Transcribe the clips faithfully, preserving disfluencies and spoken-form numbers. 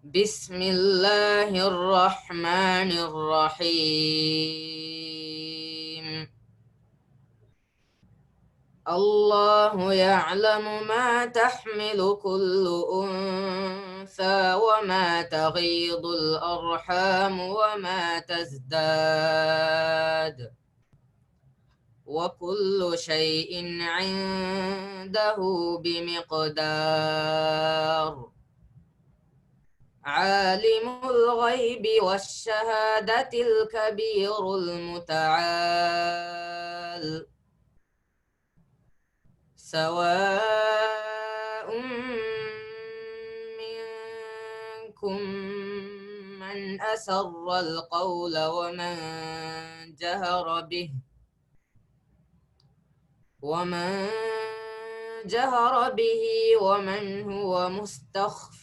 بسم الله الرحمن الرحيم. الله يعلم ما تحمل كل أنثى وما تغيض الأرحام وما تزداد، وكل شيء عنده بمقدار. عالم الغيب والشهادة الكبير المتعال. سواء منكم من أسر القول ومن جهر به، ومن جهر به ومن هو مستخف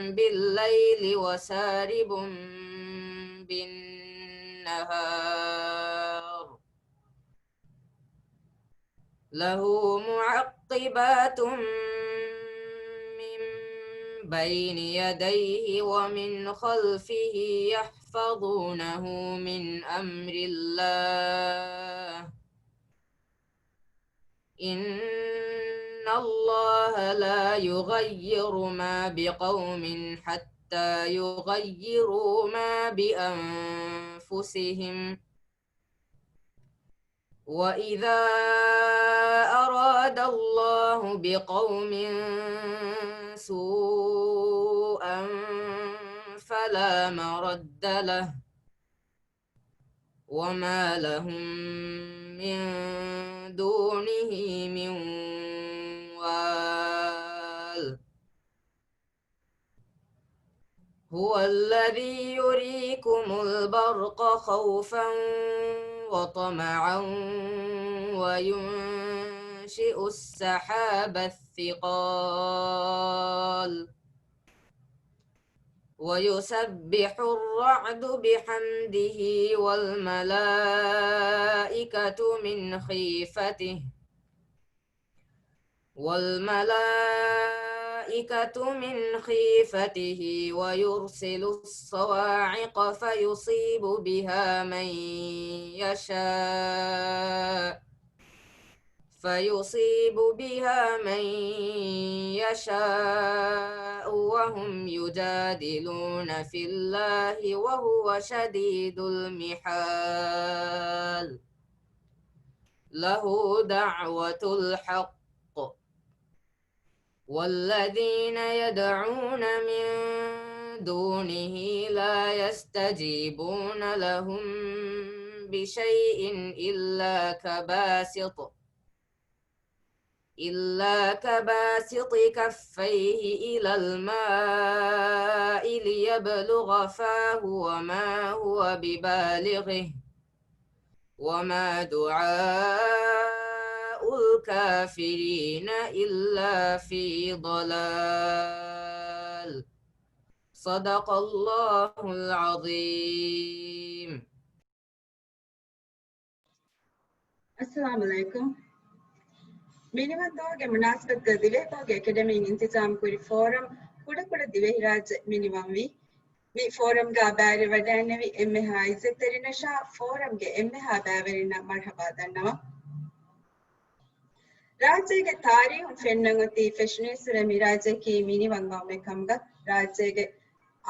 بالليل وسارب بالنهار. له معقبات من بين يديه ومن خلفه يحفظونه من أمر الله. إن الله لا يغير ما بقوم حتى يغيروا ما بأنفسهم. وإذا أراد الله بقوم سوءا فلا مرد له وما لهم من دونه من وال. هو الذي يريكم البرق خوفا وطمعا وينشئ السحاب الثقال. ويسبح الرعد بحمده والملائكة من خيفته، والملائكة من خيفته ويرسل الصواعق فيصيب بها من يشاء، فيصيب بها من يشاء وهم يجادلون في الله وهو شديد المحال. له دعوة الحق والذين يدعون من دونه لا يستجيبون لهم بشيء إلا كباسط، إلا كباسط كفيه إلى الماء ليبلغ فاه وما هو ببالغه، وما دعاء الكافرين إلا في ضلال. صدق الله العظيم. އައްސަލާމު ޢަލައިކުމް. މިނިވަން ދުވަހުގެ މުނާސަބަތުގަ ދިވެހިބަހުގެ އެކަޑަމީން އިންތިޒާމް ކުރި ފޯރަމް ކުޑަކުޑަ ދިވެހިރާއްޖެ މިނިވަންވީ. މި ފޯރަމްގަ ބައިވެރިވެވަޑައިގެންނެވި އެންމެހާ އިއްޒަތްތެރިންނަށާ ފޯރަމްގެ އެންމެހާ ބައިވެރިންނަށް މަރުޙަބާ ދަންނަވަން. ރާއްޖޭގެ ތާރީޚުން ފެންނަން އޮތީ ފެށުނީއްސުރެ މި ރާއްޖެއަކީ މިނިވަން ގައުމެއް ކަމުގަ، ރާއްޖޭގެ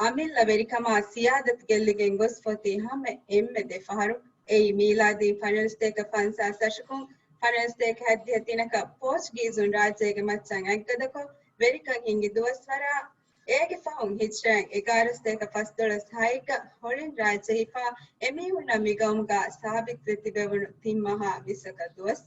އަމިއްލަ ވެރިކަމާ ސިޔާދަތު ގެއްލިގެން ގޮސްފަ އޮތީ ހަމަ އެންމެ ދެ ފަހަރު. އެއީ މީލާދީން ފަނަރަ ސަތޭކަ ފަންސާސް އަށަކުން ފަނަރަ ސަތޭކަ ހަތްދިހަ ތިނަކަށް ޕޯޗުގީޒުން ރާއްޖޭގެ މައްޗަށް އަތްގަދަކޮށް، ވެރިކަން ހިންގި ދުވަސްވަރާ، އޭގެ ފަހުން ހިޖްރައިން އެގާރަ ސަތޭކަ ފަސްދޮޅަސް ހައެއްގަ ހޮޅިން ރާއްޖެ ހިފާ، އެމީހުންނަށް މި ގައުމުގަ ސާބިތުވެ ތިބެވުނު ތިން މަހާ ވިއްސަކަށް ދުވަސް.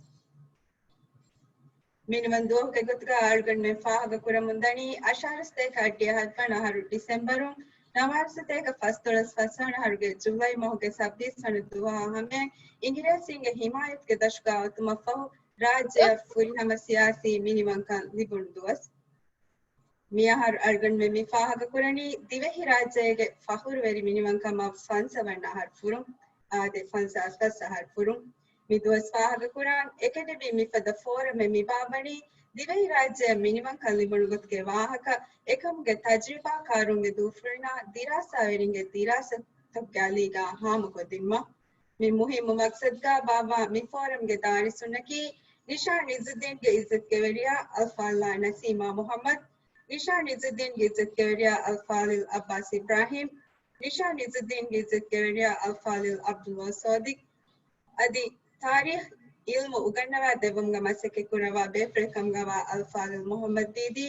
މިނިވަން ދުވަހުގެ ގޮތުގަ އަޅުގަނޑުމެން ފާހަގަކުރަމުންދަނީ، އަށާރަ ސަތޭކަ އަށްޑިހަ ހަތްވަނަ އަހަރު ޑިސެމްބަރުން، ނަވާރަ ސަތޭކަ ފަސްދޮޅަސް ފަސްވަނަ އަހަރުގެ ޖުލައި މަހުގެ ސައްބީސް ވަނަ ދުވަހާ ހަމަޔަށް އިނގިރޭސީންގެ ހިމާޔަތުގެ ދަށުގަ އޮތުމަށްފަހު، ރާއްޖެއަށް ފުރިހަމަ ސިޔާސީ މިނިވަންކަން ލިބުނު ދުވަސް. މިއަހަރު އަޅުގަނޑުމެން މި ފާހަގަކުރަނީ، ދިވެހިރާއްޖޭގެ ފަޚުރުވެރި މިނިވަންކަމަށް ފަންސަވަނަ އަހަރު ފުރުން، އާދެ، ފަންސާސް ފަސް އަހަރު ފުރުން. މި ދުވަސް ފާހަގަކުރާން އެކަޑަމީ މިފަދަ ފޯރަމެއް މިވާވަނީ، ދިވެހިރާއްޖެއަށް މިނިވަންކަން ލިބުނު ގޮތުގެ ވާހަކަ، އެކަމުގެ ތަޖްރިބާކާރުންގެ ދޫފުޅުންނާ ދިރާސާވެރިންގެ ދިރާސާތަކުގެ އަލީގަ ހާމަކޮށްދިނުމަށް. މި މުހިއްމު މަޤްޞަދުގަ ބާއްވާ މި ފޯރަމްގެ ދާރިސުންނަކީ، ނިޝާން އިއްޒުއްދީންގެ އިއްޒަތުގެ ވެރިޔާ އަލްފާޟިލާ ނަސީމާ މުޙައްމަދު، ނިޝާން އިއްޒުއްދީންގެ އިއްޒަތުގެ ވެރިޔާ އަލްފާޟިލް ޢައްބާސް އިބްރާހީމް، ނިޝާން އިއްޒުއްދީންގެ އިއްޒަތުގެ ވެރިޔާ އަލްފާޟިލް ޢަބްދުﷲ ޞާދިޤް، އަދި ތާރީޚް ޢިލްމު އުގަންނަވާ ދެއްވުމުގަ މަސައްކަތް ކުރައްވާ ބޭފުޅެއް ކަމުގައިވާ އަލްފާޟިލް މުޙައްމަދު ދީދީ،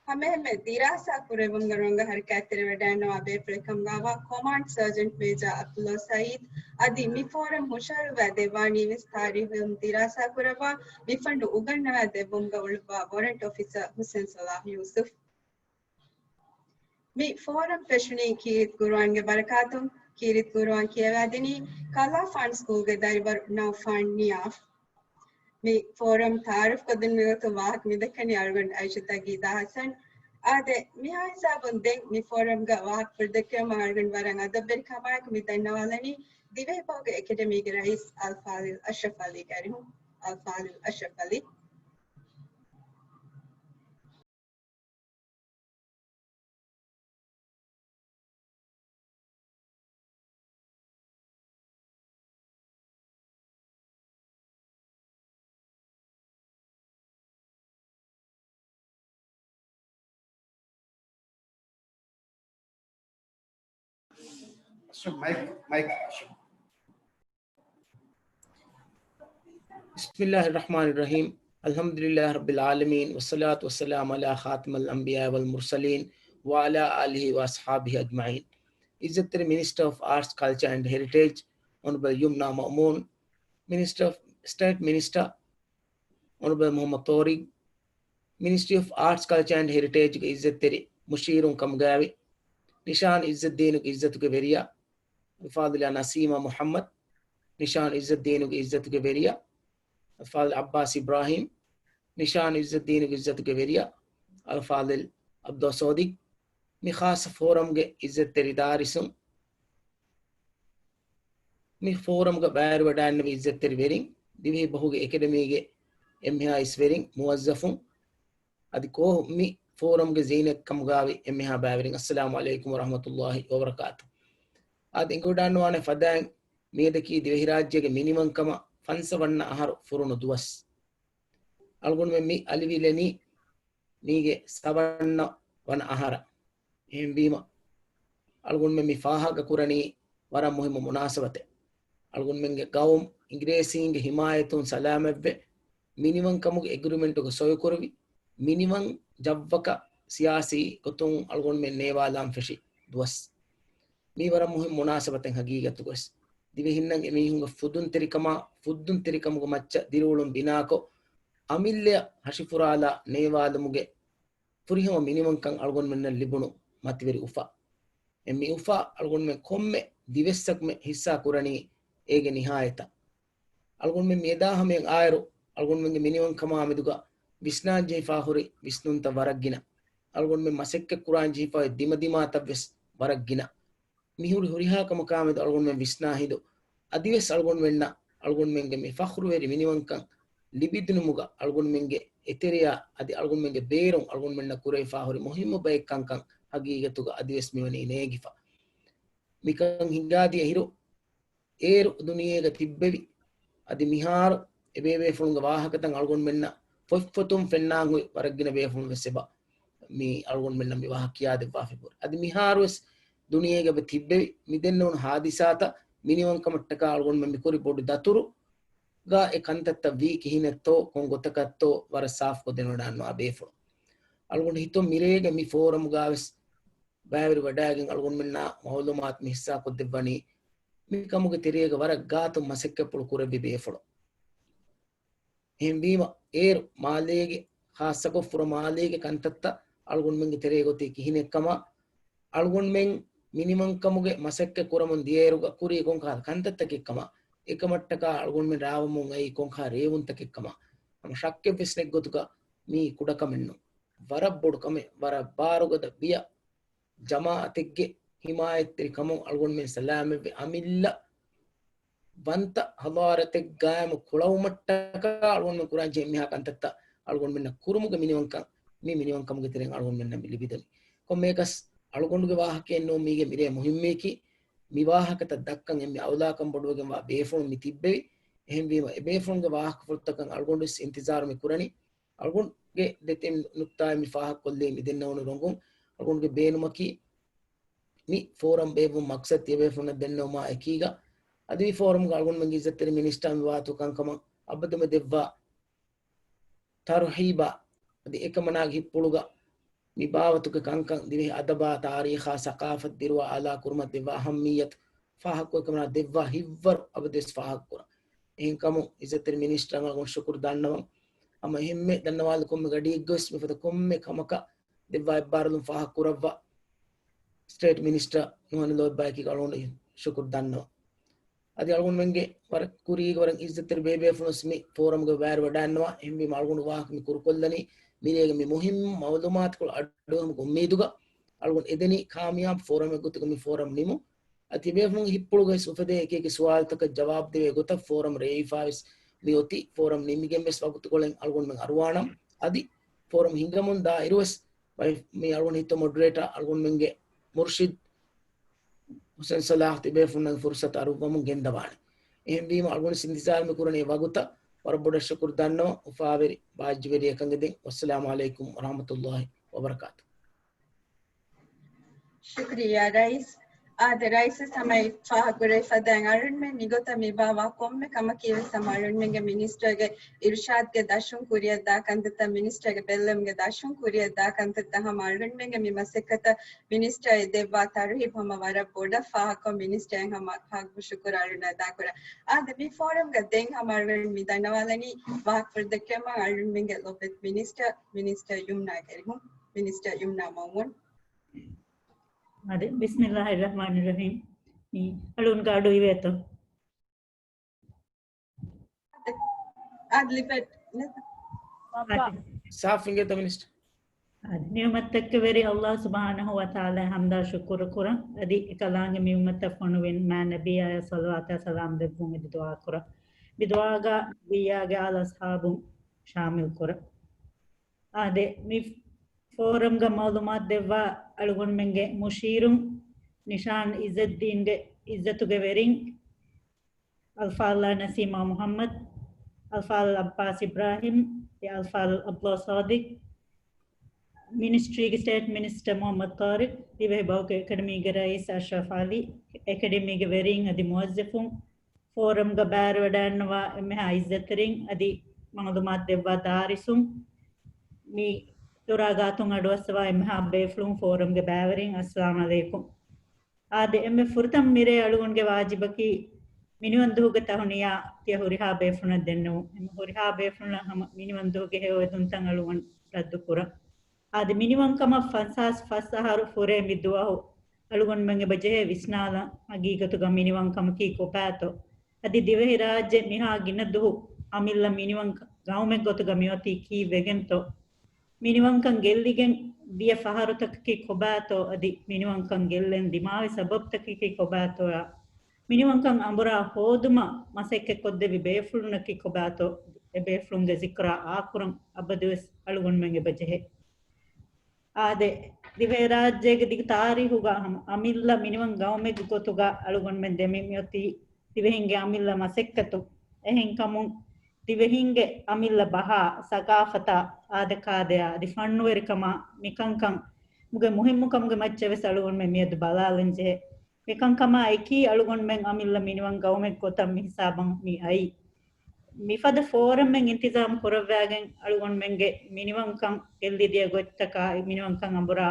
ހަމައެހެންމެ ދިރާސާ ކުރެއްވުމުގެ ރޮނގަށް ހަރަކާތްތެރިވެވަޑައިގަންނަވާ ބޭފުޅެއް ކަމުގައިވާ ކޮމާންޑް ސާޖެންޓް މޭޖާ ޢަބްދުﷲ ސަޢީދު، އަދި މި ފޯރަމް ހުށަހަޅުއްވާ ދެއްވާނީވެސް ތާރީޚު ޢިލްމު ދިރާސާ ކުރައްވާ މި ފަންނު އުގަންނަވާ ދެއްވުމުގަ އުޅުއްވާ ވޮރަންޓް އޮފިސަރ ޙުސެން ޞަލާޙް ޔޫސުފް. މި ފޯރަމް ފެށުނީ ކީރިތި ޤުރުއާންގެ ބަރަކާތުން. ކީރިތި ޤުރުއާން ކިޔަވާދިނީ ކަލާފާން ސްކޫލްގެ ދަރިވަރު ނައުފާން ނިޔާފް. މި ފޯރަމް ތަޢާރަފް ކޮށްދިނުމުގެ ގޮތުން ވާހަކަ މިދައްކަނީ އަޅުގަނޑު އައިޝަތު އަގީދާ ޙަސަން. އާދެ، މިހާ ހިސާބުން ދެން މި ފޯރަމްގަ ވާހަކަފުޅު ދެއްކެވުމަށް އަޅުގަނޑު ވަރަށް އަދަބުވެރިކަމާއެކު މި ދަންނަވާލަނީ ދިވެހިބަހުގެ އެކަޑަމީގެ ރައީސް އަލްފާޟިލް އަޝްރަފް ޢަލީ ގާރިހުން. އަލްފާޟިލް އަޝްރަފް ޢަލީ. މައިކް، މައިކް. بسم الله الرحمن الرحيم. الحمد لله رب العالمين، والصلاة والسلام على خاتم الأنبياء والمرسلين، وعلى آله وأصحابه أجمعين. އިއްޒަތްތެރި މިނިސްޓަރ އޮފް އާޓްސް، ކަލްޗާ އެންޑް ހެރިޓޭޖް، އޮނަރަބަލް ޔުމްނާ މައުމޫން، މިނިސްޓަރ އޮފް ސްޓޭޓް މިނިސްޓަރ، އޮނަރަބަލް މުޙައްމަދު ޠާރިޤް، މިނިސްޓްރީ އޮފް އާޓްސް، ކަލްޗާ އެންޑް ހެރިޓޭޖްގެ އިއްޒަތްތެރި މުޝީރުން ކަމުގައިވި، ނިޝާން އިއްޒައްދީނުގެ އިއްޒަތުގެ ވެރިޔާ އަލްފާޟިލާ ނަސީމާ މުޙައްމަދު، ނިޝާން އިއްޒައްދީނުގެ އިއްޒަތުގެ ވެރިޔާ އަލްފާޟިލް ޢައްބާސް އިބްރާހީމް، ނިޝާން އިއްޒައްދީނުގެ އިއްޒަތުގެ ވެރިޔާ އަލްފާޟިލް ޢަބްދުﷲ ޞާދިޤް، މި ޚާއްޞަ ފޯރަމްގެ އިއްޒަތްތެރި ދާރިސުން، މި ފޯރަމްގަ ބައިވެރިވަޑައިގަންނަވި އިއްޒަތްތެރި ވެރިން، ދިވެހި ބަހުގެ އެކަޑަމީގެ އެންމެހާ އިސްވެރިން، މުވައްޒަފުން، އަދި ކޯހު މި ފޯރަމްގެ ޒީނަތް ކަމުގައިވި އެންމެހާ ބައިވެރިން، އައްސަލާމު ޢަލައިކުމް ވަރަޙްމަތުﷲ ވަބަރަކާތު. އާދެ، އެނގިވަޑައިގަންނަވާނެ ފަދައިން މިއަދަކީ ދިވެހިރާއްޖޭގެ މިނިވަންކަމަށް ފަންސަވަންނަ އަހަރު ފުރުނު ދުވަސް. އަޅުގަނޑުމެން މި އަލިވިލެނީ މީގެ ސަވަންނަ ވަނަ އަހަރަށް. އެހެންވީމަ، އަޅުގަނޑުމެން މި ފާހަގަކުރަނީ ވަރަށް މުހިއްމު މުނާސަބަތެއް. އަޅުގަނޑުމެންގެ ގައުމު އިނގިރޭސީންގެ ހިމާޔަތުން ސަލާމަތްވެ، މިނިވަންކަމުގެ އެގްރިމެންޓުގަ ސޮއިކުރެވި، މިނިވަން ޖައްވަކަށް ސިޔާސީ ގޮތުން އަޅުގަނޑުމެން ނޭވާލާން ފެށި ދުވަސް. މީ ވަރަށް މުހިއްމު މުނާސަބަތެއް ހަގީގަތުގަވެސް. ދިވެހިންނަށް އެމީހުންގެ ފުދުންތެރިކަމާ، ފުއްދުންތެރިކަމުގެ މައްޗަށް ދިރިއުޅުން ބިނާކޮށް، އަމިއްލަޔަށް ހަށިފުރާލާ ނޭވާލުމުގެ ފުރިހަމަ މިނިވަންކަން އަޅުގަނޑުމެންނަށް ލިބުނު މަތިވެރި އުފާ. އެ މި އުފާ އަޅުގަނޑުމެން ކޮންމެ ދިވެއްސަކުމެ ހިއްސާ ކުރަނީ އޭގެ ނިހާޔަތަށް. އަޅުގަނޑުމެން މިއަދާ ހަމަޔަށް އާއިރު، އަޅުގަނޑުމެންގެ މިނިވަންކަމާ މެދުގަ ވިސްނާން ޖެހިފާ ހުރި ވިސްނުންތައް ވަރަށް ގިނަ. އަޅުގަނޑުމެން މަސައްކަތް ކުރާން ޖެހިފާ އޮތް ދިމަދިމާތައް ވެސް ވަރަށް ގިނަ. މިހުރި ހުރިހާ ކަމަކާ މެދު އަޅުގަނޑުމެން ވިސްނާ ހިނދު، އަދިވެސް އަޅުގަނޑުމެންނަށް އަޅުގަނޑުމެންގެ މި ފަޚްރުވެރި މިނިވަންކަން ލިބިދިނުމުގަ އަޅުގަނޑުމެންގެ އެތެރެޔާ އަދި އަޅުގަނޑުމެންގެ ބޭރުން އަޅުގަނޑުމެންނަށް ކުރެވިފާ ހުރި މުހިއްމު ބައެއް ކަންކަން ހަގީގަތުގަ އަދިވެސް މިވަނީ ނޭގިފަ. މިކަން ހިނގާދިޔަ އިރު، އޭރު ދުނިޔޭގަ ތިއްބެވި، އަދި މިހާރު އެބޭބޭފުޅުންގެ ވާހަކަތައް އަޅުގަނޑުމެންނަށް ފޮތްފޮތުން ފެންނާން ހުރި ވަރަށް ގިނަ ބޭފުޅުން ވެސް އެބަ މި އަޅުގަނޑުމެންނަށް މި ވާހަކަ ކިޔާދެއްވާފައި ހުރި. އަދި މިހާރުވެސް ދުނިޔޭގަ ތިއްބެވި މިދެންނެވުނު ހާދިސާތައް މިނިވަންކަމަށްޓަކާ އަޅުގަނޑުމެން މިކުރި ބޮޑު ދަތުރުގަ އެ ކަންތައްތައް ވީ ކިހިނެއްތޯ، ކޮން ގޮތަކަށްތޯ ވަރަށް ސާފުކޮށް ދެނެވަޑައިގަންނަވާ ބޭފުޅުން. އަޅުގަނޑު ހިތުން މިރޭގެ މި ފޯރަމްގަވެސް ބައިވެރި ވަޑައިގެން އަޅުގަނޑުމެންނާ މައުލޫމާތު މި ހިއްސާކޮށްދެއްވަނީ މި ކަމުގެ ތެރޭގަ ވަރަށް ގާތުން މަސައްކަތްޕުޅު ކުރެއްވި ބޭފުޅުން. އެހެންވީމަ، އޭރު މާލޭގެ ޚާއްޞަކޮށް ފުރަ މާލޭގެ ކަންތައްތައް އަޅުގަނޑުމެންގެ ތެރޭގަ އޮތީ ކިހިނެއްކަމާ، އަޅުގަނޑުމެން މިނިވަންކަމުގެ މަސައްކަތް ކުރަމުން ދިޔައިރުގަ ކުރީ ކޮންކަހަލަ ކަންތައްތަކެއްކަމާ، އެކަމަށްޓަކާ އަޅުގަނޑުމެން ރާވަމުން އައީ ކޮންކަހަލަ ރޭވުންތަކެއްކަމާ، ހަމަ ޝައްކެއްވެސް ނެތް ގޮތުގަ މީ ކުޑަކަމެއް ނޫން. ވަރަށް ބޮޑު ކަމެއް، ވަރަށް ބާރުގަދަ ބިޔަ ޖަމާޢަތެއްގެ ހިމާޔަތްތެރިކަމުން އަޅުގަނޑުމެން ސަލާމަތްވެ އަމިއްލަ ވަންތަ ހަޟާރަތެއް ގާއިމު ކުޅައުމަށްޓަކާ އަޅުގަނޑުމެން ކުރާން ޖެހޭ މިހާ ކަންތައްތައް އަޅުގަނޑުމެންނަށް ކުރުމުގެ މިނިވަންކަން، މި މިނިވަންކަމުގެ ތެރެއިން އަޅުގަނޑުމެންނަށް މި ލިބިދެނީ. ކޮންމެއަކަސް އަޅުގަނޑުގެ ވާހަކައެއް ނޫން މީގެ މިރޭ މުހިއްމީކީ، މި ވާހަކަތައް ދައްކަން އެންމެ އައުލާކަން ބޮޑުވެގެންވާ ބޭފުޅުން މި ތިއްބެވި. އެހެންވީމަ، އެ ބޭފުޅުންގެ ވާހަކަފުޅުތަކަށް އަޅުގަނޑުވެސް އިންތިޒާރު މި ކުރަނީ. އަޅުގަނޑުގެ ދެތިން ނުކްތާއެއް މި ފާހަގަކޮށްލީ މި ދެންނެވުނު ރޮނގުން. އަޅުގަނޑުގެ ބޭނުމަކީ، މި ފޯރަމް ބޭއްވުމުގެ މަޤްޞަދު ތިޔަބޭފުޅުންނަށް ދެންނެވުމާ އެކީގަ، އަދި މި ފޯރަމްގަ އަޅުގަނޑުމެންގެ އިއްޒަތްތެރި މިނިސްޓާ މި ވާތު ކަންކަމަށް އަބަދުމެ ދެއްވާ ތަރުހީބާ، އަދި އެކަމަނާގެ ހިތްޕުޅުގަ މި ބާވަތުގެ ކަންކަން ދިވެހި އަދަބާ، ތާރީޚާ، ސަޤާފަތް ދިރުވާ އާލާ ކުރުމަށް ދެއްވާ އަހައްމިއްޔަތު، ފާހަގަކޮށް އެކަމަނާ ދެއްވާ ހިތްވަރު އަބަދުވެސް ފާހަގަކުރަން. އެހެންކަމުން އިއްޒަތްތެރި މިނިސްޓަރަށް އަޅުގަނޑު ޝުކުރު ދަންނަވަން. ހަމަ އެހެންމެ ދަންނަވާލި ކޮންމެ ގަޑިއެއްގަވެސް މިފަދަ ކޮންމެ ކަމަކަށް ދެއްވާ އެއްބާރުލުން ފާހަގަކުރައްވާ ސްޓޭޓް މިނިސްޓަރ ނުހަނެ ލޯތްބާއެކީގަ އަޅުގަނޑު ޝުކުރު ދަންނަވަން. އަދި އަޅުގަނޑުމެންގެ ވަރަށް ކުރީގެ ވަރަށް އިއްޒަތްތެރި ބޭބޭފުޅުން މި ފޯރަމްގަ ބައިވެރިވަޑައިގަންނަވާ. އެހެންވީމަ އަޅުގަނޑު ވާހަކަ މި ކުރުކޮށްލަނީ މިރޭގެ މި މުހިއްމު މައުލޫމާތުކޮޅު އަޑުއެހުމުގެ އުއްމީދުގަ އަޅުގަނޑު އެދެނީ ކާމިޔާބު ފޯރަމެއް ގޮތުގަ މި ފޯރަމް ނިމުން. އަދި ތިބޭފުޅުންގެ ހިތްޕުޅުގައި އުފެދޭ އެކި އެކި ސުވާލުތަކަށް ޖަވާބު ދެވޭ ގޮތަށް ފޯރަމް ރޭވިފާވެސް މި އޮތީ. ފޯރަމް ނިމިގެން ވެސް ވަގުތުކޮޅެއް އަޅުގަނޑުމެން އަރުވާނަން. އަދި ފޯރަމް ހިނގަމުން ދާއިރުވެސް ވައި-، މި އަޅުގަނޑު ހިތު މޮޑަރޭޓަރ އަޅުގަނޑުމެންގެ މުރުޝިދް ހުސެން ސަލާހް ތިބޭފުޅުންނަށް ފުރުސަތު އަރުއްވަމުން ގެންދަވާނެ. އެހެންވީމަ އަޅުގަނޑު އިންތިޒާރު މި ކުރަނީ ވަގުތަށް. ވަރަށް ބޮޑަށް ޝުކުރު ދަންނަވަން އުފާވެރި ބާއްޖަވެރި އެކަން އެދެން. ވައްސަލާމު ޢަލައިކުމް ވަރަޙްމަތުﷲި ވަބަރަކާތު. ޝުކްރިއްޔާ ރައީސް. އާދެ، ރައީސް ހަމަ ފާހަގަކުރެވިފަދައިން އަޅުގަނޑުމެން މިގޮތަށް މި ބާވާ ކޮންމެ ކަމަކީ ވެސް ހަމަ އަޅުގަނޑުމެންގެ މިނިސްޓަރގެ އިރުޝާދްގެ ދަށުން ކުރިއަށްދާ ކަންތައްތައް، މިނިސްޓަރގެ ބެއްލެވުމުގެ ދަށުން ކުރިއަށްދާ ކަންތައްތައް. ހަމަ އަޅުގަނޑުމެންގެ މި މަސައްކަތަށް މިނިސްޓަރ ދެއްވާ ތަރުހީބު ހަމަ ވަރަށް ބޮޑަށް ފާހަގަކޮށް، މިނިސްޓަރ ހަމަ ހައްގު ޝުކުރު އަޅުގަނޑު އަދާކުރަން. އާދެ، މި ފޯރަމްގަ ދެން ހަމަ އަޅުގަނޑު މި ދަންނަވާލަނީ ވާހަކަފުޅު ދެއްކެވުމަށް އަޅުގަނޑުމެންގެ ލޮބުވެތި މިނިސްޓަރ، މިނިސްޓަރ ޔުމްނާ ކެރިމު. މިނިސްޓަރ ޔުމްނާ މައުމޫން. އާދެ، ބިސްމިއްލާހިއްރަޙްމާނިއްރަޙީމް. މި އަޅުގަނޑު އަޑު އިވޭތޯ؟ އާދެ، އާދެ، ލިބެ-، ސާފު އިނގޭތޯ މިނިސްޓަރ. އާދެ، ނިޢުމަތްތަކުގެ ވެރި ﷲ ސުބްޙާނަހޫ ވަތަޢާލާ ޙަމްދާ ޝުކުރު ކުރަން. އަދި އެކަލާނގެ މި އުއްމަތަށް ފޮނުވި މާތް ނަބިއްޔާއަށް ޞަލަވާތާ ސަލާމް ދެއްވުން އެދި ދުޢާ ކުރަން. މި ދުޢާގަ ނަބިއްޔާގެ އާލު އަޞްޙާބުން ޝާމިލް ކުރަން. އާދެ، މި ފޯރަމްގަ މަޢުލޫމާތު ދެއްވާ އަޅުގަނޑުމެންގެ މުޝީރުން ނިޝާން އިއްޒައްދީންގެ އިއްޒަތުގެ ވެރިން އަލްފާޟިލާ ނަސީމާ މުޙައްމަދު، އަލްފާޟިލް ޢައްބާސް އިބްރާހީމް، އަލްފާޟިލް ޢަބްދުﷲ ޞާދިޤް، މިނިސްޓްރީގެ ސްޓޭޓް މިނިސްޓަރ މުޙައްމަދު ޠާރިޤް، ދިވެހި ބަހުގެ އެކަޑަމީގެ ރައީސް އަޝްރަފް ޢަލީ، އެކަޑަމީގެ ވެރީން އަދި މުވައްޒަފުން، ފޯރަމްގަ ބައިވެރިވަޑައިގަންނަވާ އެންމެހާ އިއްޒަތްތެރިން އަދި މަޢުލޫމާތު ދެއްވާ ދާރިސުން، މި ދޮރާ ގާތުން އަޑުއައްސަވާ އެންމެހާ ބޭފުޅުން، ފޯރަމްގެ ބައިވެރިން، އައްސަލާމް ޢަލައިކުމް. އާދެ، އެންމެ ފުރަތަމަ މިރޭ އަޅުގަނޑުގެ ވާޖިބަކީ މިނިވަންދުހުގެ ތަހުނިޔާ ތިޔަ ހުރިހާ ބޭފުޅުންނަށް ދެންނެވުން. އެންމެ ހުރިހާ ބޭފުޅުންނަށް ހަމަ މިނިވަންދުހުގެ ހެޔޮ އެދުންތައް އަޅުގަނޑު ރައްދު ކުރަން. އާދެ، މިނިވަންކަމަށް ފަންސާސް ފަސް އަހަރު ފުރޭ މި ދުވަހު އަޅުގަނޑުމެން އެބަ ޖެހޭ ވިސްނާލަން، ހަގީގަތުގަ މިނިވަންކަމަކީ ކޮބާތޯ؟ އަދި ދިވެހިރާއްޖެ މިހާ ގިނަ ދުހު އަމިއްލަ މިނިވަން ގައުމެއް ގޮތުގަ މިއޮތީ ކީއްވެގެންތޯ؟ މިނިވަންކަން ގެއްލިގެން ދިޔަ ފަހަރުތަކަކީ ކޮބާތޯ؟ އަދި މިނިވަންކަން ގެއްލެން ދިމާވި ސަބަބުތަކަކީ ކޮބާތޯއާ؟ މިނިވަންކަން އަނބުރާ ހޯދުމަށް މަސައްކަތްކޮށްދެއްވި ބޭފުޅުންނަކީ ކޮބާތޯ؟ އެބޭފުޅުންގެ ޒިކުރާ އާކުރަން އަބަދުވެސް އަޅުގަނޑުމެން އެބަޖެހޭ. އާދެ، ދިވެހިރާއްޖޭގެ ދިގު ތާރީހުގަ ހަމަ އަމިއްލަ މިނިވަން ގައުމެއްގެ ގޮތުގަ އަޅުގަނޑުމެން ދެމި މިއޮތީ ދިވެހިންގެ އަމިއްލަ މަސައްކަތު. އެހެންކަމުން ދިވެހިންގެ އަމިއްލަ ބަހާ، ސަގާފަތާ، އާދަކާދަޔާ އަދި ފަންނުވެރިކަމާ މިކަންކަން މުގެ މުހިއްމުކަމުގެ މައްޗަށް ވެސް އަޅުގަނޑުމެން މިއަދު ބަލާލަން ޖެހޭ. މިކަންކަމާ އެކީ އަޅުގަނޑުމެން އަމިއްލަ މިނިވަން ގައުމެއް ގޮތަށް މި ހިސާބަށް މި އައީ. މިފަދަ ފޯރަމެއް އިންތިޒާމް ކުރައްވާގެން އަޅުގަނޑުމެންގެ މިނިވަންކަން ގެއްލިދިޔަ ގޮތްތަކާ، މިނިވަންކަން އަނބުރާ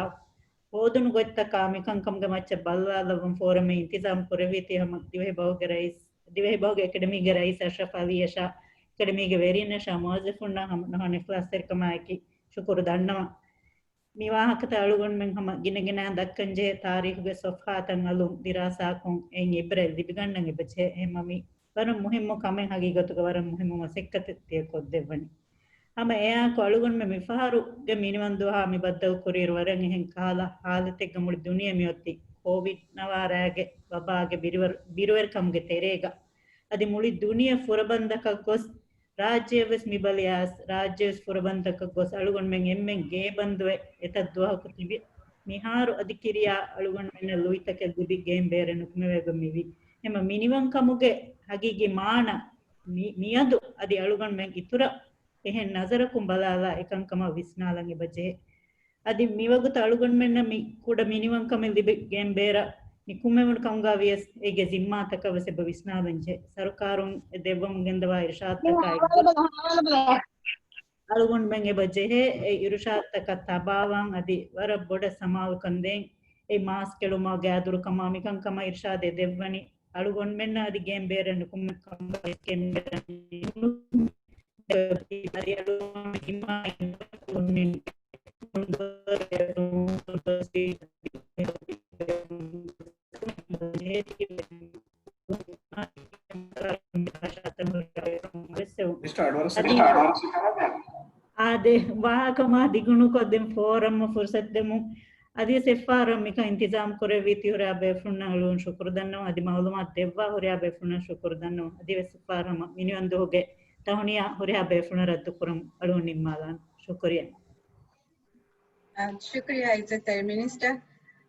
ހޯދުނު ގޮތްތަކާ މިކަންކަމުގެ މައްޗަށް ބަލާލައްވަން ފޯރަމެއް އިންތިޒާމް ކުރެވީތީ ހަމަ ދިވެހި ބަހުގެ ރައީސް، ދިވެހި ބަހުގެ އެކަޑަމީގެ ރައީސް އަޝްރަފް ޢަލީއަށާ، އެކަޑަމީގެ ވެރިންނަށާ، މުވައްޒަފުންނާ ހަމަ ނަހަން އިޚްލާޞްތެރިކަމާއެކީ ޝުކުރު ދަންނަވަން. މި ވާހަކަތައް އަޅުގަނޑުމެން ހަމަ ގިނަގިނައިން ދައްކަންޖެހޭ ތާރީޚުގެ ޞަފްޙާތައް އަލުން ދިރާސާކޮށް އެއިން ޢިބްރަތް ލިބިގަންނަން އެބަޖެހޭ. އެހެންމަ މި ވަރަށް މުހިއްމު ކަމެއް، ހަގީގަތުގަ ވަރަށް މުހިއްމު މަސައްކަތެއް ތިޔަ ކޮށްދެއްވަނީ. ހަމަ އެއާއެކު އަޅުގަނޑުމެން މިފަހަރުގެ މިނިވަންދުވަހާ މި ބައްދަލު ކުރިއިރު ވަރަށް އެހެން ކަހަލަ ހާލަތެއްގަ މުޅި ދުނިޔެ މިއޮތީ. ކޯވިޑް ނަވާރައިގެ ވަބާގެ ބިރުވެރި-، ބިރުވެރިކަމުގެ ތެރޭގަ އަދި މުޅި ދުނިޔެ ފުރަބަނދަކަށް ގޮސް ރާއްޖެއަށް ވެސް މި ބަލި އައިސް، ރާއްޖެ ވެސް ފުރަބަންތަކަށް ގޮސް، އަޅުގަނޑުމެން އެންމެން ގޭ ބަންދުވެ އެތައް ދުވަހަކު ތިބި، މިހާރު އަދި ކިރިޔާ އަޅުގަނޑުމެންނަށް ލުއިތަކެއް ލިބި ގޭން ބޭރެއް ނުކުމެވޭގޮތް މިވީ. އެމަ މިނިވަންކަމުގެ ހަގީގީ މާނަ މި-، މިއަދު އަދި އަޅުގަނޑުމެން އިތުރަށް އެހެން ނަޒަރަކުން ބަލާލާ އެކަންކަމަށް ވިސްނާލަން އެބަ ޖެހޭ. އަދި މިވަގުތު އަޅުގަނޑުމެންނަށް މި ކުޑަ މިނިވަންކަމެއް ލިބި ގޭން ބޭރަށް ނިކުމެވުނު ކަމުގަ ވިޔަސް އޭގެ ޒިންމާތަކަށް ވެސް އެބަ ވިސްނާލަން ޖެހޭ. ސަރުކާރުން އެ ދެއްވަމުން ގެންދަވާ އިރުޝާދުތަކާއި އަޅުގަނޑުމެން އެބަ ޖެހޭ އެ އިރުޝާދުތަކަށް ތަބާވާން އަދި ވަރަށް ބޮޑަށް ސަމާލުކަން ދޭން. އެ މާސް ކެޅުމާ ގާދުރުކަމާ މިކަންކަމާ އިރުޝާދެއް ދެއްވަނީ އަޅުގަނޑުމެންނަށް އަދި ގޭން ބޭރަށް ނުކުމެ ކަމުގަ ވެސް ގޭން ބޭރަށް އާދެ، ވާހަކަ މާ ދިގުނުކޮށް ދެން ފޯރަމަށް ފުރުސަތު ދެމުން. އަދިވެސް އެއްފަހަރަށް މިކަން އިންތިޒާމް ކުރެއްވީ ތި ހުރިހާ ބޭފުޅުންނަށް އަޅުގަނޑު ޝުކުރު ދަންނަވަން. އަދި މައުލޫމާތު ދެއްވާ ހުރިހާ ބޭފުޅުންނަށް ޝުކުރު ދަންނަވަން. އަދިވެސް އެއްފަހަރަށް ހަމަ މިނިވަންދުވަހުގެ ތަހުނިޔާ ހުރިހާ ބޭފުޅުން ރައްދުކުރަން އަޅުގަނޑު ނިންމާލާން. ޝުކުރިއްޔާ. އާ، ޝުކުރިއްޔާ އިއްޒަތްތެރި މިނިސްޓަރ.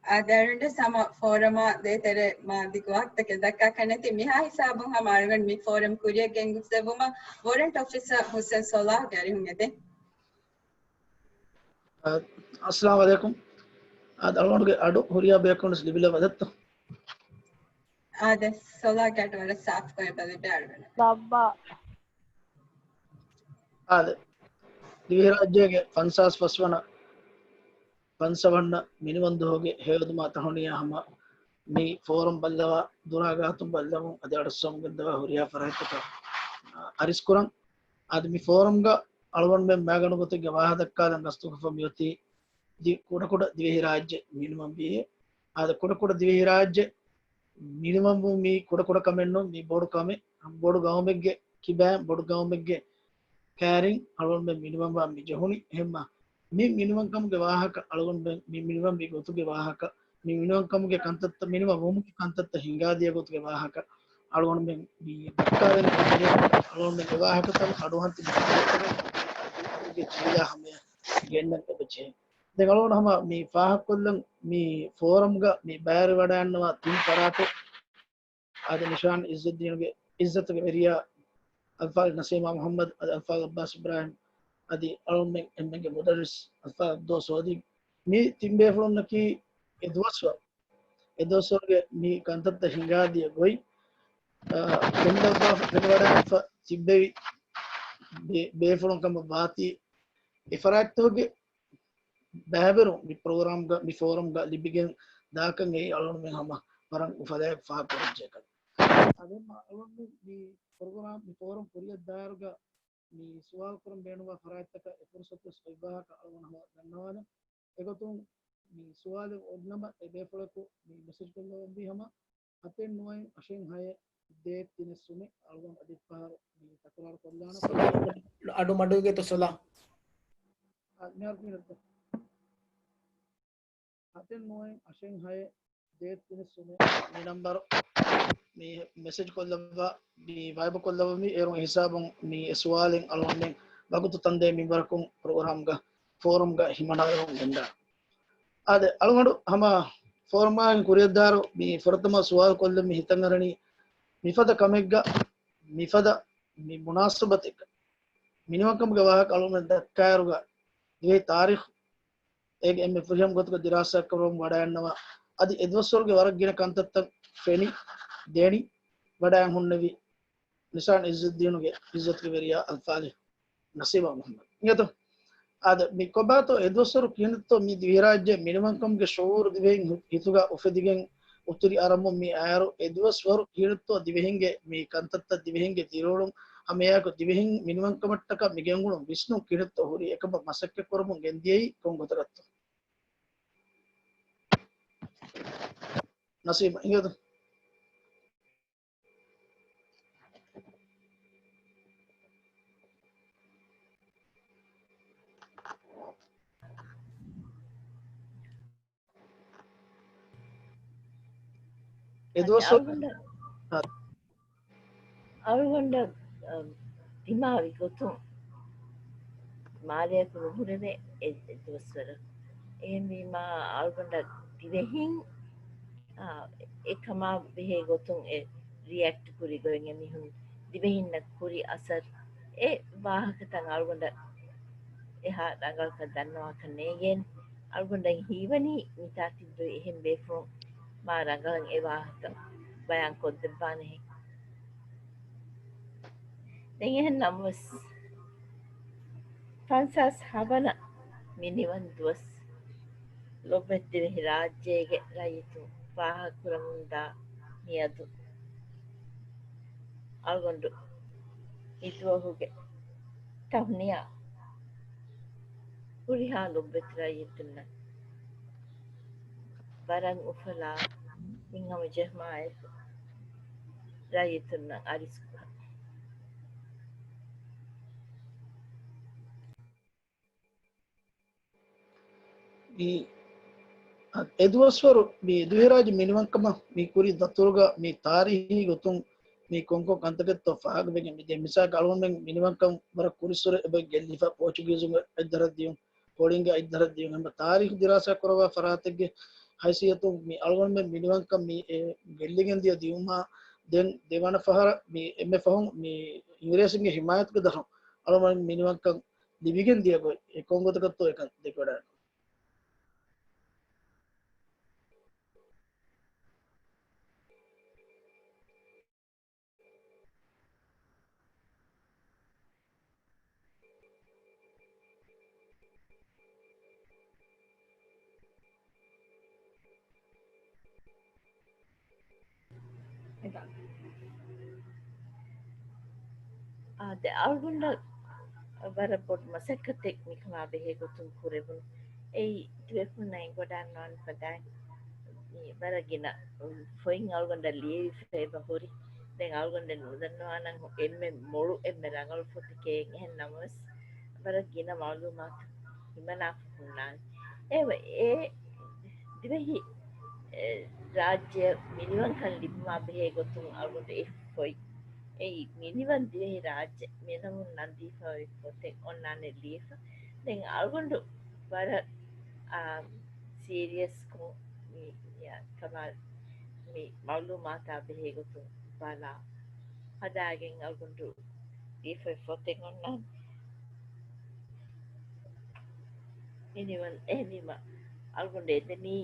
އާ، ދެން އަޅުގަނޑު ހަމަ ފޯރަމާ ދޭތެރޭ މާ ދިގު ވަގުތެއް ދައްކާ ކަންނެތި. މިހާ ހިސާބުން ހަމަ އަޅުގަނޑު މި ފޯރަމް ކުރިއަށް ގެންގޮސްދެއްވުމަށް ވޯރަންޓް އޮފިސަރ ހުސެން ސޮލާހްގެ އަރިހުން އެދެން. އާ، އައްސަލާމު ޢަލައިކުމް. އާ، އަޅުގަނޑުގެ އަޑު ހުރިހާ ބޭކަލުން ލިބިލައްވަ ދެއްތޯ؟ އާދެ، ސޮލާހްގެ އަޑު ވަރަށް ސާފުކޮށް އެބަ ލިބޭ އަޅުގަނޑަށް. ލައްވާ. އާދެ، ދިވެހިރާއްޖޭގެ ފަންސާސް ފަސް ވަނަ ފަންސަވަންނަ މިނިވަންދުވަހުގެ ހެޔޮއެދުމާ ތަހުނިޔާ ހަމަ މި ފޯރަމް ބައްލަވާ، ދުރާ ގާތުން ބައްލަވުން އަދި އަޑުއައްސަވަމުން ގެންދަވާ ހުރިހާ ފަރާތްތަކަށް، އަ، އަރިސްކުރަން. އާދެ، މި ފޯރަމްގަ އަޅުގަނޑުމެން މައިގަނޑު ގޮތެއްގެ ވާހަކަ ދައްކާލަން ގަސްތުކޮށްފަ މިއޮތީ ދި-، ކުޑަކުޑަ ދިވެހިރާއްޖެ މިނިވަންވީ. އާދެ، ކުޑަކުޑަ ދިވެހިރާއްޖެ މިނިވަންވުން މީ ކުޑަކުޑަ ކަމެއް ނޫން، މީ ބޮޑު ކަމެއް. ބޮޑު ގައުމެއްގެ ކިބައިން، ބޮޑު ގައުމެއްގެ ކައިރިން އަޅުގަނޑުމެން މިނިވަންވާ މި ޖެހުނީ. އެހެންމަ މި މިނިވަންކަމުގެ ވާހަކަ، އަޅުގަނޑުމެން މި މިނިވަންވި ގޮތުގެ ވާހަކަ، މި މިނިވަންކަމުގެ ކަންތައްތައް، މިނިވަން ވުމުގެ ކަންތައްތައް ހިނގާދިޔަ ގޮތުގެ ވާހަކަ، އަޅުގަނޑުމެން މި ދައްކާލަން އެބަޖެހޭ. އަޅުގަނޑުމެން އެ ވާހަކަތައް އަޑުއަހަން ތިބި ޖީލާ ހަމަޔަށް ގެންނަން އެބަޖެހޭ. ދެން އަޅުގަނޑު ހަމަ މި ފާހަގަކޮށްލަން މި ފޯރަމްގަ މި ބައިވެރިވަޑައިންނަވާ ތިން ފަރާތެއް. އާދެ، ނިޝާން އިއްޒަތްދީނުގެ އިއްޒަތުގެ ވެރިޔާ އަލްފާޟިލް ނަސީމާ މުޙައްމަދު، އަދި އަލްފާޟިލް ޢައްބާސް އިބްރާހިމް، އަދި އަޅުގަނޑުމެން އެންމެންގެ މުދައްރިސް އަލްފާޟިލް އަބްދުﷲ ސޯދީ. މި ތިން ބޭފުޅުންނަކީ އެ ދުވަސްވަރު، އެ ދުވަސްވަރުގެ މި ކަންތައްތައް ހިނގާދިޔަ ގޮތް، އާ، ފެނިލައްވާފަ، ފެނިވަޑައިފަ ތިއްބެވި ބޭ-، ބޭފުޅުން ކަމަށް ވާތީ، އެ ފަރާތްތަކުގެ ބައިވެރިވުން މި ޕްރޮގްރާމްގަ، މި ފޯރަމްގަ ލިބިގެން ދާކަން އެއީ އަޅުގަނޑުމެން ހަމަ ވަރަށް އުފަލާއެކު ފާހަގަކުރަންޖެހޭ ކަމެއް. އަދި އަޅުގަނޑު މި ޕްރޮގްރާމް، މި ފޯރަމް ކުރިއަށްދާއިރުގަ މި ސުވާލު ކުރަން ބޭނުންވާ ފަރާތްތަކަށް އެ ފުރުސަތުވެސް އޮތް ވާހަކަ އަޅުގަނޑު ހަމަ ދަންނަވާލަން. އެގޮތުން މި ސުވާލެއް އޮތްނަމަ އެ ބޭފުޅަކު މި މެސެޖް ކޮށްލަވަންވީ ހަމަ ހަތެއް ނުވައެއް އަށެއް ހައެއް ދޭއް ތިނެއް ސުމެއް. އަޅުގަނޑު އަދި އެއްފަހަރު މި ތަކުރާރު ކޮށްލާނަން. އަޑު މަޑުވިގެތޯ ސޮލާ؟ އަ، މިހާރު ކިހިނެއްތޯ؟ ހަތެއް ނުވައެއް އަށެއް ހައެއް ދޭއް ތިނެއް ސުމެއް މި ނަންބަރު މި މެސެޖް ކޮށްލައްވާ، މި ވައިބަ ކޮށްލައްވަމީ. އޭރުން އެ ހިސާބުން މި އެ ސުވާލެއް އަޅުގަނޑުމެން ވަގުތު ތަންދޭ މިންވަރަކުން ޕްރޮގްރާމްގަ، ފޯރަމްގަ ހިމަނާލަމުން ގެންދާނަން. އާދެ، އަޅުގަނޑު ހަމަ ފޯރަމްއާއި ކުރިއަށްދާއިރު މި ފުރަތަމަ ސުވާލު ކޮށްލަން މި ހިތަށް އަރަނީ މިފަދަ ކަމެއްގަ، މިފަދަ މި މުނާސަބަތެއްގަ މިނިވަންކަމުގެ ވާހަކަ އަޅުގަނޑުމެން ދައްކާއިރުގަ ދިވެހި ތާރީޚު އޭގެ އެންމެ ފުރިހަމަ ގޮތުގަ ދިރާސާ ކުރަމުން ވަޑައިގަންނަވާ، އަދި އެދުވަސްވަރުގެ ވަރަށް ގިނަ ކަންތައްތައް ފެނި، ދެނި، ވަޑައި ހުންނެވި ނިޝާން އިއްޒަތްދީނުގެ އިއްޒަތުގެ ވެރިޔާ އަލްފާޟިލް ނަސީމާ މުޙައްމަދު. އިނގޭތޯ؟ އާދެ، މި ކޮބާތޯ އެދުވަސްވަރު ކިހިނެއްތޯ މި ދިވެހިރާއްޖެ މިނިވަންކަމުގެ ޝުޢޫރު ދިވެހިން ހި-، ހިތުގަ އުފެދިގެން އުތުރި އަރަމުން މި އައިރު އެދުވަސްވަރު ކިހިނެއްތޯ ދިވެހިންގެ މި ކަންތައްތައް ދިވެހިންގެ ދިރިއުޅުން ހަމައެއާއެކު ދިވެހިން މިނިވަންކަމަށްޓަކާ މި ގެންގުޅުން ވިސްނުން ކިހިނެއްތޯ ހުރީ އެކަމަށް މަސައްކަތް ކުރަމުން ގެންދިޔައީ ކޮން ގޮތަކަށްތޯ؟ ނަސީމް، އިނގޭތޯ؟ އެދުވަސް އަޅުގަނޑަށް، އަ، އަޅުގަނޑަށް، އަ، ދިމާވި ގޮތުން މާލެއަކު ނުހުރެވޭ އެ، އެ ދުވަސްވަރު. އެހެންވީމާ، އަޅުގަނޑަށް ދިވެހިން، އާ، އެކަމާ ބެހޭ ގޮތުން އެ ރިއެކްޓް ކުރި ގޮތް އެމީހުން ދިވެހިންނަށް ކުރި އަސަރު އެ ވާހަކަތައް އަޅުގަނޑަށް އެހާ ރަނގަޅަކަށް ދަންނަވާކަށް ނޭނގޭނެ. އަޅުގަނޑަށް ހީވަނީ މިތާ ތިއްބެވި އެހެން ބޭފުޅުން މާ ރަނގަޅަށް އެ ވާހަކަ ބަޔާން ކޮށްދެއްވާނެހެން. ދެން އެހެން ނަމަވެސް، ފަންސާސް ހަވަނަ މިނިވަން ދުވަސް ލޮބުވެތި ދިވެހި ރާއްޖޭގެ ރައްޔިތުން ފާހަގަކުރަމުންދާ މިއަދު އަޅުގަނޑު މިދުވަހުގެ ތަހުނިޔާ ހުރިހާ ލޮބުވެތި ރައްޔިތުންނަށް ވަރަށް އުފަލާ ހިތްހަމަޖެހުމާއެކު، ރައްޔިތުންނަށް އަރިސްކުރަން. މި އެ ދުވަސްވަރު މި ދިވެހިރާއްޖެ މިނިވަންކަމަށް މި ކުރި ދަތުރުގަ މި ތާރީހީ ގޮތުން މި ކޮންކޮން ކަންތަކެއްތޯ ފާހަގަވެގެން މިދިޔަ. މިސާލަކަށް އަޅުގަނޑުމެން މިނިވަންކަން ވަރަށް ކުރިއްސުރެ އެބަ ގެއްލިފަ ޕޯޗުގީޒުން އެއްދަރަށް ދިޔުން، ކޯޅިންގާ އެއްދަރަށް ދިޔުން. އެހެން ތާރީޚު ދިރާސާ ކުރައްވާ ފަރާތެއްގެ ހައިސިއްޔަތުން މި އަޅުގަނޑުމެން މިނިވަންކަން މި އެ ގެއްލިގެން ދިޔަ ދިޔުމާ ދެން ދެވަނަ ފަހަރަށް މި އެންމެ ފަހުން މި އިނގިރޭސިންގެ ހިމާޔަތުގެ ދަށުން އަޅުގަނޑުމެން މިނިވަންކަން ލިބިގެން ދިޔަ ގޮތް އެ ކޮން ގޮތަކަށްތޯ އެކަން ދެކެވަޑައިގަންނަން. އާދެ، އަޅުގަނޑަށް ވަރަށް ބޮޑު މަސައްކަތެއް މިކަމާ ބެހޭ ގޮތުން ކުރެވުނު. އެއީ ތިބޭފުޅުންނަށް އެނގިވަޑައިގަންނަވާނެ ފަދައިން މި ވަރަށް ގިނަ ފޮތް އަޅުގަނޑަށް ލިޔެވިފަ އެބަ ހުރި. ދެން އަޅުގަނޑެއް ނުދަންނަވާނަން އެންމެ މޮޅު އެންމެ ރަނގަޅު ފޮތެކޭ. އެހެން ނަމަވެސް، ވަރަށް ގިނަ މައުލޫމާތު ހިމަނާފަ ހުންނާނެ. އެ، އެ ދިވެހި، އެ، ރާއްޖެ މިނިވަންކަން ލިބުމާ ބެހޭ ގޮތުން އަޅުގަނޑު އެ ފޮތް، އެއީ މިނިވަން ދިވެހި ރާއްޖެ މިނަމުން ނަން ދީފަ އޮތް ފޮތެއް އޮންނާނެ ލިޔެފަ. ދެން އަޅުގަނޑު ވަރަށް، އާ، ސީރިއަސްކޮށް މި، މި، ކަމާ މި މައުލޫމާތާ ބެހޭ ގޮތުން ބަލާ ހަދާގެން އަޅުގަނޑު ލިޔެފަ އޮތް ފޮތެއް އޮންނާނެ. މިނިވަން އެހެންވީމަ އަޅުގަނޑު އެދެނީ،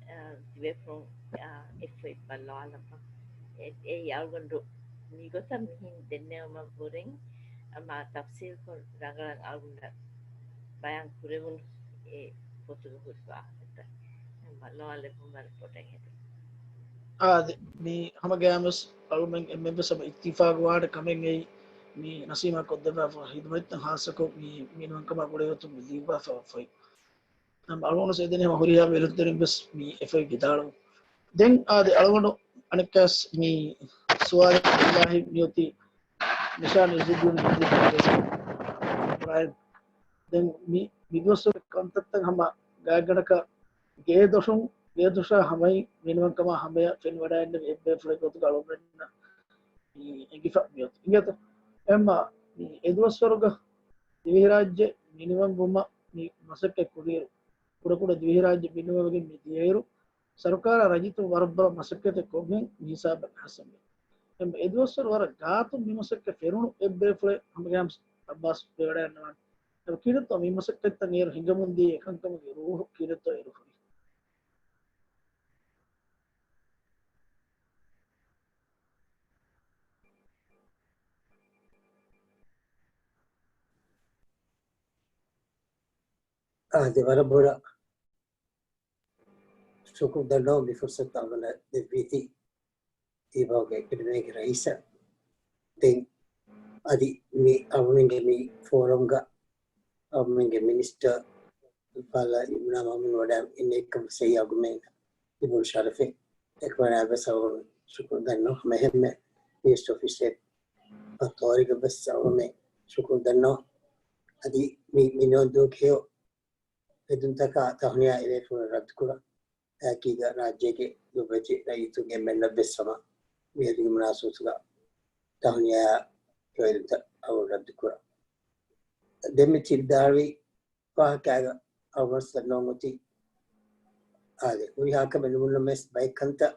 އާ، ތިބޭފުޅުން، އާ، އެ ފޮތް ބައްލަވާލައްވަން. އެ، އެއީ އަޅުގަނޑު މިގޮތަށް މިހިން ދެންނެވުމަށްވުރެން މާ ތަފްސީލްކޮށް ރަނގަޅަށް އަޅުގަނޑަށް ބަޔާން ކުރެވުނު އެ ފޮތުގަ ހުރި ވާހަކަތައް ބައްލަވާލެއްވުން ވަރަށް ބޮޑަށް އެދެން. އާދެ، މި ހަމަގައިމުވެސް އަޅުމެން އެންމެންވެސް ހަމަ އިއްތިފާގުވާނެ ކަމެއް އެއީ މި ނަސީމާ ކޮށްދެއްވާފަ ހިދުމަތްތައް، ހާއްސަކޮށް މި މިނިވަންކަމާ ގުޅޭގޮތުން މި ލިޔުއްވާފަ ފޮތް. އަޅުގަނޑު އެދެނީ ހަމަ ހުރިހާ ވެލުންތެރިން ވެސް މި އެ ފޮތް ވިދާޅުވުން. ދެން އާދެ، އަޅުގަނޑު އަނެއްކާސް މި ސުވާލެއް އިލާހި މިއޮތީ ނިޝާން އިޒުއްދީން ހަމީދު އިބްރާހިމް. ދެން މި، މިދުވަސްވަރު ކަންތައްތައް ހަމަ ގާތްގަނޑަކަށް ގޭދޮށުން، ގޭދޮށާ ހަމައިން މިނިވަންކަމާ ހަމަޔަށް ފެނިވަޑައިގެންނެވި އެއްބޭފުޅެއް ގޮތުގަ އަޅުގަނޑުމެންނަށް މި އެނގިފަ މިއޮތީ. އިނގޭތަ؟ އެހެންމާ މި އެދުވަސްވަރުގަ ދިވެހިރާއްޖެ މިނިވަންވުމަށް މި މަސައްކަތް ކުރިއިރު، ކުޑަކުޑަ ދިވެހިރާއްޖެ މިނިވަންވެގެން މި ދިޔައިރު، ސަރުކާރާ ރައްޔިތުން ވަރަށް ބޮޑަށް މަސައްކަތެއް ކޮށްގެން މި ހިސާބަށް ހަސަންވެ. އެ ދުވަސްވަރު ވަރަށް ގާތުން މި މަސައްކަތް ފެނުނު އެއްބޭފުޅެއް ހަމަގައިމުވެސް އައްބާސް ވެވަޑައިގަންނަވާނެ. އެ ކިހިނެއްތޯ މި މަސައްކަތްތައް އޭރު ހިނގަމުންދިޔަ އެކަންކަމުގެ ރޫހު ކިހިނެއްތޯ އޭރު ހުރީ؟ އާދެ، ވަރަށް ބޮޑަށް ޝުކުރު ދަންނަވަން މި ފުރުސަތު އަޅުގަނޑަށް ދެއްވީތީ ތީބާގެ އެކަޑަމީގެ ރައީސަށް. ދެން އަދި މި އަޅުގަނޑުގެ މި ފޯރަމްގަ އަޅުގަނޑުގެ މިނިސްޓަރ ފާލާ އިމްނާ މައުމޫން ވަޑައި އިންނަ އެކަމަށް އަޅުގަނޑުމެން ލިބުނު ޝަރަފެއް އެކަމަށް ވެސް އަޅުގަނޑު ޝުކުރު ދަންނަވަން. ހަމަ އެހެންމެ މިނިސްޓަރ އޮފީސް އެއް ތޯރިގަ ވެސް އަޅުގަނޑުމެން ޝުކުރު ދަންނަވަން. އަދި މި، މި ނޯންދޫ ކެޔޮ ހެދުންތަކާ ތަހުނިޔާ އެބޭފުޅުން ރައްދުކުރަން. އެކީގަ ރާއްޖޭގެ ލޮބުވެތި ރައްޔިތުން އެންމެންނަށް ވެސް ހަމަ މިއަދުގެ މުނާސަބަތުގަ ތަހުނިޔާ ސުވައިލްތައް އަޅު ރައްދު ކުރަން. ދެންމެ ތި ދާޅުވި ވާހަކައިގަ އަޅުގަނޑު ނޯން އޮތީ. އާދެ، ހުރިހާ ކަމެއް ނުބުންނަމަވެސް ބައެއް ކަންތައް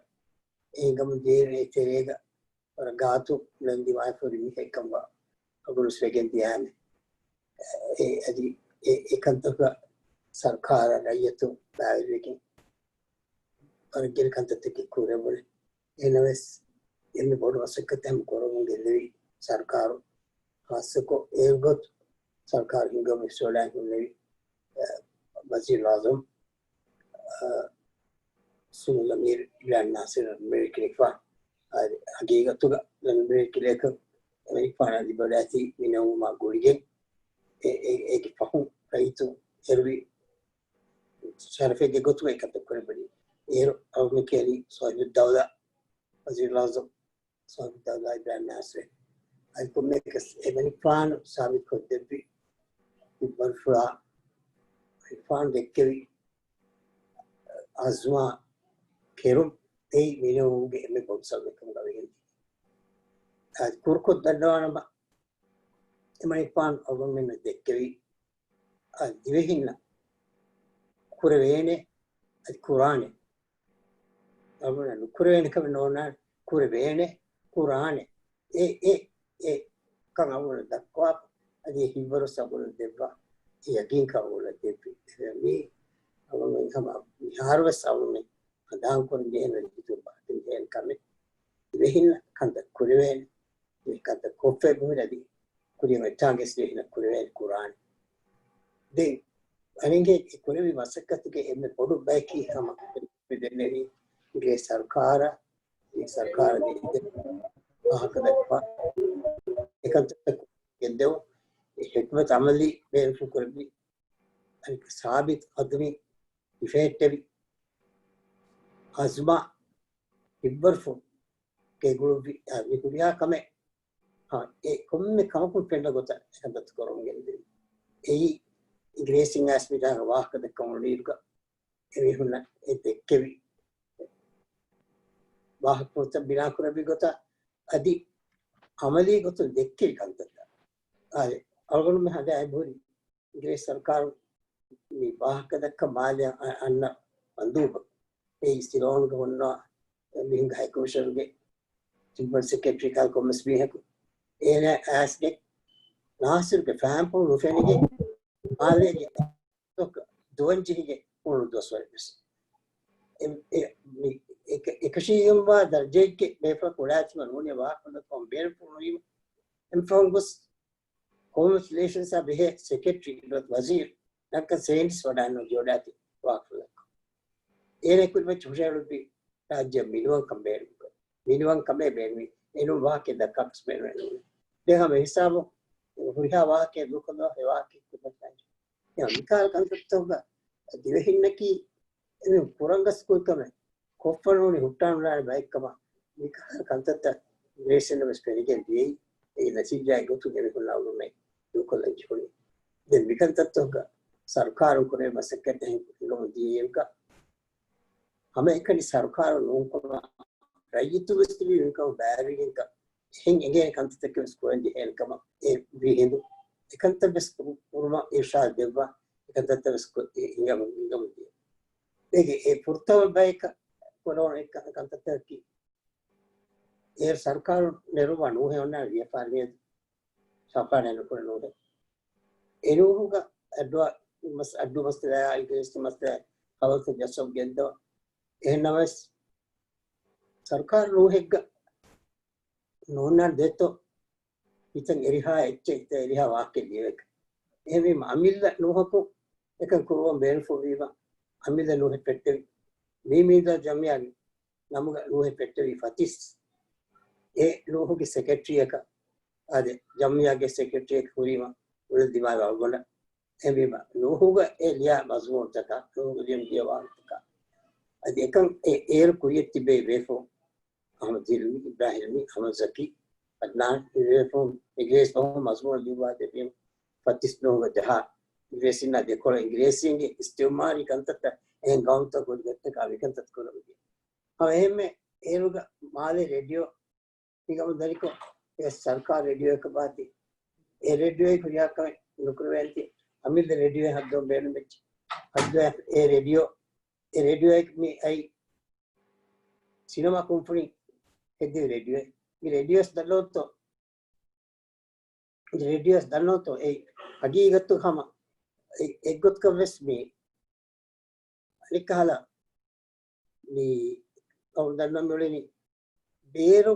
އެ ހިނގަމުން ދިޔައިރު އެ ތެރޭގަ ވަރަށް ގާތު ނަން ދިމާވެފަ ހުރި މީހެއް ކަމަށް އަޅުގަނޑު ވެސް ވެގެން ދިޔައިމެ. އެ، އަދި އެ، އެ ކަންތަކަށް ސަރުކާރާ ރައްޔިތުން ބައިވެރިވެގެން ވަރަށް ގިނަ ކަންތައްތަކެއް ކުރެވުނު. އެހެނަސް އެންމެ ބޮޑު މަސައްކަތެއް ހަމަ ކުރަމުން ގެންދެވީ ސަރުކާރު. ޚާއްޞަކޮށް އޭރު ގޮތު ސަރުކާރު ހިންގަމުން އިސްވެލާން ހުންނެވި، އަ، ވަޒީރުލްއަޢުޟަމް، އަ، ސުނިލް އަމީރު އިބްރާހިމް ނާސިރަށް މެރިޓް ކިރެފާ. އަ، ހަގީގަތުގަ މެރިޓް ކިރެކަށް އެމަނިކުފާނާ ލިބިވަޑައިގަތީ މިނަވުމާ ގުޅިގެން އެ، އެ، އޭގެ ފަހުން ރައްޔިތުން އެރުވި ޝަރަފެއްގެ ގޮތުގައި ކަންތައް ކުރެއްވަނީ. އޭރު އަޅުގަނޑު ކިޔަނީ ސާހިބުއްދައުލާ، ވަޒީރުލްއަޢުޟަމް ސާހިބުއްދައުލާ އިބްރާހިމް ނާސިރު. އަދި ކޮންމެއަކަސް އެމަނިކުފާނު ސާބިތުކޮށްދެއްވި ހިތްވަރުފުޅާ، އެމަނިކުފާނު ދެއްކެވި އަޒުމާ ކެރުން އެއީ މިނަވުމުގެ އެންމެ ބޮޑު ސަބަބެއް ކަމުގަ ވެގެންދިޔަ. އަދި ކުރުކޮށް ދަންނަވާނަމަ، އެމަނިކުފާނު އަޅުގަނޑުމެންނަށް ދެއްކެވި އަދި ދިވެހިންނަށް ކުރެވޭނެ، އަދި ކުރާނެ. އަޅުގަނޑަށް ނުކުރެވޭނެ ކަމެއް ނޯންނާނެ، ކުރެވޭނެ، ކުރާނެ. އެ، އެ، އެ ކަން އަޅުގަނޑަށް ދައްކާފަ، އަދި އެ ހިތްވަރު ސަބުރު ދެއްވާ، އެ ޔަގީންކަން އަޅުގަނޑަށް ދެއްވި. މީ އަޅުގަނޑު ހަމަ މިހާރުވެސް އަޅުގަނޑު ހަނދާން ކުރަން ޖެހޭނެ ރައްޔިތުން ބަހައްޓަން ޖެހޭނެ ކަމެއް. ދިވެހިންނަށް ކަންތައް ކުރެވޭނެ. މި ކަންތައް ކޮށްފައި ބުނި އަދި ކުރިއަށް އޮތް ތާނގެސް ދިވެހިންނަށް ކުރެވޭނެ ކުރާނެ. ދެން އަނެއްގެ އެ ކުރެވި މަސައްކަތުގެ އެންމެ ބޮޑު ބަޔަކީ ހަމަ މި ދެންނެވި އިނގިރޭސި ސަރުކާރަށް، މި ސަރުކާރަށް ވާހަކަ ދައްކާ އެކަންތައްތައް ގެންދެވުން. އެ ޙިކްމަތު ޢަމަލީ ބޭނުން ކުރެއްވި، އަނެއް ސާބިތު ޤަދަމީ ހިފެހެއްޓެވި އަޒުމާ ހިތްވަރުފުޅު ގެންގުޅުއްވި އަދި ހުރިހާ ކަމެއް، އާ، އެ ކޮންމެ ކަމަކުން ފެންނަ ގޮތަށް އެކަންތައް ކުރަމުން ގެންދެވި. އެއީ އިނގިރޭސިން އައިސް މިތާގަ ވާހަކަ ދައްކަމުން އުޅޭއިރުގަ އެމީހުންނަށް އެ ދެއްކެވި ވާހަކަފުޅުތައް ބިނާކުރެއްވި ގޮތަށް އަދި ޢަމަލީ ގޮތުން ދެއްކެވި ކަންތައްތައް. އާ، އަޅުގަނޑުމެން ހަދާ އެބަހުރި އިނގިރޭސި ސަރުކާރު މި ވާހަކަ ދައްކަން މާލެ އަ-، އަންނަ މަންދޫބަށް އެއީ ސިލޯންގަ ހުންނަ މީހުންގެ ހައިކޮމިޝަންގެ ޕްރިންސިޕަލް ސެކްރެޓަރީ ކަހަލަ ކޮންމެސް މީހަކު. އޭނާ އައިސްގެ ނާސިރުގެ ފާންޕުޅު ނުފެނިގެން މާލޭގެ ދުވަން ޖެހިގެން އުޅުނު ދުވަސްވަރެއް ވެސް. އެ-، އެ-، މި-، އެކަ-، އެކަށީގެންވާ ދަރަޖައެއްގެ ބޭފުޅަކު އުޅާތިމަ ނޫނީ ވާހަކަ ކޮން ބޭނުންފުޅު ނުވީމަ. އެމް ފަހުން ގޮސް ކޮމިއުނިކޭޝަންސްއާ ބެހޭ ސެކްރެޓަރީ ވަޒީރު ޑޮކްޓަރ ސައިންޓިސްޓް ވަޑާން ޖޯޑާތި ވާކުލަކު. އޭނަ ކުރިމައްޗަށް ހުށަހެޅުއްވި ރާއްޖެ މިނިވަންކަން ބޭނުން. މިނިވަންކަމޭ ބޭނުމީ. އެނޫން ވާހަކަ ދައްކާކަސް ބޭނުމެއް ނޫން. ދެ ހަމަ ހިސާބު ހުރިހާ ވާހަކަ ދޫކޮށްލާ އެ ވާހަކަ ކުރިމައްޗަށް. އެ މިކާ ކަންތައްތަކުގަ ދިވެހިންނަކީ އެމީހުން ކުރަން ގަސް ކުރި ކަމެއް ކޮށްފަ ނޫނީ ހުއްޓާނުލާނެ ބައެއްކަމަށް މިކަހަލަ ކަންތައްތައް ރޭޝަން ވެސް ފެނިގެން ދިޔައީ. އެ ނަތީޖާއެއް ގޮތުގެ މި ހުންނަ އުޅުމެއް ދޫކޮށްލަން ޖެހުނީ. ދެން މިކަންތައްތަކުގަ ސަރުކާރުން ކުރެވޭ މަސައްކަތްތައް ހިނގުމުން ދިޔައިރުގަ ހަމައެކަނި ސަރުކާރު ނޫންކަމަށް ރައްޔިތު ވެސް ތިބީ މިކަމަށް ބައިވެރިގެންކަ އެހެން އެނގޭނެ ކަންތައްތަކެއް ވެސް ކުރަން ޖެހޭނެ ކަމަށް އެ ވީ ހިނދު. އެކަންތައް ވެސް ކުރުމަށް އިރްޝާދު ދެއްވާ، އެކަންތައްތައް ވެސް ކު-، އެ ހިނގަމު، ހިނގަމުން ދިޔަ. އޭގެ އެ ފުރަތަމަ ބަޔަކަށް ކުރެވުނު އެ ކަ-، ކަންތައްތަކަކީ އޭރު ސަރުކާރު ނެރުއްވާ ނޫހެއް އޮންނާނެ ވިޔަފާރި މިއަދު ސަރުކާރު ނެރުކުރެ ނޫހެއް. އެ ނޫހުގަ އައްޑޫ މަސް-، އައްޑޫ މައްސަލައާ އިނގިރޭސި މައްސަލައާ ހަވަލުތައް ޖައްސަވަން ގެންދަވާ. އެހެންނަމަވެސް ސަރުކާރު ނޫހެއްގަ ނޯންނާން ދޭތޯ ހިތަށް އެރިހާ އެއްޗެއް ހިތަށް އެރިހާ ވާހަކައެއް ލިޔެވޭކަށް. އެހެންވީމަ އަމިއްލަ ނޫހަކު އެކަން ކުރުވަން ބޭނުންފުޅުވީމަ އަމިއްލަ ނޫހެއް ފެއްޓެވި. މީ މީދާ ޖަމްއިއްޔާގެ ނަމުގަ ނޫހެއް ފެއްޓެވި ފަތިސް. އެ ނޫހުގެ ސެކްރެޓަރީއަކަށް އާދެ، ޖަމްއިއްޔާގެ ސެކްރެޓަރީއަކަށް ހުރީމަ އުޅެ ދިމާވި އަޅުގަނޑަށް. އެހެންވީމަ ނޫހުގަ އެ ލިޔާ މަޒުމޫނުތަކާ، ނޫހުގެ ލިޔަން ދިޔަ ވާހަކަތަކާ އަދި އެކަން އެ އޭރު ކުރިޔަށް ތިބޭ ބޭފުޅުން އަހްމަދު ހިލްމީ، އިބްރާހިމް ހިލްމީ، އަހްމަދު ޒަކީ، އަދްނާން، އެ ބޭފުޅުން އިނގިރޭސި ފަހުން މަޒުމޫނު ލިޔުއްވާ ދެވީމަ ފަތިސް ނޫހުގަ ޖަހާ އިނގިރޭސީންނާ ދެކޮޅަށް އިނގިރޭސީންގެ އިސްތިއުމާރީ ކަންތައްތައް އެހެން ގައުމުތައް ކުރިގަތްތަކާ މިކަންތައް ކުރަމުން ދިޔަ. ހަމަ އެހެންމެ އޭރުގަ މާލެ ރޭޑިއޯ ހިނގަމުން ދަނިކޮށް، އެ ސަރުކާރު ރޭޑިއޯއަކަށް ވާތީ. އެ ރޭޑިއޯއެއް ހުރިހާ ކަމެއް ނުކުރެވޭނެތީ. އަމިއްލަ ރޭޑިއޯއެއް ހައްދަވަން ބޭނުންވެއްޖެ. ހައްދަވާ އެ ރޭޑިއޯ، އެ ރޭޑިއޯއެއް މި އައި ސިނަމާ ކުންފުނި ހެއްދެވި ރޭޑިއޯއެއް. މި ރޭޑިއޯސް ދަންނަވަންތޯ؟ ރޭޑިއޯސް ދަންނަވަންތޯ؟ އެއީ ހަގީގަތު ހަމަ އެ-، އެއްގޮތަކަށް ވެސް މި އަނެއްކަހަލަ މި އަޅު ދަންނަ މިއުޅެނީ ބޭރު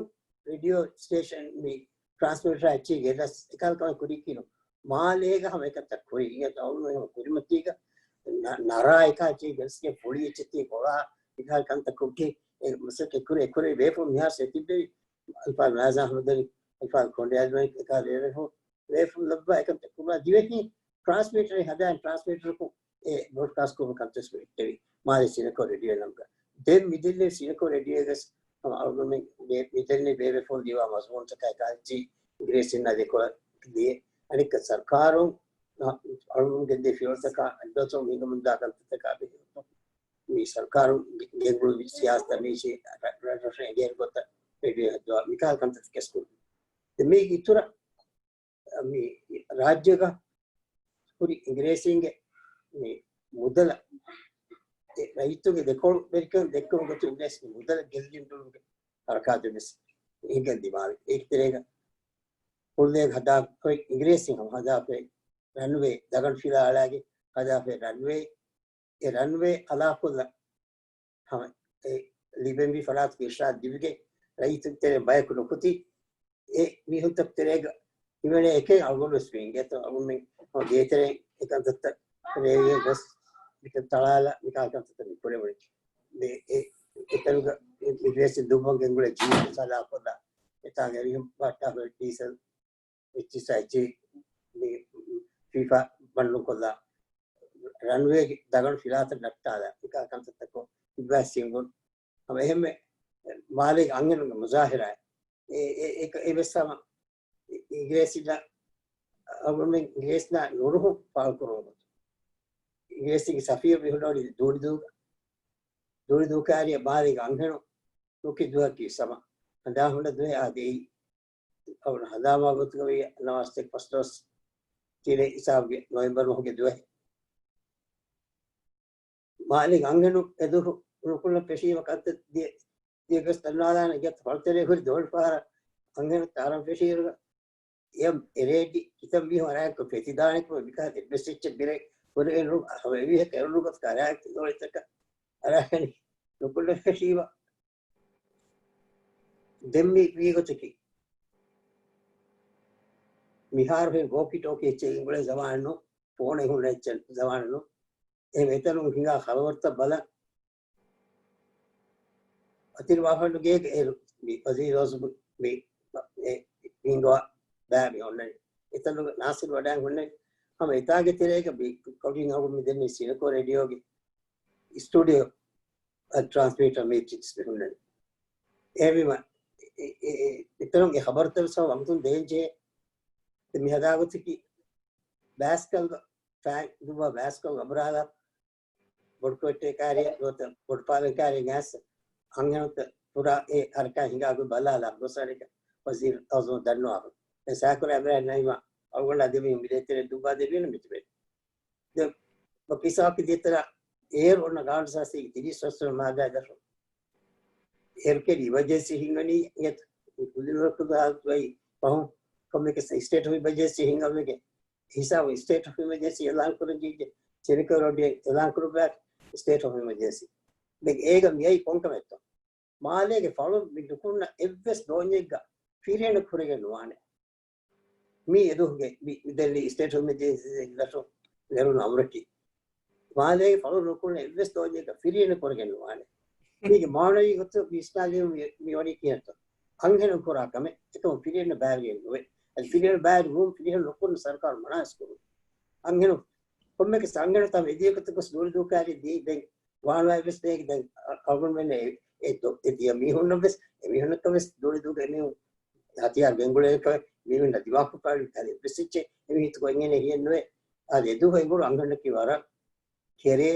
ރޭޑިއޯ ސްޓޭޝަން މި ޓްރާންސްމިޓަރ އެއްޗެއް ގެންދަސް އެކަހަލަ ކަމެއް ކުރީކީނު. މާލޭގަ ހަމަ އެކަންތައް ކުރި. އިނގޭތޯ އަޅުގަނޑު ހަމަ ކުރިމަތީގަ ނަ-، ނަރާ އެކާ އެއްޗެއް ގެންދަސްގެން ފުޅި އެއްޗެއް ތި ކޮޅާ އެކަހަލަ ކަންތައް ކޮށްގެން އެ މަސައްކަތް ކުރި، އެ ކުރި ބޭފުޅުން މިހާރު ސެ ތިއްބެވި. އަލްފާ ނާޒާ އަހްމަދު އަލީ، އަލްފާ ކޮނޑިއާލް މަނިކް އެކާ ބޭފުޅުން ލައްވާ އެކަންތައް ކުރާ ދިވެހި ޓްރާންސްމިޓަރެއް ހަދާ ޓްރާންސްމިޓަރަކު އެ ބްރޯޑްކާސްޓް ކުރުމަށް ކަންތައް ސްޕެކްޓެވި މާލެ ސިނަކޯ ރޭޑިއޯ ނަމުގަ. ދެން މިދެންނެވި ސިނަކޯ ރޭޑިއޯގަސް ހަމަ އަޅުގަނޑުމެން މި-، މިދެންނެވި ބޭބެފުޅުން ދިވާ މަޒުމޫންތަކާއި ކާއްޗި އިނގިރޭސިންނާ ދެކޮޅަށް ދިޔަ. އަނެއްކާ ސަރުކާރުން އަ-، އަޅުގަނޑުމެން ގެންދިޔަ ފިޔަވަޅުތަކާ އައްޑުއަތޮޅުން ހިނގަމުންދާ ކަންތައްތަކާ ބެހޭ މި ސަރުކާރުން ގެ-، ގެންގުޅުއްވި ސިޔާސަތަށް މީށި ރަ-، ރަށްރަށަށް އެނގޭނެ ގޮތަށް ރޭޑިއޯ ހައްދަވާ މިކާ ކަންތައް ކެސްކުރުން. ދެން މީގެ އިތުރަށް މި ރާއްޖޭގަ ހުރި އިނގިރޭސީންގެ މި މުދަލަށް އެ ރައްޔިތުންގެ ދެކޮޅު ވެރިކަން ދެއްކުމުގެ ގޮތުން ވެސް މި މުދަލަށް ގެއްލިގެން ދުރުގެ ހަރަކާތެއް ވެސް އެނގެން ދިމާވި. އޭގެ ތެރޭގަ ކުޅޭގެ ހަދާފައި އިނގިރޭސީން ހަމަ ހަދާފައި ރަންވޭ ދަގަނޑު ފިލާ އަޅާގެ ހަދާފައި ރަންވޭ އެ ރަންވޭ އަލާކޮށްލަ ހަމަ އެ ލިބެންވީ ފަރާތުގެ އިރްޝާދު ލިބިގެން ރައްޔިތުން ތެރޭ ބަޔަކު ނުކުތީ، އެ މީހުންތަކު ތެރޭގަ ހިމެނޭ އެކެއް އަޅުގަނޑު ވެސް ވީ އިނގޭތޯ އަޅުގަނޑުމެން ހަމަ ގޭތެރެއިން އެކަންތައްތައް ރޭވިޔަ ގޮސް މިކަން ތަޅާލާ މިކާ ކަންތައްތައް މި ކުރެވުނީ. އެ، އެ، އެތަނުގަ އިނގިރޭސި ދުއްވަން ގެންގުޅޭ ޖީން ސަލާކޮށްލާ އެތާގެ އެރިހުން ބައްޓާ ޑީސަލް އެއްޗިސް އައިޗި މި ފީފާ ބަންދުކޮށްލާ ރަންވޭގެ ދަގަނޑު ފިލާތައް ނައްޓާލާ މިކާ ކަންތައްތަކު އިބްރާ ސިންގުން ހަމަ އެހެންމެ މާލޭގެ އަންހެނުންގެ މުޒާހިރާ އެ، އެ، އެ، އެ ވެސް ހަމަ އިނގިރޭސިންނާ އަޅުގަނޑުމެން އިނގިރޭސިންނާ ނުރުހުން ފާޅުކުރުމުގެ އިނގިރޭސީގެ ސަފީރު މި ހުންނަވަނީ ދޫނިދޫގަ. ދޫނިދޫ ކާރިއަށް މާލޭގެ އަންހެނުން ނުކި ދުވަހަކީ ސަމަ ހަނދާން ހުންނަ ދުވަހެއް އާދެ އެއީ އަޅުގަނޑު ހަނދާންވާ ގޮތުގަ ވީ ނަވާސްތެއް ފަސްދޮޅަސް ތިރޭ ހިސާބުގެ ނޮވެމްބަރު މަހުގެ ދުވަހެއް. މާލޭގެ އަންހެނުން އެދުވަހު ނުކުޅަ ފެށީމަ ކަންތައް ދިޔަ، ދިޔަ ގޮސް ދަންނާލާނެ ގެއަށް ފަޅުތެރޭ ހުރި ދޯނިފަހަރަށް އަންހެނުން ތާރަން ފެށިއިރުގަ އެ އެރޭޑި ކިތަން މީހުން އަރާއެކު ފެތިދާނެކު މިކަހަލަ އެއްވެސް އެއްޗެއް ބިރެއް ކުރެވެނު ހަމަ އެމީހަކަށް އެރުނު ގޮތަކަށް އަރާއެކު ދޯނިތަކަށް އަރާގަނެ ނުކުޅަ ފެށީމަ. ދެން މި ވީގޮތަކީ، މިހާރު ހެން ވޯކި ޓޯކި އެއްޗެއް ގެންގުޅޭ ޒަމާނެއް ނޫން، ފޯނެއް ހުންނަ އެއްޗެއް ޒަމާނެއް ނޫން. އެހެން އެތަނުން ހިނގާ ޚަބަރުތައް ބަލަން. އަތިރި ވާފަންޑު ގޭގެ އޭރު މި ވަޒީރު އަޒުމް މި އެ ހިނގާ ބައި މި ހުންނަނީ. އެތަނުގަ ނާސިރު ވަޑައިން ހުންނަނީ. ހަމަ އެތާގެ ތެރޭގަ މި ކޮޑިން އަޅުގަނޑު މި ދެންނެވި ސިނަކޯ ރޭޑިއޯގެ އިސްޓޫޑިއޯ އަށް ޓްރާންސްމިޓަރ މެޓްރިކްސް މި ހުންނަނީ. އެހެންވީމަ، އެ، އެ، އެ، އެތަނުގެ ޚަބަރުތައް ވެސް ހަމަ އަމުތުން ދޭންޖެހޭ. މި ހަދާ ގޮތަކީ ބާސްކަލްގަ ފައިން ދުއްވާ ބާސްކަލް އަބުރާލާ ބޮޑުކޮށްޓޭ ކާރިއަށް ނުވަތަ ބޮޑު ޕާލަން ކާރިއަށް އައިސް އަންހެނުންތައް ފުރާ އެ ހަރަކާތް ހިނގާ ގޮތް ބަލާލާ ގޮސް އަނެކަ ވަޒީރު އަޒުމް ދަންނަވާފަ. އެ ސާކުރާ އިބްރާހިމް ނައިމާ އަޅުގަނޑާ ދެމީހުން މި ދޭތެރެ ދުއްވާ ދެވީނަ މިތިބެ. ދެ ބަކިސާކި ދޭތެރެ އޭރު އޮންނަ ގާނޫނު ސާސީގެ ތިރީސް ފަސްވަނަ މާއްދާ ދަށުން އޭރު ކެރި އިމަޖެންސީ ހިންގަނީ އެ ކުލިނުވަރު ކުދާ ހާލަތުގައި ފަހުން ކޮންމެކެސް ސްޓޭޓް އޮފް އިމަޖެންސީ ހިންގަމެގެ ހިސާބު ސްޓޭޓް އޮފް އިމަޖެންސީ އިއުލާން ކުރަން ޖެހިއްޖެ، ސިނަކޯ ރޭޑިއޯ އިއުލާން ކުރުއްވާ ސްޓޭޓް އޮފް އިމަޖެންސީ. ދެން އޭގަ މިއައީ ކޮންކަމެއްތޯ؟ މާލޭގެ ފަޅުން މި ނުކުންނަ އެއްވެސް ދޯންޏެއްގަ ފިރިހެނަށް ކުރެގެން ނުވާނެ. މީ އެދުވަހުގެ މި، މި ދެންނެވި ސްޓޭޓް އޮފް އިމަޖެންސީ ދަށުން ނެރުނު އަމުރަކީ. މާލޭގެ ފަޅުން ނުކުންނަ އެއްވެސް ދޯންޏެއްގަ ފިރިހެނަށް ކުރެގެން ނުވާނެ. މީގެ މާނަވީ ގޮތުން ވިސްނާލީމަ މި، މި ވަނީ ކިހިނެއްތޯ؟ އަންހެނުން ކުރާ ކަމެއް އެކަމު ފިރިހެންނަށް ބައިވެރިއެއް ނުވޭ. އަދި ފިރިހެން ބައިވެރި ވުމުން ފިރިހެން ނުކުން ސަރުކާރު މަނާވެސް ކުރުން. އަންހެނުން ކޮންމެކެސް އަންހެނުން ތަން އެދިޔަ ގޮތަކަސް ދޫނިދޫ ކާރި ދީ ދެން ވާނުވާ ވެސް ދޭގެ ދެން އަޅުގަނޑުމެން އެ، އެ ދޮ-، އެ ދިޔަ މީހުންނަށް ވެސް އެ މީހުންނަކަށް ވެސް ދޫނިދޫގެ މީހުން ހަތިޔާރު ގެންގުޅޭ ކަމެއް މީހުންނަށް ދިމާކޮށްފައި އަދި އެއްވެސް އެއްޗެއް އެމީހުން އެނގޭނެ ހިއެއް ނުވޭ. އަދި އެދުވަހު އެނބުރު އަންހެނަކީ ވަރަށް ކެރޭ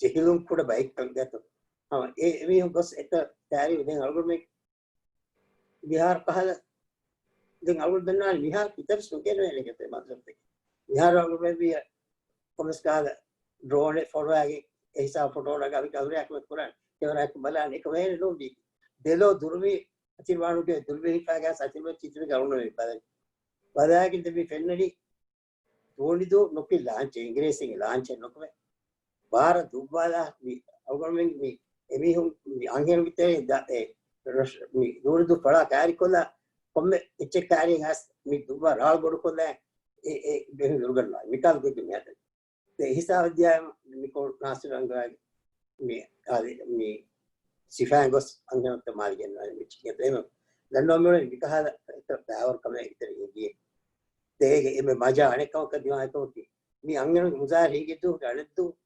ޖެހިލުން ކުޑަ ބައެއްކަން ގަތު. ހަމަ އެ އެމީހުން ގޮސް އެތަ ތާރީ ދެން އަޅުގަނޑުމެން މިހާރު ކަހަލަ ދެން އަޅުގަނޑު ދަންނާނީ މިހާރު ކިތަންސް ނުކެރެވޭނެ ގެތެއް މައްސަލަތަކެއް. މިހާރު އަޅުގަނޑު ވެއްވިޔަ ކޮމެސް ކާލަ ޑްރޯނެއް ފޮރުވާގެ އެހިސާބު ފޮޓޯ ނަގާ މި ކަވަރެއް ކުރާން. ކެމެރާއަކު ބަލާން އެކަމަށް ނޫން ދީ. ދެލޯ ދުރުމި އަތިރިވާނުގެ ދުރުމި ހިފާގާސް އަތިރިމަ ޗިތުރިގެ އަޅުން މި ބަލަން. ބަލާގެން ދެ މި ފެންނަނީ ދޯނިދޫ ނުކި ލާންޗެއް، އިނގިރޭސިން ލާންޗެއް ނުކުމެ. ބާރަ ދުއްވާލާ މި އަޅުގަނޑުމެން މި އެމީހުން މި އަންހެނުންގެ ތެރޭ ދަ-، އެ ރަށް-، މި ދޯނިދޫ ފަޅާ ކާރިކޮށްލާ ކޮންމެ އެއްޗެއް ކާރި ހާސް މި ދުއްވާ ރާޅު ބޮޑުކޮށްލާ އެ، އެ ބެހުން ދުރުގަންނާ. މިކާލު ގޮތު މި ހަދަނީ. ދެ ހިސާބަށް ދިޔާ މިކޮޅު ނާސިރު ރަނގަޅަށް މި އާދެ، މި ސިފައިން ގޮސް އަންހެނުންތައް މާލެ ގެންނާނެ މި ޗިކެތް. އެމެ ދަންނަވަން މި މިކަހަލަ އެތައް ބައިވަރު ކަމެއް އެތެރެ އިނގިއޭ. ދޭގެ އެމެ މަޖާ އަނެއް ކަމަކަށް ދިމާވި ކަމަކީ، މި އަންހެނުންގެ މުޒާރު ހިނގި ދުވަހުގެ އަނެއް ދުވަހު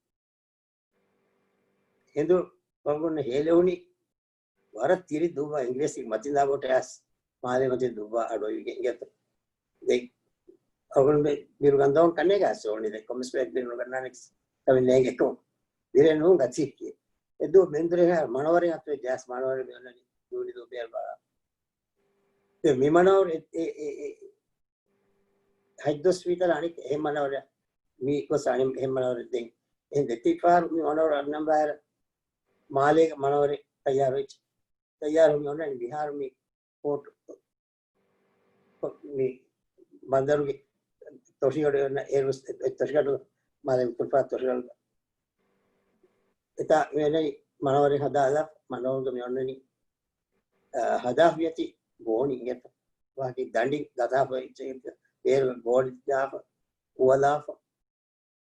ހެނދު ވަގުން ހޭލެވުނީ ވަރަށް ތިރި ދުއްވާ އިނގިރޭސި މަތިންދާ ބޯޓެއް އައިސް މާލޭ މަތިން ދުއްވާ އަޑުއިވިގެން އިނގޭތޯ. ދެ އަޅުގަނޑު ބިރު ގަންދަވަން ކަންނޭގެ އައިސް އޯނި ދެ ކޮމިސް ބޭކް ބިރު ނުގަންނާނެ ކަމެއް ނޭނގެ ކޮ. ބިރެއް ނޫން ގަތީކީ. އެ ދުވަހު މެންދުރެ މަނަވަރެއް އަތުވެ ޖާސް މަނަވަރެއް މި އޮންނަނީ ދޫނި ދޫ ބޭރު ބާ. ދެ މި މަނަވަރު އެ، އެ، އެ، އެ، ހަތް ދޮސް ވީތަނަ އަނެއް އެހެން މަނަވަރެއް މި ގޮސް އަނެއް އެހެން މަނަވަރެއް ދެން. އެހެން ދެތި ފަހަރު މި މަނަވަރު އަންނަން ބާއިރަށް މާލޭގެ މަނަވަރެއް ތައްޔާރު ވެއްޖެ. ތައްޔާރު މި އޮންނަނީ މިހާރު މި ޕޯޓް މި ބަނދަރުގެ ތޮށިގަޑު އޮންނަ އޭރު ތޮށިގަޑު މާލޭ އުތުރުފާ ތޮށިގަޑު. އެތާ މި އޮންނަނީ މަނަވަރެއް ހަދާލާ މަނަވަރުގަ މި އޮންނަނީ، އަ، ހަދާފަ މިއޮތީ ގޯނި އިނގޭތަ. ވާކި ދަނޑި ގަތާފަ އެއްޗެއް އޭރު ގޯނި ދާފަ އުވަލާފަ.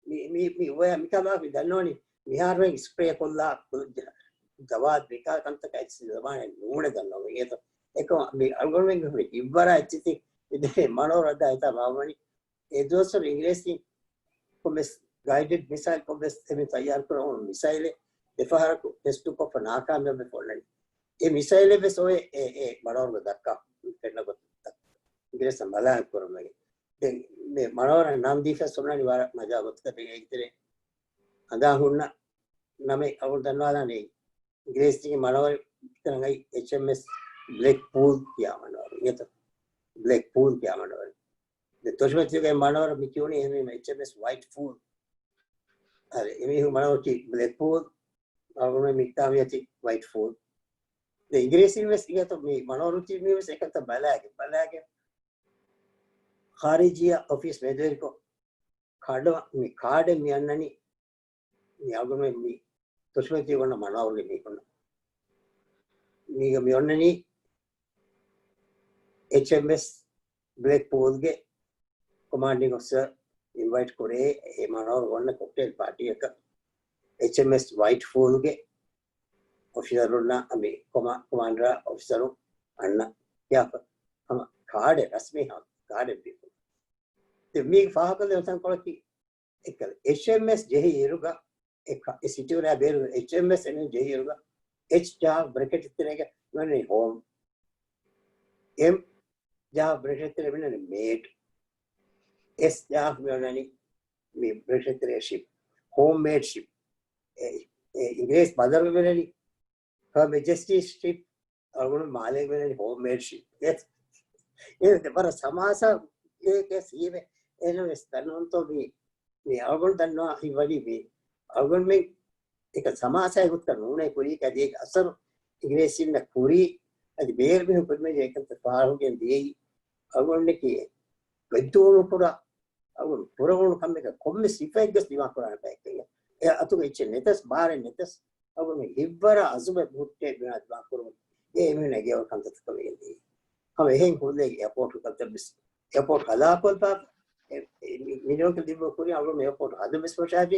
މި، މި، މި އޮޔާ މިކަމާ މި ދަންނަވަނީ މިހާރު ވެސް ސްޕްރޭ ކޮށްލާ ޖަ-، ޖަވާދު މިކާ ކަންތަކާ އެއްޗި ޒަމާނެއް ނޫނެ ދަންނަވަނީ. އެތަ އެކަމަ މި އަޅުގަނޑުމެންގެ ހުރި ހިއްވަރާ އެއްޗިތި އެދެ މަނޯ ރައްދާ އެތާ މާވަނީ. އެ ދުވަސްވަރު އިނގިރޭސީން ކޮންމެސް ގައިޑެޑް މިސައިލް ކޮންމެސް އެމި ތައްޔާރު ކުރަމުން މިސައިލެއް ދެފަހަރަކު ޓެސްޓުކޮށްފަ ނާކާމިޔާބެ ފޮންނަނީ. އެ މިސައިލެއް ވެސް އޮވޭ އެ، އެ މަނޯރުގެ ދައްކާ ފެންނަ ގޮތަށް އިނގިރޭސަށް ބަލާން ކުރުމެގެ. ދެން މި މަނޯރަށް ނަން ދީފަސް އޮންނަނީ ވަރަށް މަޖާ ގޮތަކަށް ދެން އޭގެ ތެރޭ ހަނދާން ހުންނަ ނަމެއް އަޅުގަނޑު ދަންނަވާލާނެ. އިނގިރޭސީގެ މަނޯރަށް ތަނަގައި އެޗްއެމްއެސް ބްލެކް ޕޫލް ކިޔާ މަނޯރު އިނގޭތަ؟ ބްލެކް ޕޫލް ކިޔާ މަނޯރު. ދެ ތޮށިމަތީގެ މަނޯރަށް މި ކިޔުނީ އެހެންވީމަ އެޗްއެމްއެސް ވައިޓް ފޫލް. އަދި އެމީހުން މަނޯރަށް ކީ ބްލެކް ޕޫލް. އަޅުގަނޑު މި ތާ މިއޮތީ ވައިޓް ފޫލް. ދެ އިނގިރޭސީން ވެސް އިނގޭތޯ މި މަނޯރު ތި މި ވެސް އެކަންތައް ބަލާގެ، ބަލާގެ ޚާރިޖިއްޔާ އޮފީސް މެދުވެރިކޮށް ކާޑު، މި ކާޑެއް މި އަންނަނީ މި އަޅުގަނޑުމެން މި ތޮށިމަތީ އޮންނަ މަނާވުގެ މީހުންނަށް. މީގަ މި އޮންނަނީ އެޗްއެމްއެސް ބްލެކް ޕޫލްގެ ކޮމާންޑިން އޮފިސަރ އިންވައިޓް ކުރޭ އެ މަނާވަރު އޮންނަ ކޮކްޓެއިލް ޕާޓީއަކަށް. އެޗްއެމްއެސް ވައިޓް ފޫލްގެ އޮފިސަރުންނާ މި ކޮމާ-، ކޮމާންޑަރ އޮފިސަރު އަންނަ ކިޔާފަ ހަމަ ކާޑެއް ރަސްމީ ހަމަ ކާޑެއް ބިކުން. ދެ މީގެ ފާހަގަކޮށްލެވޭ ތަންކޮޅަކީ އެކަލަ އެޗްއެމްއެސް ޖެހި އިރުގަ އެ ކ-، އެ ސިޓީ ވަރާ ބޭރު އެޗްއެމްއެސް އެން ޖެހި އިރުގަ އެޗް ޖާ ބްރެކެޓް ތެރޭގަ ވަނީ ހޯމް. އެމް ޖާ ބްރެކެޓް ތެރޭ މިނަނީ މޭޑް. އެސް ޖާ މި ވަނީ މި ބްރެކެޓް ތެރޭ ޝިޕް. ހޯމް މޭޑް ޝިޕް. އެ، އެ އިނގިރޭސި ބަނދަރު މިނަނީ ހަ މެޖެސްޓީ ޝިޕް. އަޅުގަނޑު މާލޭގެ މިނަނީ ހޯމް މޭޑް ޝިޕް. އެ، އެ ވަރަށް ސަމާސާ އެ ކެސް ހީވެ. އެހެންވެސް ދަންނަވަންތޯ މި، މި އަޅުގަނޑު ދަންނަވާ ހިތްވަނީ މި އަޅުގަނޑުމެން އެކަން ސަމާސާއެއް ގޮތަކަށް ނޫނޭ ކުރީ، އަދި އޭގެ އަސަރު އިނގިރޭސީންނަށް ކުރީ، އަދި ބޭރު މީހުން ކުރިމަޖެ އެކަންތައް ފާހަގަކޮށްގެން ދިޔައީ. އަޅުގަނޑަކީ ބެއްދޫނުކުރާ، އަޅުގަނޑު ކުރެވުނު ކަމެއްގަ ކޮންމެ ސިފައެއްގަސް ދިމާކުރާނެ ބައެއް. އެ އަތުގަ އެއްޗެއް ނެތަސް، ބާރެއް ނެތަސް، އަޅުގަނޑު ހިތްވަރާ އަޒުމެއް ހުއްޓޭ ބިނާ ދިމާކުރުމަށް އެ އެމީހުން އެ ގެއަވަ ކަންތައްތަކަށް ވެގެން ދިޔައީ. ހަމަ އެހެން ކުރުލޭގެ އެއާޕޯޓު ކަންތައް ވެސް އެއާޕޯޓް ހަލާކޮށްލާފަ، އެ، އެ، މި-، މިލިއަން ކަލިބު ކުރި އަޅުގަނޑު އެއާޕޯޓް ހަދަން ވެސް ފަށާފި،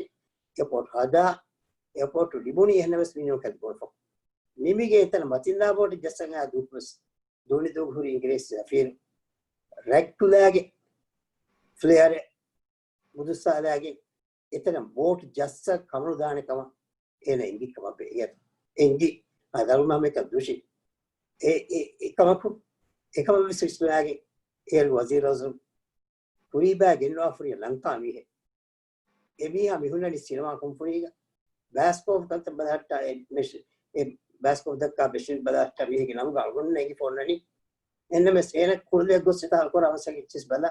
އެއާޕޯޓް ހަދާ، އެއާޕޯޓް ލިބުނީ އެހެންނަމަވެސް މިލިއަން ކަލިބު ފަ. ނިމިގެ އެތަނަށް މަތިންދާ ބޯޓެއް ޖައްސަން އާ ދުވަހު ވެސް ދޫނިދޫގަ ހުރި އިނގިރޭސި ސަފީރު ރެޑް ކުލާގެ ފްލެއަރެއް މުދުއްސާލާގެ އެތަނަށް ބޯޓު ޖައްސަ ކަމުނުދާނެ ކަމަށް އޭނަ އެނގި ކަމަށް ވެ. އެ އެނގި އާ ދަރުމަ ހަމައެކަން ދުށި. އެ، އެ، އެކަމަކު، އެކަމަށް ވެސް ވިސްނާގެ އޭރު ވަޒީރު އަޒުމް ކުރީބާ ގެންނަވާފަ ހުރި ލަންކާ މީހެއް. އެ މީހާ މި ހުންނަނީ ސިނަމާ ކުންފުނީގަ ބަޔަސްކޯޕް ކަންތައް ބަލަހައްޓާ، އެ މެޝި-، އެ ބަޔަސްކޯޕް ދައްކާ މެޝިން ބަލަހައްޓާ މީހެއްގެ ނަމުގަ އަޅުގަނޑު އެނގިފަ އޮންނަނީ އެންނަމެސް އޭނަ ކުޅުދޭ ގޮސް އެތާ ކުރާ މަސައްކަތް އެއްޗެސް ބަލާ.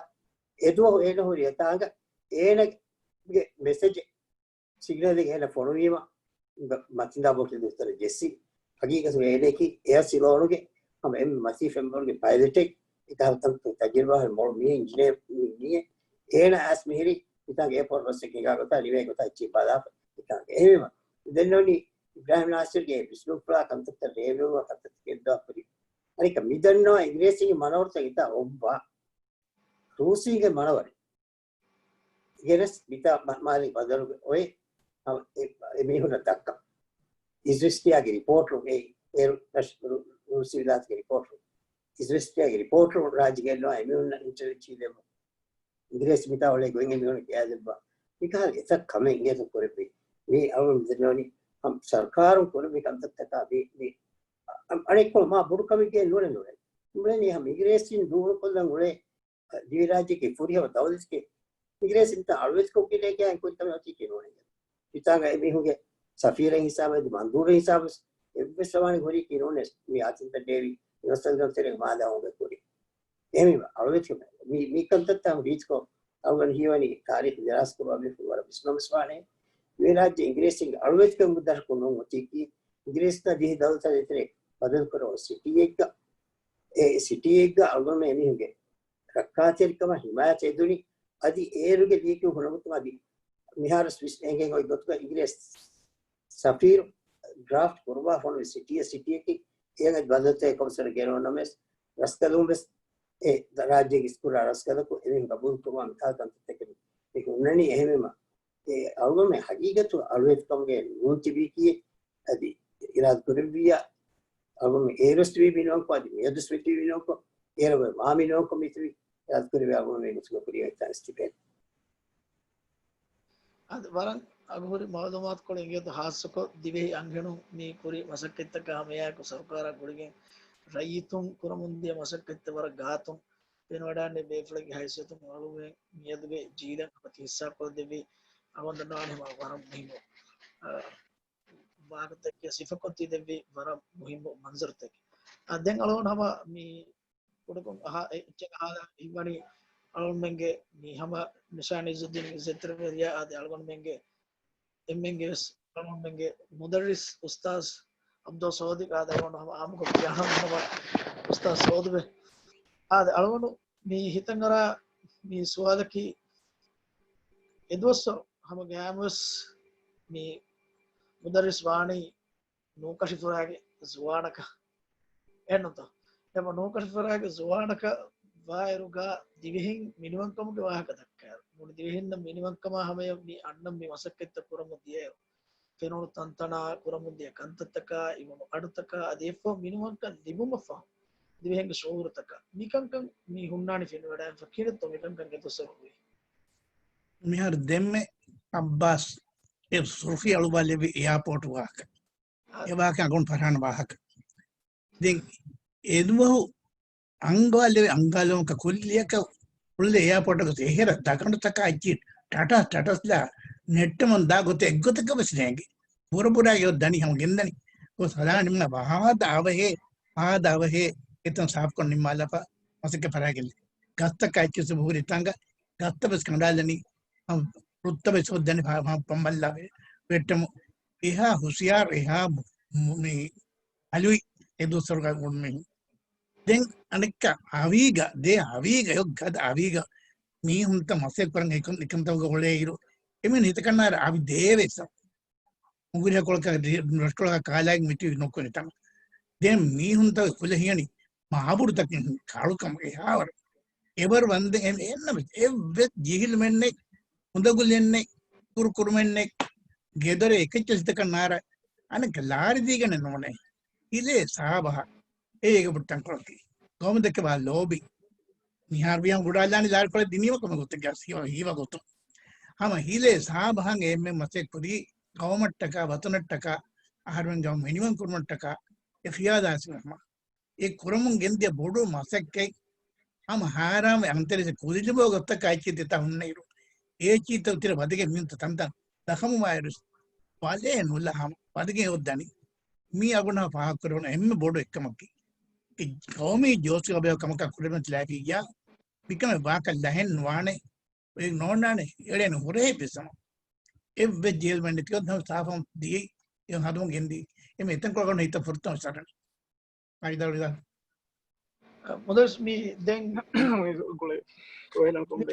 އެދުވަހު އޭނަ ހުރި އެތާނގަ އޭނަގެ މެސެޖެއް ސިގްނަލެއް އޭނަ ފޮނުވީމަ، މަތިންދާ ބޮޓު ދުތަރ ޖެއްސި. ހަގީގަތުގަ އޭނައަކީ އެއާ ސިލޯނުގެ ހަމަ އެން މަތީ ފެންވަރުގެ ޕައިލެޓެއް. އެކަހަލަ ތަންތަން ތަޖުރިބާ މޮޅު މީހެއް އިންޖިނިއަރ މީހެއް. އޭނަ އައިސް މިހިރީ މިތާނގެ އެއާޕޯޓް ބަސްއެއް ހިނގާ ގޮތާ ނިވޭ ގޮތާ އެއްޗެއް ބަލާފަ މިތާނގެ. އެހެންވީމަ ދެންނެވުނީ އިބްރާހިމް ނާސިރުގެ ބިސްނޫފުޅާ ކަންތައްތައް ރޭވެވުމަށް ކަންތައްތައް ގެއްލުވާ ކުރި. އަނެކަ މިދަންނަވާ އިނގިރޭސީންގެ މަނަވަރުތައް އެތާ އޮއްވާ ރޫސީންގެ މަނަވަރެއް ގެނެސް މިތާ މަ-، މާލެ ބަދަލުގެ އޮތް އެ-، އެމީހުންނަށް ދައްކަން. އިޒްވެސްޓިއާގެ ރިޕޯޓު އެ-، އޭރު ރަޝް-، ރު-، ރޫސި ވިލާތުގެ ރިޕޯޓު. އިޒްވެސްޓިއާގެ ރިޕޯޓު ރާއްޖެ ގެއްލުވާ އެމީހުންނަށް އިންޓަވިއު ދެއްވުން. އިނގިރޭސި މިތާ އުޅޭ ގޮތް އެމީހުން ކިޔާދެއްވާ. މިކަހަލަ އެތައް ކަމެއް އިނގޭތޯ ކުރެއްވި. މީ އަޅުގަނޑު ދެންނެވުނީ ހަމަ ސަރުކާރުން ކުރެއްވި ކަންތައްތަކާ މީ، މީ އަ-، އަނެއްކޮޅު މާ ބޮޑު ކަމެއްގެ ނޫނެއް ނޫނޭ. ނޫނޭ ހަމަ އިނގިރޭސިން ދޫރުކޮށްލަން އުޅޭ ދިވެހިރާއްޖެއަކީ ފުރިހަމަ ދައުލަތެކޭ. އިނގިރޭސިންތައް އަޅުވެތިކޮށްގެން ކިޔާ ކުރި ކަމެއް އޮތީކީ ނޫނޭ. މިތާނގަ އެމީހުންގެ ސަފީރެއް ހިސާބަށް މަންދޫރެއް ހިސާބަށް އެއްވެސް ވާނެ ހުރީކީ ނޫނޭ. މި އާތިންތައް ޑޭވި އިވަސްތަން ތެރޭގަ މާލާ އޮނގެ ކުރި. އެހެންވީމަ އަޅުވެތިކަމެއް މި، މި ކަންތައްތައް ހަމަ ރީތިކޮށް އަޅުގަނޑު ހީވަނީ ތާރީޚް ދިރާސް ކުރުވާ މީހަކު ވަރަށް ވިސްނަވަންވެސް ވާނެ. މި ރާއްޖެ އިނގިރޭސިންގެ އަޅުވެތިކަމުގެ ދަށަކުން ނޫން އޮތީކީ، އިނގިރޭސިންނާ ދިވެހި ދައުލަތާ ދޭތެރޭ ބަދަލުކުރައްވާ ސިޓީއެއްގަ، އެ ސިޓީއެއްގަ އަޅުގަނޑުމެން އެމީހުންގެ ރައްކާތެރިކަމަށް ހިމާޔަތް އެދުނީ. އަދި އޭރުގެ ލިޔެކިޔުން ހުންނަ ގޮތުން އަދި މިހާރުވެސް ވިސްނަން އެނގޭ ގޮތުގަ އިނގިރޭސި ސަފީރު ޑްރާފްޓް ކުރުވާ ފޮނުވި ސިޓީއެއް، ސިޓީއަކީ އޭގެ ބަދަލުތަކެއް ކޮންމެސް ގެނައުނަމެސް ރަސްކަލުން ވެސް އެ ރާއްޖޭގެ އިސްކުރާ ރަސްކަލަކު އެމީހުން ގަބޫލުކުރުވާ މިކާ ކަންތައްތަކެއް މި ހުންނަނީ. އެހެންވީމަ އެ އަޅުގަނޑުމެން ހަގީގަތު އަޅުވެތިކަމުގެ ނޫން ތިބީކީ އަދި އިރާދަ ކުރެއްވިއްޔާ އަޅުގަނޑުމެން އޭރުވެސް ތިބީ މިނުވަންކޮށް އަދި މިއަދުސް މި ތިބީ މިނުވަންކޮށް އޭރު މާ މިނުވަންކޮށް މި ތިބީ އިރާދަ ކުރެއްވިއްޔާ އަޅުގަނޑުމެން ގޮތުގަ ކުރިއަށް އޮތްތާނެސް ތިބޭނެ. އަދި ވަރަށް އަގުހުރި މައުލޫމާތުކޮޅެއް އިނގޭތޯ، ހާއްސަކޮށް ދިވެހި އަންހެނުން މި ކުރި މަސައްކަތްތަކާ ހަމައެއާއެކު ސަރުކާރާ ގުޅިގެން ރައްޔިތުން ކުރަމުންދިޔަ މަސައްކަތްތައް ވަރަށް ގާތުން ފެނިވަޑައިގެންނެވި ބޭފުޅެއްގެ ހައިސިއްޔަތުން އަޅުގަނޑުމެން މިއަދުގެ ޖީލަށް އަބަދު ހިއްސާކޮށްދެއްވި އަޅުގަނޑު ދަންނަވާނެ ހަމަ ވަރަށް މުހިއްމު، އަ، ވާހަކަތަކެއް ސިފަކޮށް ތި ދެއްވި ވަރަށް މުހިއްމު މަންޒަރުތަކެއް. އަ، ދެން އަޅުގަނޑު ހަމަ މި ކުޑަކޮށް އަހާ، އެ-، އެއްޗެއް އަހާލާ ހިތްވަނީ އަޅުގަނޑުމެންގެ މި ހަމަ ނިޝާން އިއްޒުއްދީން އިއްޒަތްތެރިވެރިޔާ އަދި އަޅުގަނޑުމެންގެ އެންމެންގެ ވެސް އަޅުގަނޑުމެންގެ މުދައްރިސް އުސްތާޒް އަބްދުއް ސޯދި އާދެ، އަޅުގަނޑު ހަމަ އާއްމުކޮށް ކިޔާ ހަމަ ހަމަ އުސްތާޒް ސޯދުވެ. އާދެ، އަޅުގަނޑު މި ހިތަށް އަރާ މި ސުވާލަކީ، އެދުވަސްވަރު ހަމަ ގައިމުވެސް މި މުދައްރިސް ވާނީ ނޫކަށިފުރާގެ ޒުވާނަކަށް. އެހެންނުތަ؟ އެބަ ނޫކަށިފުރާގެ ޒުވާނަކަށް ވާއިރުގަ ދިވެހިން މިނިވަންކަމުގެ ވާހަކަ ދައްކާއިރު، މުޅި ދިވެހިންނަށް މިނިވަންކަމާ ހަމަޔަށް މި އަންނަން މި މަސައްކަތްތައް ކުރަމުން ދިޔައިރު، ފެނުނު ތަންތަނާ ކުރަމުން ދިޔަ ކަންތައްތަކާ، އިވުނު އަޑުތަކާ، އަދި އެއްފަހު މިނިވަންކަން ލިބުމަށްފަހު ދިވެހިންގެ ޝުޢޫރުތަކާ، މިކަންކަން މި ހުންނާނީ ފެނިވަޑައިގެންފަ. ކިހިނެއްތޯ މިކަންކަން އެދުވަސްވަރު ހުރީ؟ މިހާރު ދެންމެ އައްބާސް އެ ސުރުޚީ އަޅުވާލެއްވި އެއާޕޯޓު ވާހަކަ. އާ. އެ ވާހަކަ އަގުން ފަރާން ވާހަކަ. ދެން އެދުވަހު އަންގާލެވި އަންގާލުމަކަށް ކުއްލިއަކަށް ކުއްލި އެއާޕޯޓަކަށް އެހެރަ ދަގަނޑުތަކާ އެއްޗި ޓަޓަސް ޓަޓަސްލާ ނެއްޓަމުން ދާ ގޮތެއް އެއްގޮތަކަށް ވެސް ނޭނގެ. ބުރަބުރާގެ އޮތް ދަނީ ހަމަ ގެންދަނީ. ގޮސް ހަދާ ނިންމާ ވަހާދަ އަވަހޭ، ހާދަ އަވަހޭ އެތަން ސާފުކޮށް ނިންމާލާފަ މަސައްކަތް ފަރާގެން. ގަސްތަކާ އެއްޗިސް ހުރި ތަނގަ ގަސްތައް ވެސް ކަނޑާލަނީ. ހަމަ ރުއްތައް ވެސް ހޯދަނީ ފަ-، ފަ-، ފަނބަލްލާ ވެ-، ވެއްޓަމު. އެހާ ހުސިޔާރު، އެހާ މު-، މު-، މި އަލުވި އެ ދުވަސްވަރުގަ އުޅުނު މީހުން. ދެން އަނެއްކާ އަވީގަ، ދޭ އަވީގަ، އެ ގަދަ އަވީގަ މީހުންތައް މަސައްކަތް ކުރަން އެކަން، އެކަންތަކުގަ އުޅޭއިރު، އެމީހުން ހިތަކަށްނާރ އަވި ދޭވެސް. މުގުރިހަކޮޅަކަށް ރި-، ރަށްކޮޅަކަށް ކާލާގެން މިތިބި ނުކުނި ތަން. ދެން މީހުންތަކުގެ ކުލަ ހިޔަނީ މަ-، އަބުރުތަކެއް ކާޅުކަމުގެ އެހާވަރު. އެވަރު ވަންދެން އެ-، އެންނަ އެއްވެސް ޖިހިލުމެއްނެތް، އުނދަގުލެއްނެތް، ކުރުކުރުމެއްނެތް، ގެދޮރެއް އެކައްޗެއް ހިތަކަށް ނާރ، އަނެއްކާ ލާރި ދީގަނެއް ނޫނޭ. ހިލޭ ސާބަހަށް އޭގެ ބުއްޓަން ކޮޅަކީ. ގައުމުތަކެއް ވާ ލޯބި. މިހާރު ވިޔަން ހުޑާލާނީ ލާރިކޮޅެއް ދިނީމަ ކޮމެ ގޮތެއްގަ ހީވަ، ހީވަ ގޮތުން. ހަމަ ހިލޭ ސާބަހަށް އެންމެ މަސައްކަތް ކުރީ ގައުމަށްޓަކާ، ވަތަނަށްޓަކާ، އަހަރުމެން ގައުމު މިނިވަން ކުރުމަށްޓަކާ އެ ޚިޔާލާސި ހަމަ. އެ ކުރަމުން ގެންދިޔަ ބޮޑު މަސައްކަތް ހަމަ ހާރާންވެ އަންތަރީސް ކުރިލިބޯ ގޮތަކަށް އެއްޗެއް ދެތާ ހުންނައިރު، އޭ އެއްޗިތައް ތިރަ ވަދެގެން މިންތަ ތަންތަން ދަޚަމުވާއިރު ވަލޭ ނުލާ ހަމަ ވަދެގެން އޮއްދަނީ. މީ އަގުނާ ފާހަގަކުރެވުނު އެންމެ ބޮޑު އެއްކަމަކީ. އެ ޤައުމީ ޖޯޝުގަ ބޭ ކަމަކަށް ކުރެވެން ލާފިއްޔާ، މިކަމެއް ވާކަށް ލަހެއް ނުވާނެ. އެ ނޯންނާނެ އެޅޭނެ ހުރޭ ބިސަމ. އެއްވެ ޖޭލްމެން ނެތިކޮށް ހަމަ ސާފަށް ދިޔައީ. އެ ހަދުމަށް ގެންދިޔައީ. އެ މިތަން ކޮޅަކަށް ހިތަށް ފުރަތަމަ ސަރަން. އައިދަޅު އިދާ. މުދައްސިރު މި ދެން ގުޅޭ. ގުޅޭ. ގުޅޭ. ގުޅޭ.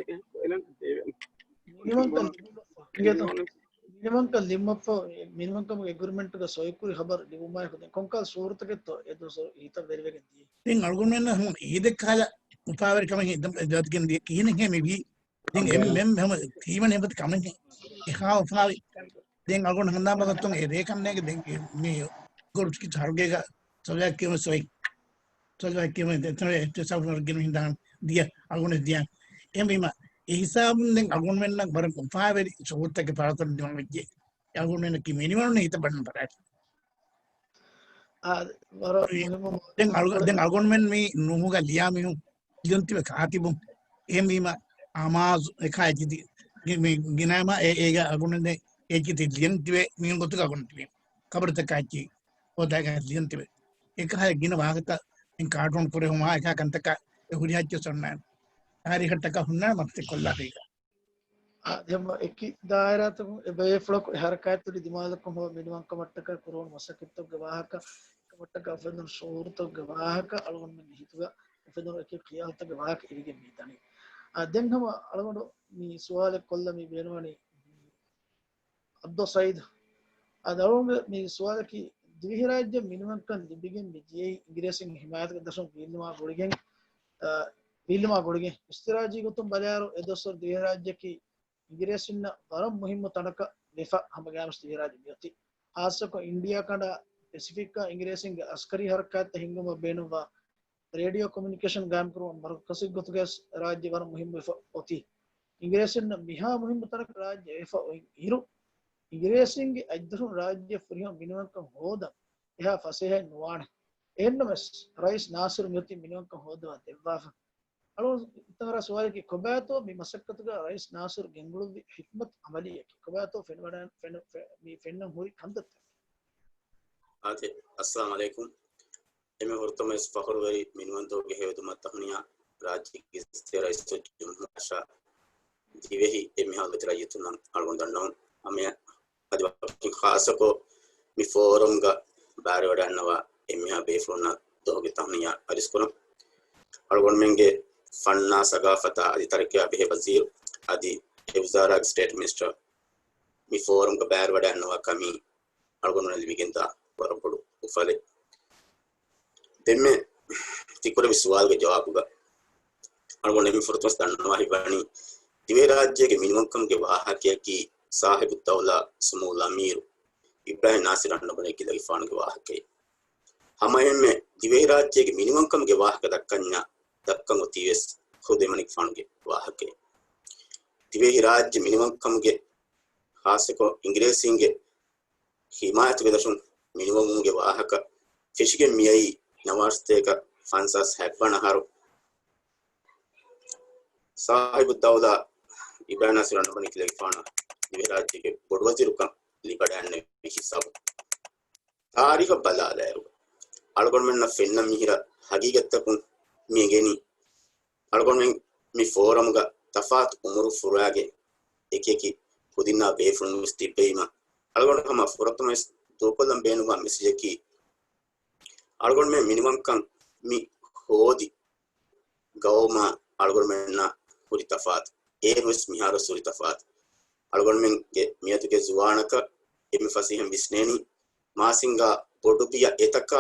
މިނިވަންކަން މިނިވަންކަން ލިބުމަށްފަހު، މިނިވަންކަމުގެ އެގްރިމެންޓުގަ ސޮއިކުރި ޚަބަރު ލިބުމާއެކު ދެން ކޮންކަހަލަ ސޫރަތަކެއްތޯ އެ ދުވަސްވަރު ހިތަށް ވެރިވެގެން ދިޔައީ؟ ދެން އަޅުގަނޑުމެންނަށް ހަމަ އީދެއް ކަހަލަ އުފާވެރި ކަމެއް ހިތަށް ދިޔަ ކިހިނެއްހޭ މިވީ؟ ދެން އެ މެ-، ހަމަ ކީމަން ހެން ކަމެއް އެހާ އުފާވި. ދެން އަޅުގަނޑު ހަނދާން ބަލައްތޯ އެ ރޭކަންނޭގެ ދެން މި ގޮޑު ސަރުގޭގަ ސަލާ ކީމަ ސޮއި. ސަލާ ކީމަ ދެތަނެ އެ ސަބުނަރު ގިނު ހިނދާން ދިޔަ އަޅުގަނޑު ދިޔަ. އެހެންވީމަ އެ ހިސާބުން ދެން އަޅުގަނޑުމެންނަށް ވަރަށް އުފާވެރި ސުވަރުތަކެއް ފާޅުކޮށް ދިމާވެއްޖެ. އަޅުގަނޑުމެންނަކީ މިނިވަނުން ހިތަށް ބަންނަ ބަރާތެ. އާ، ވަރަށް މުހިއްމު ދެން އަޅު-، ދެން އަޅުގަނޑުމެން މި ނޫހުގަ ލިޔާ މީހުން ލިޔުން ތިބެ ކާތިބުން. އެހެންވީމަ އަމާޒު އެކާ އެއްޗިތި ގި-، މި ގިނައިމަ އެ-، އޭގަ އަޅުގަނޑުމެން އެއްޗިތި ލިޔަން ތިބެ މީހުން ގޮތުގަ އަޅުގަނޑު ތިބެ. ކަބަރުތަކާ އެއްޗި ހޯދާގަ ލިޔަން ތިބެ. އެކަހަލަ ގިނަ ވާހަކަ އިން ކާޓޫން ކުރެހުމާ އެކާ ކަންތަކާ އެ ހުރިހާ އެއްޗެއް ސޮންނާނެ. ތާރީޚަށްޓަކާ ހުންނާނެ މަސްތެ ކޮށްލާފައިގަ. އާ، އެހެން އެކި ދާއިރާތަކުން އެ ބޭފުޅަކު އެ ހަރަކާތްތެރި ދިމާލަކުން ހަމަ މިނިވަންކަމަށްޓަކާ ކުރެވުނު މަސައްކަތްތަކުގެ ވާހަކަ، އެކަމަށްޓަކާ އުފެދުނު ޝުޢޫރުތަކުގެ ވާހަކަ، އަޅުގަނޑުމެންގެ ހިތުގަ އުފެދުނު އެކި ޚިޔާލުތަކުގެ ވާހަކަ އިވިގެން މިދަނީ. އާ، ދެން ހަމަ އަޅުގަނޑު މި ސުވާލެއް ކޮށްލަން މި ބޭނުންވަނީ އަބްދުއްސައީދު. އަދި އަޅުގަނޑު މި ސުވާލަކީ ދިވެހިރާއްޖެ މިނިވަންކަން ލިބިގެން މި ދިޔައީ އިނގިރޭސިންގެ ހިމާޔަތުގެ ދަށުން ވީއްލުމާ ގުޅިގެން، އާ، ވީއްލުމާ ގުޅިގެން އިސްތިރާޖީ ގޮތުން ބަލާއިރު އެ ދުވަސްވަރު ދިވެހިރާއްޖެއަކީ އިނގިރޭސިންނަށް ވަރަށް މުހިއްމު ތަނަކަށް ވެފަ ހަމަގައިމުވެސް ދިވެހިރާއްޖެ މިއޮތީ. ޚާއްޞަކޮށް އިންޑިއާ ކަނޑާ ޕެސިފިކްގަ އިނގިރޭސިންގެ އަސްކަރީ ހަރަކާތްތައް ހިންގުމަށް ބޭނުންވާ ރޭޑިއޯ ކޮމިއުނިކޭޝަން ގާއިމްކުރުމަށް މަރުކަޒެއް ގޮތުގައި ރާއްޖެ ވަރަށް މުހިއްމުވެފަ އޮތީ. އިނގިރޭސިންނަށް މިހާ މުހިއްމު ތަނަކަށް ރާއްޖެ ވެފަ އޮތް އިރު، އިނގިރޭސިންގެ އަތްދަށުން ރާއްޖެ ފުރިހަމަ މިނިވަންކަން ހޯދަން އެހާ ފަސޭހައެއް ނުވާނެ. އެހެންނަމަވެސް، ރައީސް ނާސިރު މިއޮތީ މިނިވަންކަން ހޯދަވާ ދެއްވާފަ. އަޅުގަނޑު ތަނގަރާ ސުވާލަކީ ކޮބާތޯ މި މަސައްކަތުގަ ރައީސް ނާސިރު ގެންގުޅުއްވި ޙިކްމަތު ޢަމަލީއަކީ؟ ކޮބާތޯ ފެނިވަޑައި-، ފެނު-، ފެ-، މި ފެންނަން ހުރި ކަންތައްތައް؟ އާދެ، އައްސަލާމު ޢަލައިކުމް. އެންމެ ހުރަތަމަ ވެސް ފަޚުރުވެރި މިނިވަންތަކުގެ ހެޔޮއެދުމަށް ތަހުނިޔާ ރާއްޖޭގެ އިސްތިޔާ ރައީސުލްޖުމްހޫރިއްޔާ ދިވެހި އެންމެހާ އިތުރަށް އިތުރުން އަޅުގަނޑު ދަންނަވަން. ހަމަ އަދި ވަކި ޚާއްޞަކޮށް މި ފޯރަމްގަ ބައިވެރިވަޑައިގަންނަވާ އެންމެހާ ބޭފުޅުންނަށް ދުވަހުގެ ތަހުނިޔާ އަރިސްކުރަން. އަޅުގަނޑުމެންގެ ފަންނާ ސަގާފަތާ އަދި ތަރައްޤިއާ ބެހޭ ވަޒީރު އަދި އެ ވުޒާރާގެ ސްޓޭޓް މިނިސްޓަރ މި ފޯރަމްގަ ބައިވެރިވަޑައިގަންނަވާ ކަމީ އަޅުގަނޑުމެންނަށް ލިބިގެންދާ ވަރަށް ބޮޑު އުފަލެއް. ދެންމެ ތިކުރެއްވި ސުވާލުގެ ޖަވާބުގަ އަޅުގަނޑު އެންމެ ފުރަތަމަ ދަންނަވާ ހިތްވަނީ، ދިވެހިރާއްޖޭގެ މިނިވަންކަމުގެ ވާހަކަޔަކީ ސާހިބުއްދައުލާ ސުމޫލް އަމީރު އިބްރާހިމް ނާސިރު އަންނަބަނި ކިލަގެފާނުގެ ވާހަކައެއް. ހަމައެހެންމެ ދިވެހިރާއްޖޭގެ މިނިވަންކަމުގެ ވާހަކަ ދައްކަންޏާ ދައްކަން އޮތީވެސް ޚުދު އެމަނިކުފާނުގެ ވާހަކައެއް. ދިވެހިރާއްޖެ މިނިވަންކަމުގެ ޚާއްޞަކޮށް އިނގިރޭސީންގެ ހިމާޔަތުގެ ދަށުން މިނިވަންވުމުގެ ވާހަކަ ފެށިގެން މިއައީ ނަވާރަސަތޭކަ ފަންސާސް ހަތްވަނަ އަހަރު ސާހިބުއްދައުލާ އިބްރާހިމް ނާސިރު އަންނަބަނި ކިލަގެފާނަށް ދިވެހިރާއްޖޭގެ ބޮޑުވަޒީރުކަން ލިބިވަޑައިގެންނެވި ހިސާބު. ތާރީޚަށް ބަލާލާއިރު، އަޅުގަނޑުމެންނަށް ފެންނަން މިހިރަ ހަގީގަތްތަކުން މި އެނގެނީ، އަޅުގަނޑުމެން މި ފޯރަމްގަ ތަފާތު އުމުރު ފުރާގެ އެކިއެކި ކުދިންނާ ބޭފުޅުން ވެސް ތިއްބެވީމަ، އަޅުގަނޑު ހަމަ ފުރަތަމަ ވެސް ދޫކޮށްލަން ބޭނުންވާ މެސެޖަކީ، އަޅުގަނޑުމެން މިނިވަންކަން މި ހޯދި ގައުމާ އަޅުގަނޑުމެންނާ ހުރި ތަފާތު، އޭރު ވެސް މިހާރު ވެސް ހުރި ތަފާތު. އަޅުގަނޑުމެންގެ މިއަދުގެ ޒުވާނަކަށް އެންމެ ފަސޭހައިން ވިސްނޭނީ، މާސިންގާ ބޮޑު ބިޔަ އެތަކާ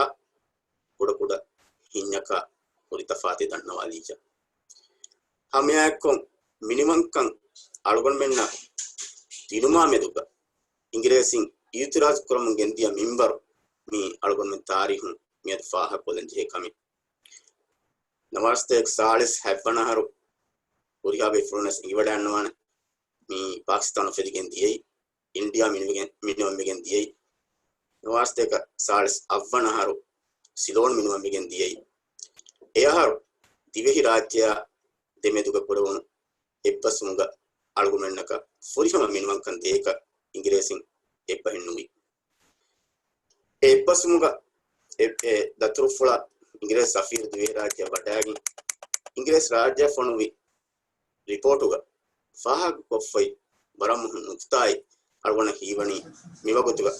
ކުޑަކުޑަ ހިންޏަކާ ހުރި ތަފާތެއް ދަންނަވާލިއްޔާ. ހަމައެއާއެއްކޮށް، މިނިވަންކަން އަޅުގަނޑުމެންނަށް ދިނުމާ މެދުގަ އިނގިރޭސިން އިއުތިރާޒު ކުރަމުން ގެންދިޔަ މިންވަރު މީ އަޅުގަނޑުމެން ތާރީހުން މިއަދު ފާހަގަކޮށްލަން ޖެހޭ ކަމެއް. ނަވާރަސަތޭކަ ސާޅީސް ހަތްވަނަ އަހަރު ހުރިހާ ބޭފުޅުން ވެސް އެނގިވަޑައިގަންނަވާނެ މީ ޕާކިސްތާނު އުފެދިގެން ދިޔައީ، އިންޑިއާ މިނިވަން މިނިވަން ވެގެން ދިޔައީ، ނަވާރަސަތޭކަ ސާޅީސް އަށްވަނަ އަހަރު ސިލޯން މިނިވަން ވެގެން ދިޔައީ. އެ އަހަރު ދިވެހި ރާއްޖެއާ ދެމެދުގަ ކުރެވުނު އެއްބަސްވުމުގަ އަޅުގަނޑުމެންނަކަށް ފުރިހަމަ މިނިވަންކަން ދޭކަށް އިނގިރޭސިން އެއްބަހެއް ނުވި. އެ އެއްބަސްވުމުގަ އެ، އެ ދަތުރުފުޅަށް އިނގިރޭސި ސަފީރު ދިވެހިރާއްޖެއަށް ވަޑައިގެން އިނގިރޭސި ރާއްޖެއަށް ފޮނުވި ރިޕޯޓުގަ ފާހަގަކޮށްފައި ވަރަށް މުހިންމު ނުކުތާއެއް އަޅުގަނޑަށް ހީވަނީ މިވަގުތުގަ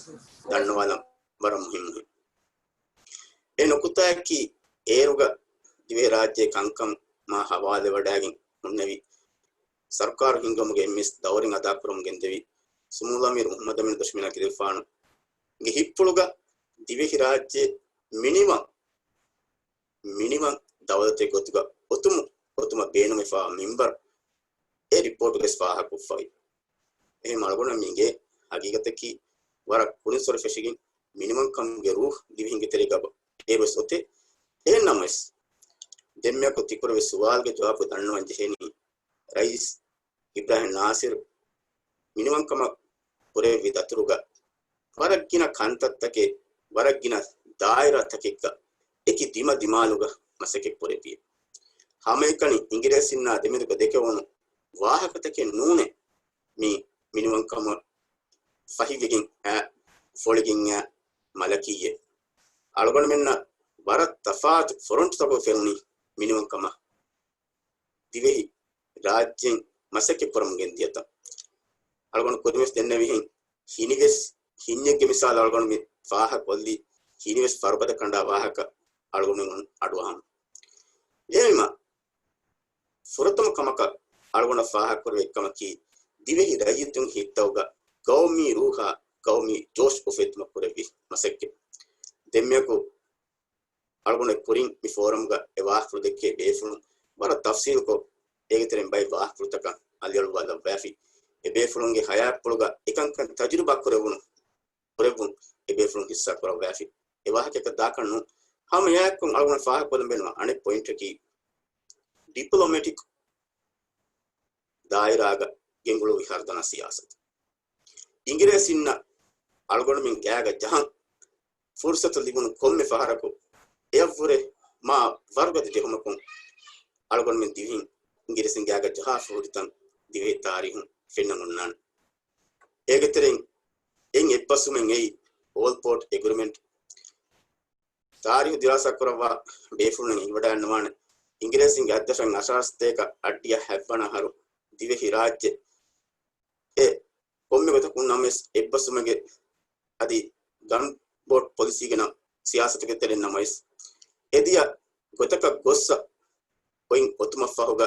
ދަންނަވާލަން ވަރަށް މުހިންމުހެން. އެ ނުކުތާއަކީ އޭރުގަ ދިވެހިރާއްޖޭ ކަންކަމާ ހަވާލެވަޑައިގެން ހުންނެވި ސަރުކާރު ހިންގުމުގެ އެންމެސް ދައުރެއް އަދާކުރަމުން ގެންދެވި ސުމޫލް އަމީރު މުހައްމަދު އަމީނު ދަށު މިނާ ގިރިފާނުގެ ހިތްޕުޅުގަ ދިވެހިރާއްޖެ މިނިވަން މިނިވަން ދައުލަތެއް ގޮތުގަ އޮތުމު، އޮތުމަށް ބޭނުންވެފާ މިންވަރު އެ ރިޕޯޓުގަސް ފާހަގަކޮށްފައި. އެހެން އަޅުގަނޑަށް މި އިނގޭ ހަގީގަތަކީ ވަރަށް ކުރިން ސޮރި ފެށިގެން މިނިވަންކަމުގެ ރޫހް ދިވެހިންގެ ތެރޭގަ އޭރުވެސް އޮތޭ. އެހެން ނަމަވެސް، ދެންމެއަކު ތިކުރެވި ސުވާލުގެ ޖަވާބު ދަންނަވަން ޖެހެނީ، ރައީސް އިބްރާހިމް ނާސިރު މިނިވަންކަމަށް ކުރެއްވި ދަތުރުގަ ވަރަށް ގިނަ ކަންތައްތަކެއް، ވަރަށް ގިނަ ދާއިރާތަކެއްގަ އެކި ދިމަދިމާލުގަ މަސައްކަތް ކުރެއްވި. ހަމައެކަނި އިނގިރޭސިންނާ ދެމެދުގަ ދެކެވުނު ވާހަކަތަކެއް ނޫނޭ މި މިނިވަންކަމަށް ފަހިވެގެން އައި ފޮޅިގެން އައި މަލަކީއެއް. އަޅުގަނޑުމެންނަށް ވަރަށް ތަފާތު ފޮރޮންޓުތަކުގަ ފެނުނީ މިނިވަންކަމަށް ދިވެހި ރާއްޖެއިން މަސައްކަތް ކުރަމުން ގެންދިޔަތަން. އަޅުގަނޑު ކުރިންވެސް ދެންނެވިހެން ހިނިވެސް ހިންޏެއްގެ މިސާލު އަޅުގަނޑު މި ފާހަގަކޮށްލީ ހިނިވެސް ފަރުބަދަ ކަނޑާ ވާހަކަ އަޅުގަނޑު އަޑުއަހަން. އެހެންވީމަ ފުރަތަމަ ކަމަކަށް އަޅުގަނޑަށް ފާހަގަކުރެވޭ ކަމަކީ ދިވެހި ރައްޔިތުން ހިތަށްގަ ގައުމީ ރޫހާ ގައުމީ ޖޯޝް އުފެއްދުމަށް ކުރެއްވި މަސައްކަތް. ދެންމެއަކު އަޅުގަނޑު ކުރިން މި ފޯރަމްގަ އެ ވާހަކަފުޅު ދެއްކޭ ބޭފުޅުން ވަރަށް ތަފްސީލުކޮށް، އޭގެ ތެރެއިން ބައެއް ވާހަކަފުޅުތަކަށް އަލިއަޅުވާލައްވާފި. އެ ބޭފުޅުންގެ ހަޔާތްޕުޅުގަ އެކަންކަން ތަޖުރިބާ ކުރެވުނު، ކުރެއްވުން އެ ބޭފުޅުން ހިއްސާ ކުރައްވާފި. އެ ވާހަކައަކަށް ދާކަށް ނޫން. ހަމަ އެއާއެކު އަޅުގަނޑު ފާހަގަކޮށްލަން ބޭނުންވާ އަނެއް ޕޮއިންޓަކީ ޑިޕްލޮމެޓިކް ދާއިރާގަ ގެންގުޅުއްވި ހަރުދަނާ ސިޔާސަތު. އިނގިރޭސިންނަށް އަޅުގަނޑުމެން ގާގަ ޖަހަން ފުރުސަތު ލިބުނު ކޮންމެ ފަހަރަކު އެއަށްވުރެ މާ ވަރުގަދަ ޖެހުމަކުން އަޅުގަނޑުމެން ދިވެހިން އިނގިރޭސިން ގާގަ ޖަހާފަ ހުރިތަން ދިވެހި ތާރީހުން ފެންނަން އޮންނާނެ. އޭގެ ތެރެއިން އެއް އެއްބަސްވުމެއް އެއީ އޯލްޕޯޓް އެގްރިމެންޓް. ތާރީހު ދިރާސާ ކުރައްވާ ބޭފުޅުން އެނގިވަޑައިގަންނަވާނެ، އިނގިރޭސިންގެ އަތްދަށަށް އަށާރަ ސަތޭކަ އަށްޑިހަ ހަތްވަނަ އަހަރު ދިވެހި ރާއްޖެ އެ ކޮންމެ ގޮތަކުން ނަމަވެސް އެއްބަސްވުމެއްގެ އަދި ގަން ބޯޓް ޕޮލިސީގެ ނަ-، ސިޔާސަތުގެ ތެރެއިން ނަމަވެސް އެދިޔަ ގޮތަކަށް ގޮއްސަ އޮތް އޮތުމަށްފަހުގަ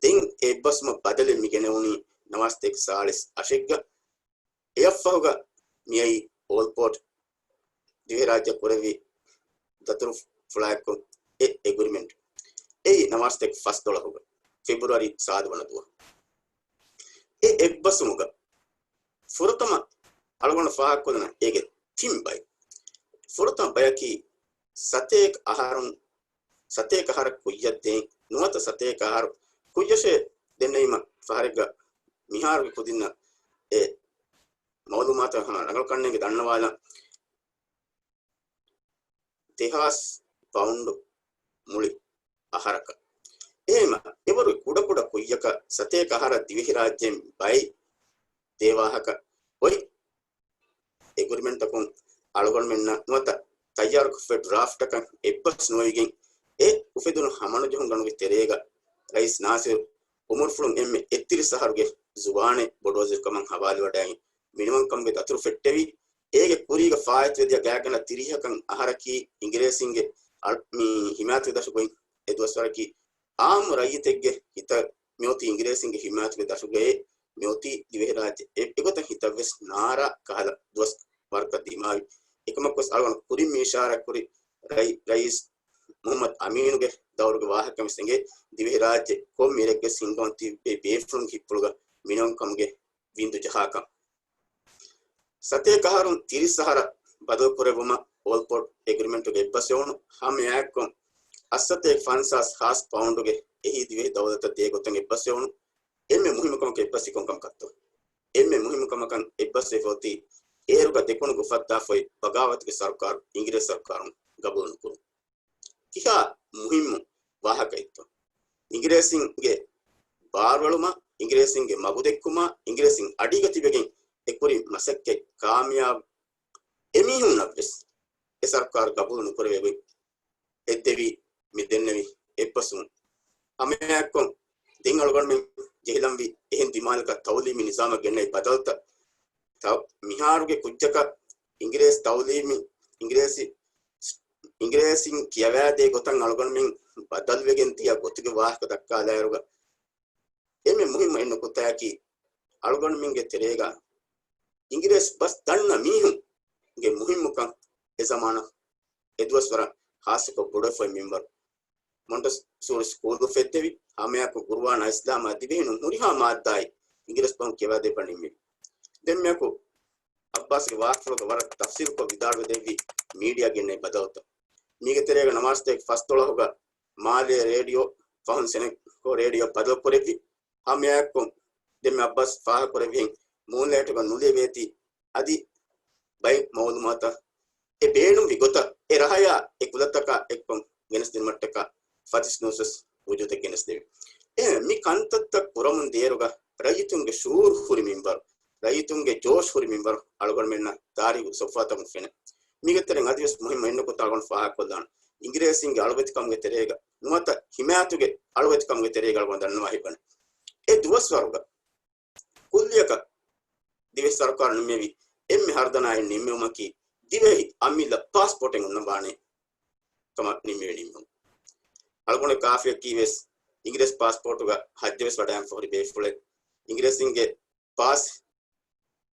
ދެން އެ އެއްބަސްވުމަށް ބަދަލެއް މި ގެނެވުނީ ނަވާސަތޭކަ ސާޅީސް އަށެއްގަ. އެއަށްފަހުގަ މިއައީ އޯލްޕޯޓް ދިވެހިރާއްޖެ ކުރެއްވި ދަތުރުފުޅާއެއްކޮށް އެ އެގްރިމެންޓް. އެއީ ނަވާސަތޭކަ ފަސްދޮޅަހުގަ ފެބްރުއަރީ ސާދަ ވަނަ ދުވަހު. އެ އެއްބަސްވުމުގަ ފުރަތަމަ އަޅުގަނޑު ފާހަގަކޮށްލަން އޭގެ ތިން ބައެއް. ފުރަތަމަ ބަޔަކީ ސަތޭކަ އަހަރުން، ސަތޭކަ އަހަރަށް ކުއްޔަށް ދޭން ނުވަތަ ސަތޭކަ އަހަރު ކުއްޔަށޭ ދެންނެވީމަ ފަހަރެއްގަ މިހާރުގެ ކުދިންނަށް އެ މައުލޫމާތު ހަމަ ރަނގަޅު ކަންނޭނގެ ދަންނަވާލަން. ދެހާސް ޕައުންޑު މުޅި އަހަރަކަށް. އެހެންވީމަ އެވަރު ކުޑަކުޑަ ކުއްޔަކަށް ސަތޭކަ އަހަރަށް ދިވެހިރާއްޖޭން ބައި ދޭ ވާހަކަ އޮތް އެގްރިމެންޓަކުން އަޅުގަނޑުމެންނަށް ނުވަތަ ތައްޔާރުކޮށްފައި ޑްރާފްޓަކަށް އެއްބަސް ނުވެވިގެން އެ އުފެދުނު ހަމަނުޖެހުން ގަނޑުގެ ތެރޭގަ ރައީސް ނާސިރު އުމުރުފުޅުން އެންމެ އެއްތިރީސް އަހަރުގެ ޒުވާނެއް ބޮޑުވަޒީރުކަމަށް ހަވާލުވެވަޑައިގެން މިނިވަންކަމުގެ ދަތުރު ފެއްޓެވި. އޭގެ ކުރީގަ ފާއިތުވެދިޔަ ގާތްގަނޑަށް ތިރީހަކަށް އަހަރަކީ އިނގިރޭސިންގެ އަޅް-، މި ހިމާޔަތުގެ ދަށުގައި އެ ދުވަސްވަރަކީ އާއްމު ރައްޔިތެއްގެ ހިތަށް މިއޮތީ އިނގިރޭސިންގެ ހިމާޔަތުގެ ދަށުގައޭ މިއޮތީ ދިވެހިރާއްޖެ އެ-، އެގޮތަށް ހިތަށްވެސް ނާރާ ކަހަލަ ދުވަސް ވަރަކަށް ދިމާވި. އެކަމަކުވެސް އަޅުގަނޑު ކުރިން މި އިޝާރާތްކުރި ރައީ-، ރައީސް މުހައްމަދު އަމީނުގެ ދައުރުގެ ވާހަކަ ވެސް އެނގޭ، ދިވެހިރާއްޖެ ކޮން މީރެއްގެ ހިންގަމުން ތިއްބެވި ބޭފުޅުންގެ ހިތްޕުޅުގަ މިނިވަންކަމުގެ ވިންދު ޖަހާކަން. ސަތޭކަ އަހަރުން ތިރީސް އަހަރަށް ބަދަލުކުރެއްވުމަށް އޯލްޕޯޓް އެގްރިމެންޓުގެ އެއްބަސްވެވުނު ހަމައެއާއެއްކޮށް އަށްސަތޭކަ ފަންސާސް ހާސް ޕައުންޑުގެ އެހީ ދިވެހި ދައުލަތަށް ދޭ ގޮތަށް އެއްބަސްވެވުނު. އެންމެ މުހިއްމު ކަމަކަށް އެއްބަސްވީ ކޮން ކަމަކަށްތޯ؟ އެންމެ މުހިއްމު ކަމަކަށް އެއްބަސްވެފަ އޮތީ އޭރުގަ ދެކުނުގެ އުފައްދާފައި ބަޣާވަތުގެ ސަރުކާރު އިނގިރޭސި ސަރުކާރުން ގަބޫލު ނުކުރުން. ކިހާ މުހިއްމު ވާހަކައެއްތޯ؟ އިނގިރޭސިންގެ ބާރުއެޅުމާ، އިނގިރޭސިންގެ މަގުދެއްކުމާ، އިނގިރޭސިން އަޑީގަ ތިބެގެން އެ ކުރި މަސައްކަތް ކާމިޔާބު އެމީހުންނަށްވެސް އެ ސަރުކާރު ގަބޫލު ނުކުރެވޭ ގޮތް. އެއްދެވި މި ދެންނެވި އެއްބަސްވުން. ހަމައެއާއެއްކޮށް ދެން އަޅުގަނޑުމެން ޖެހިލަންވީ އެހެން ދިމާލަކަށް ތައުލީމީ ނިޒާމަށް ގެންނައި ބަދަލުތައް. ތަ-، މިހާރުގެ ކުއްޖަކަށް އިނގިރޭސި ތައުލީމީ، އިނގިރޭސި، އިނގިރޭސިން ކިޔަވާދޭ ގޮތަށް އަޅުގަނޑުމެން ބަދަލުވެގެން ދިޔަ ގޮތުގެ ވާހަކަ ދައްކާލާއިރުގަ، އެންމެ މުހިއްމު އެއް ނުކުތާއަކީ، އަޅުގަނޑުމެންގެ ތެރޭގަ އިނގިރޭސި ބަސް ދަންނަ މީހުންގެ މުހިއްމުކަން އެ ޒަމާނަށް އެ ދުވަސްވަރަށް ހާއްސަކޮށް ބޮޑުވެފައި މިންވަރު. މޮންޓެސޯރީ ސްކޫލް އުފެއްދެވި، ހަމައެއާއެކު ގުރުއާނާ އިސްލާމާ ދިވެހިން ހުރިހާ މާއްދާއެއް އިނގިރޭސި ބަހުން ކިޔަވާދޭ ބަން ނިންމެވި. ދެންމެއަކު އައްބާސްގެ ވާހަކަފުޅުގަ ވަރަށް ތަފްސީލުކޮށް ވިދާޅުވެދެއްވި މީޑިއާ ގެންނައި ބަދަލުތައް. މީގެ ތެރޭގަ ނަވާރަ ސަތޭކަ ފަސްދޮޅަހުގަ މާލޭ ރޭޑިއޯ ފަހުން ސެނެކޯ ރޭޑިއޯ ބަދަލުކުރެއްވި. ހަމައެއާއެކު ދެންމެ އައްބާސް ފާހަގަކުރެއްވިހެން މޫންލައިޓުގަ ނުލިޔެވޭތީ އަދި ބައެއް މައުލޫމާތަށް އެ ބޭނުންވި ގޮތަށް އެ ރަހަޔާ އެ ކުލަތަކާ އެއްކޮށް ގެނެސްދިނުމަށްޓަކާ ފަތިސް ނޫސްވެސް ވުޖޫދަށް ގެނެސްދެވި. އެހެން މި ކަންތައްތައް ކުރަމުން ދޭއިރުގަ ރައްޔިތުންގެ ޝުޢޫރު ހުރި މިންވަރު، ރައްޔިތުންގެ ޖޯޝް ހުރި މިންވަރު އަޅުގަނޑުމެންނަށް ތާރީޚު ސޮފްހާތަކުން ފެނޭ. މީގެ ތެރެއިން އަދިވެސް މުހިއްމު އެއް ނުކުތާ އަޅުގަނޑު ފާހަގަކޮށްލާނަން. އިނގިރޭސީންގެ އަޅުވެތިކަމުގެ ތެރޭގަ ނުވަތަ ހިމާޔަތުގެ އަޅުވެތިކަމުގެ ތެރޭގަ އަޅުގަނޑު ދަންނަވާ ހިތްވަނީ. އެ ދުވަސްވަރުގަ ކުއްލިއަކަށް ދިވެހި ސަރުކާރު ނިންމެވި އެންމެ ހަރުދަނާއިން ނިންމެވުމަކީ ދިވެހި އަމިއްލަ ޕާސްޕޯޓެއް އޮންނަވާނެ ކަމަށް ނިންމެވި ނިންމުން. އަޅުގަނޑު ކާފިއަކީ ވެސް އިނގިރޭސި ޕާސްޕޯޓުގަ ހައްޖަވެސް ވަޑައިގެންފަ ހުރި ބޭފުޅެއް. އިނގިރޭސިންގެ ޕާސް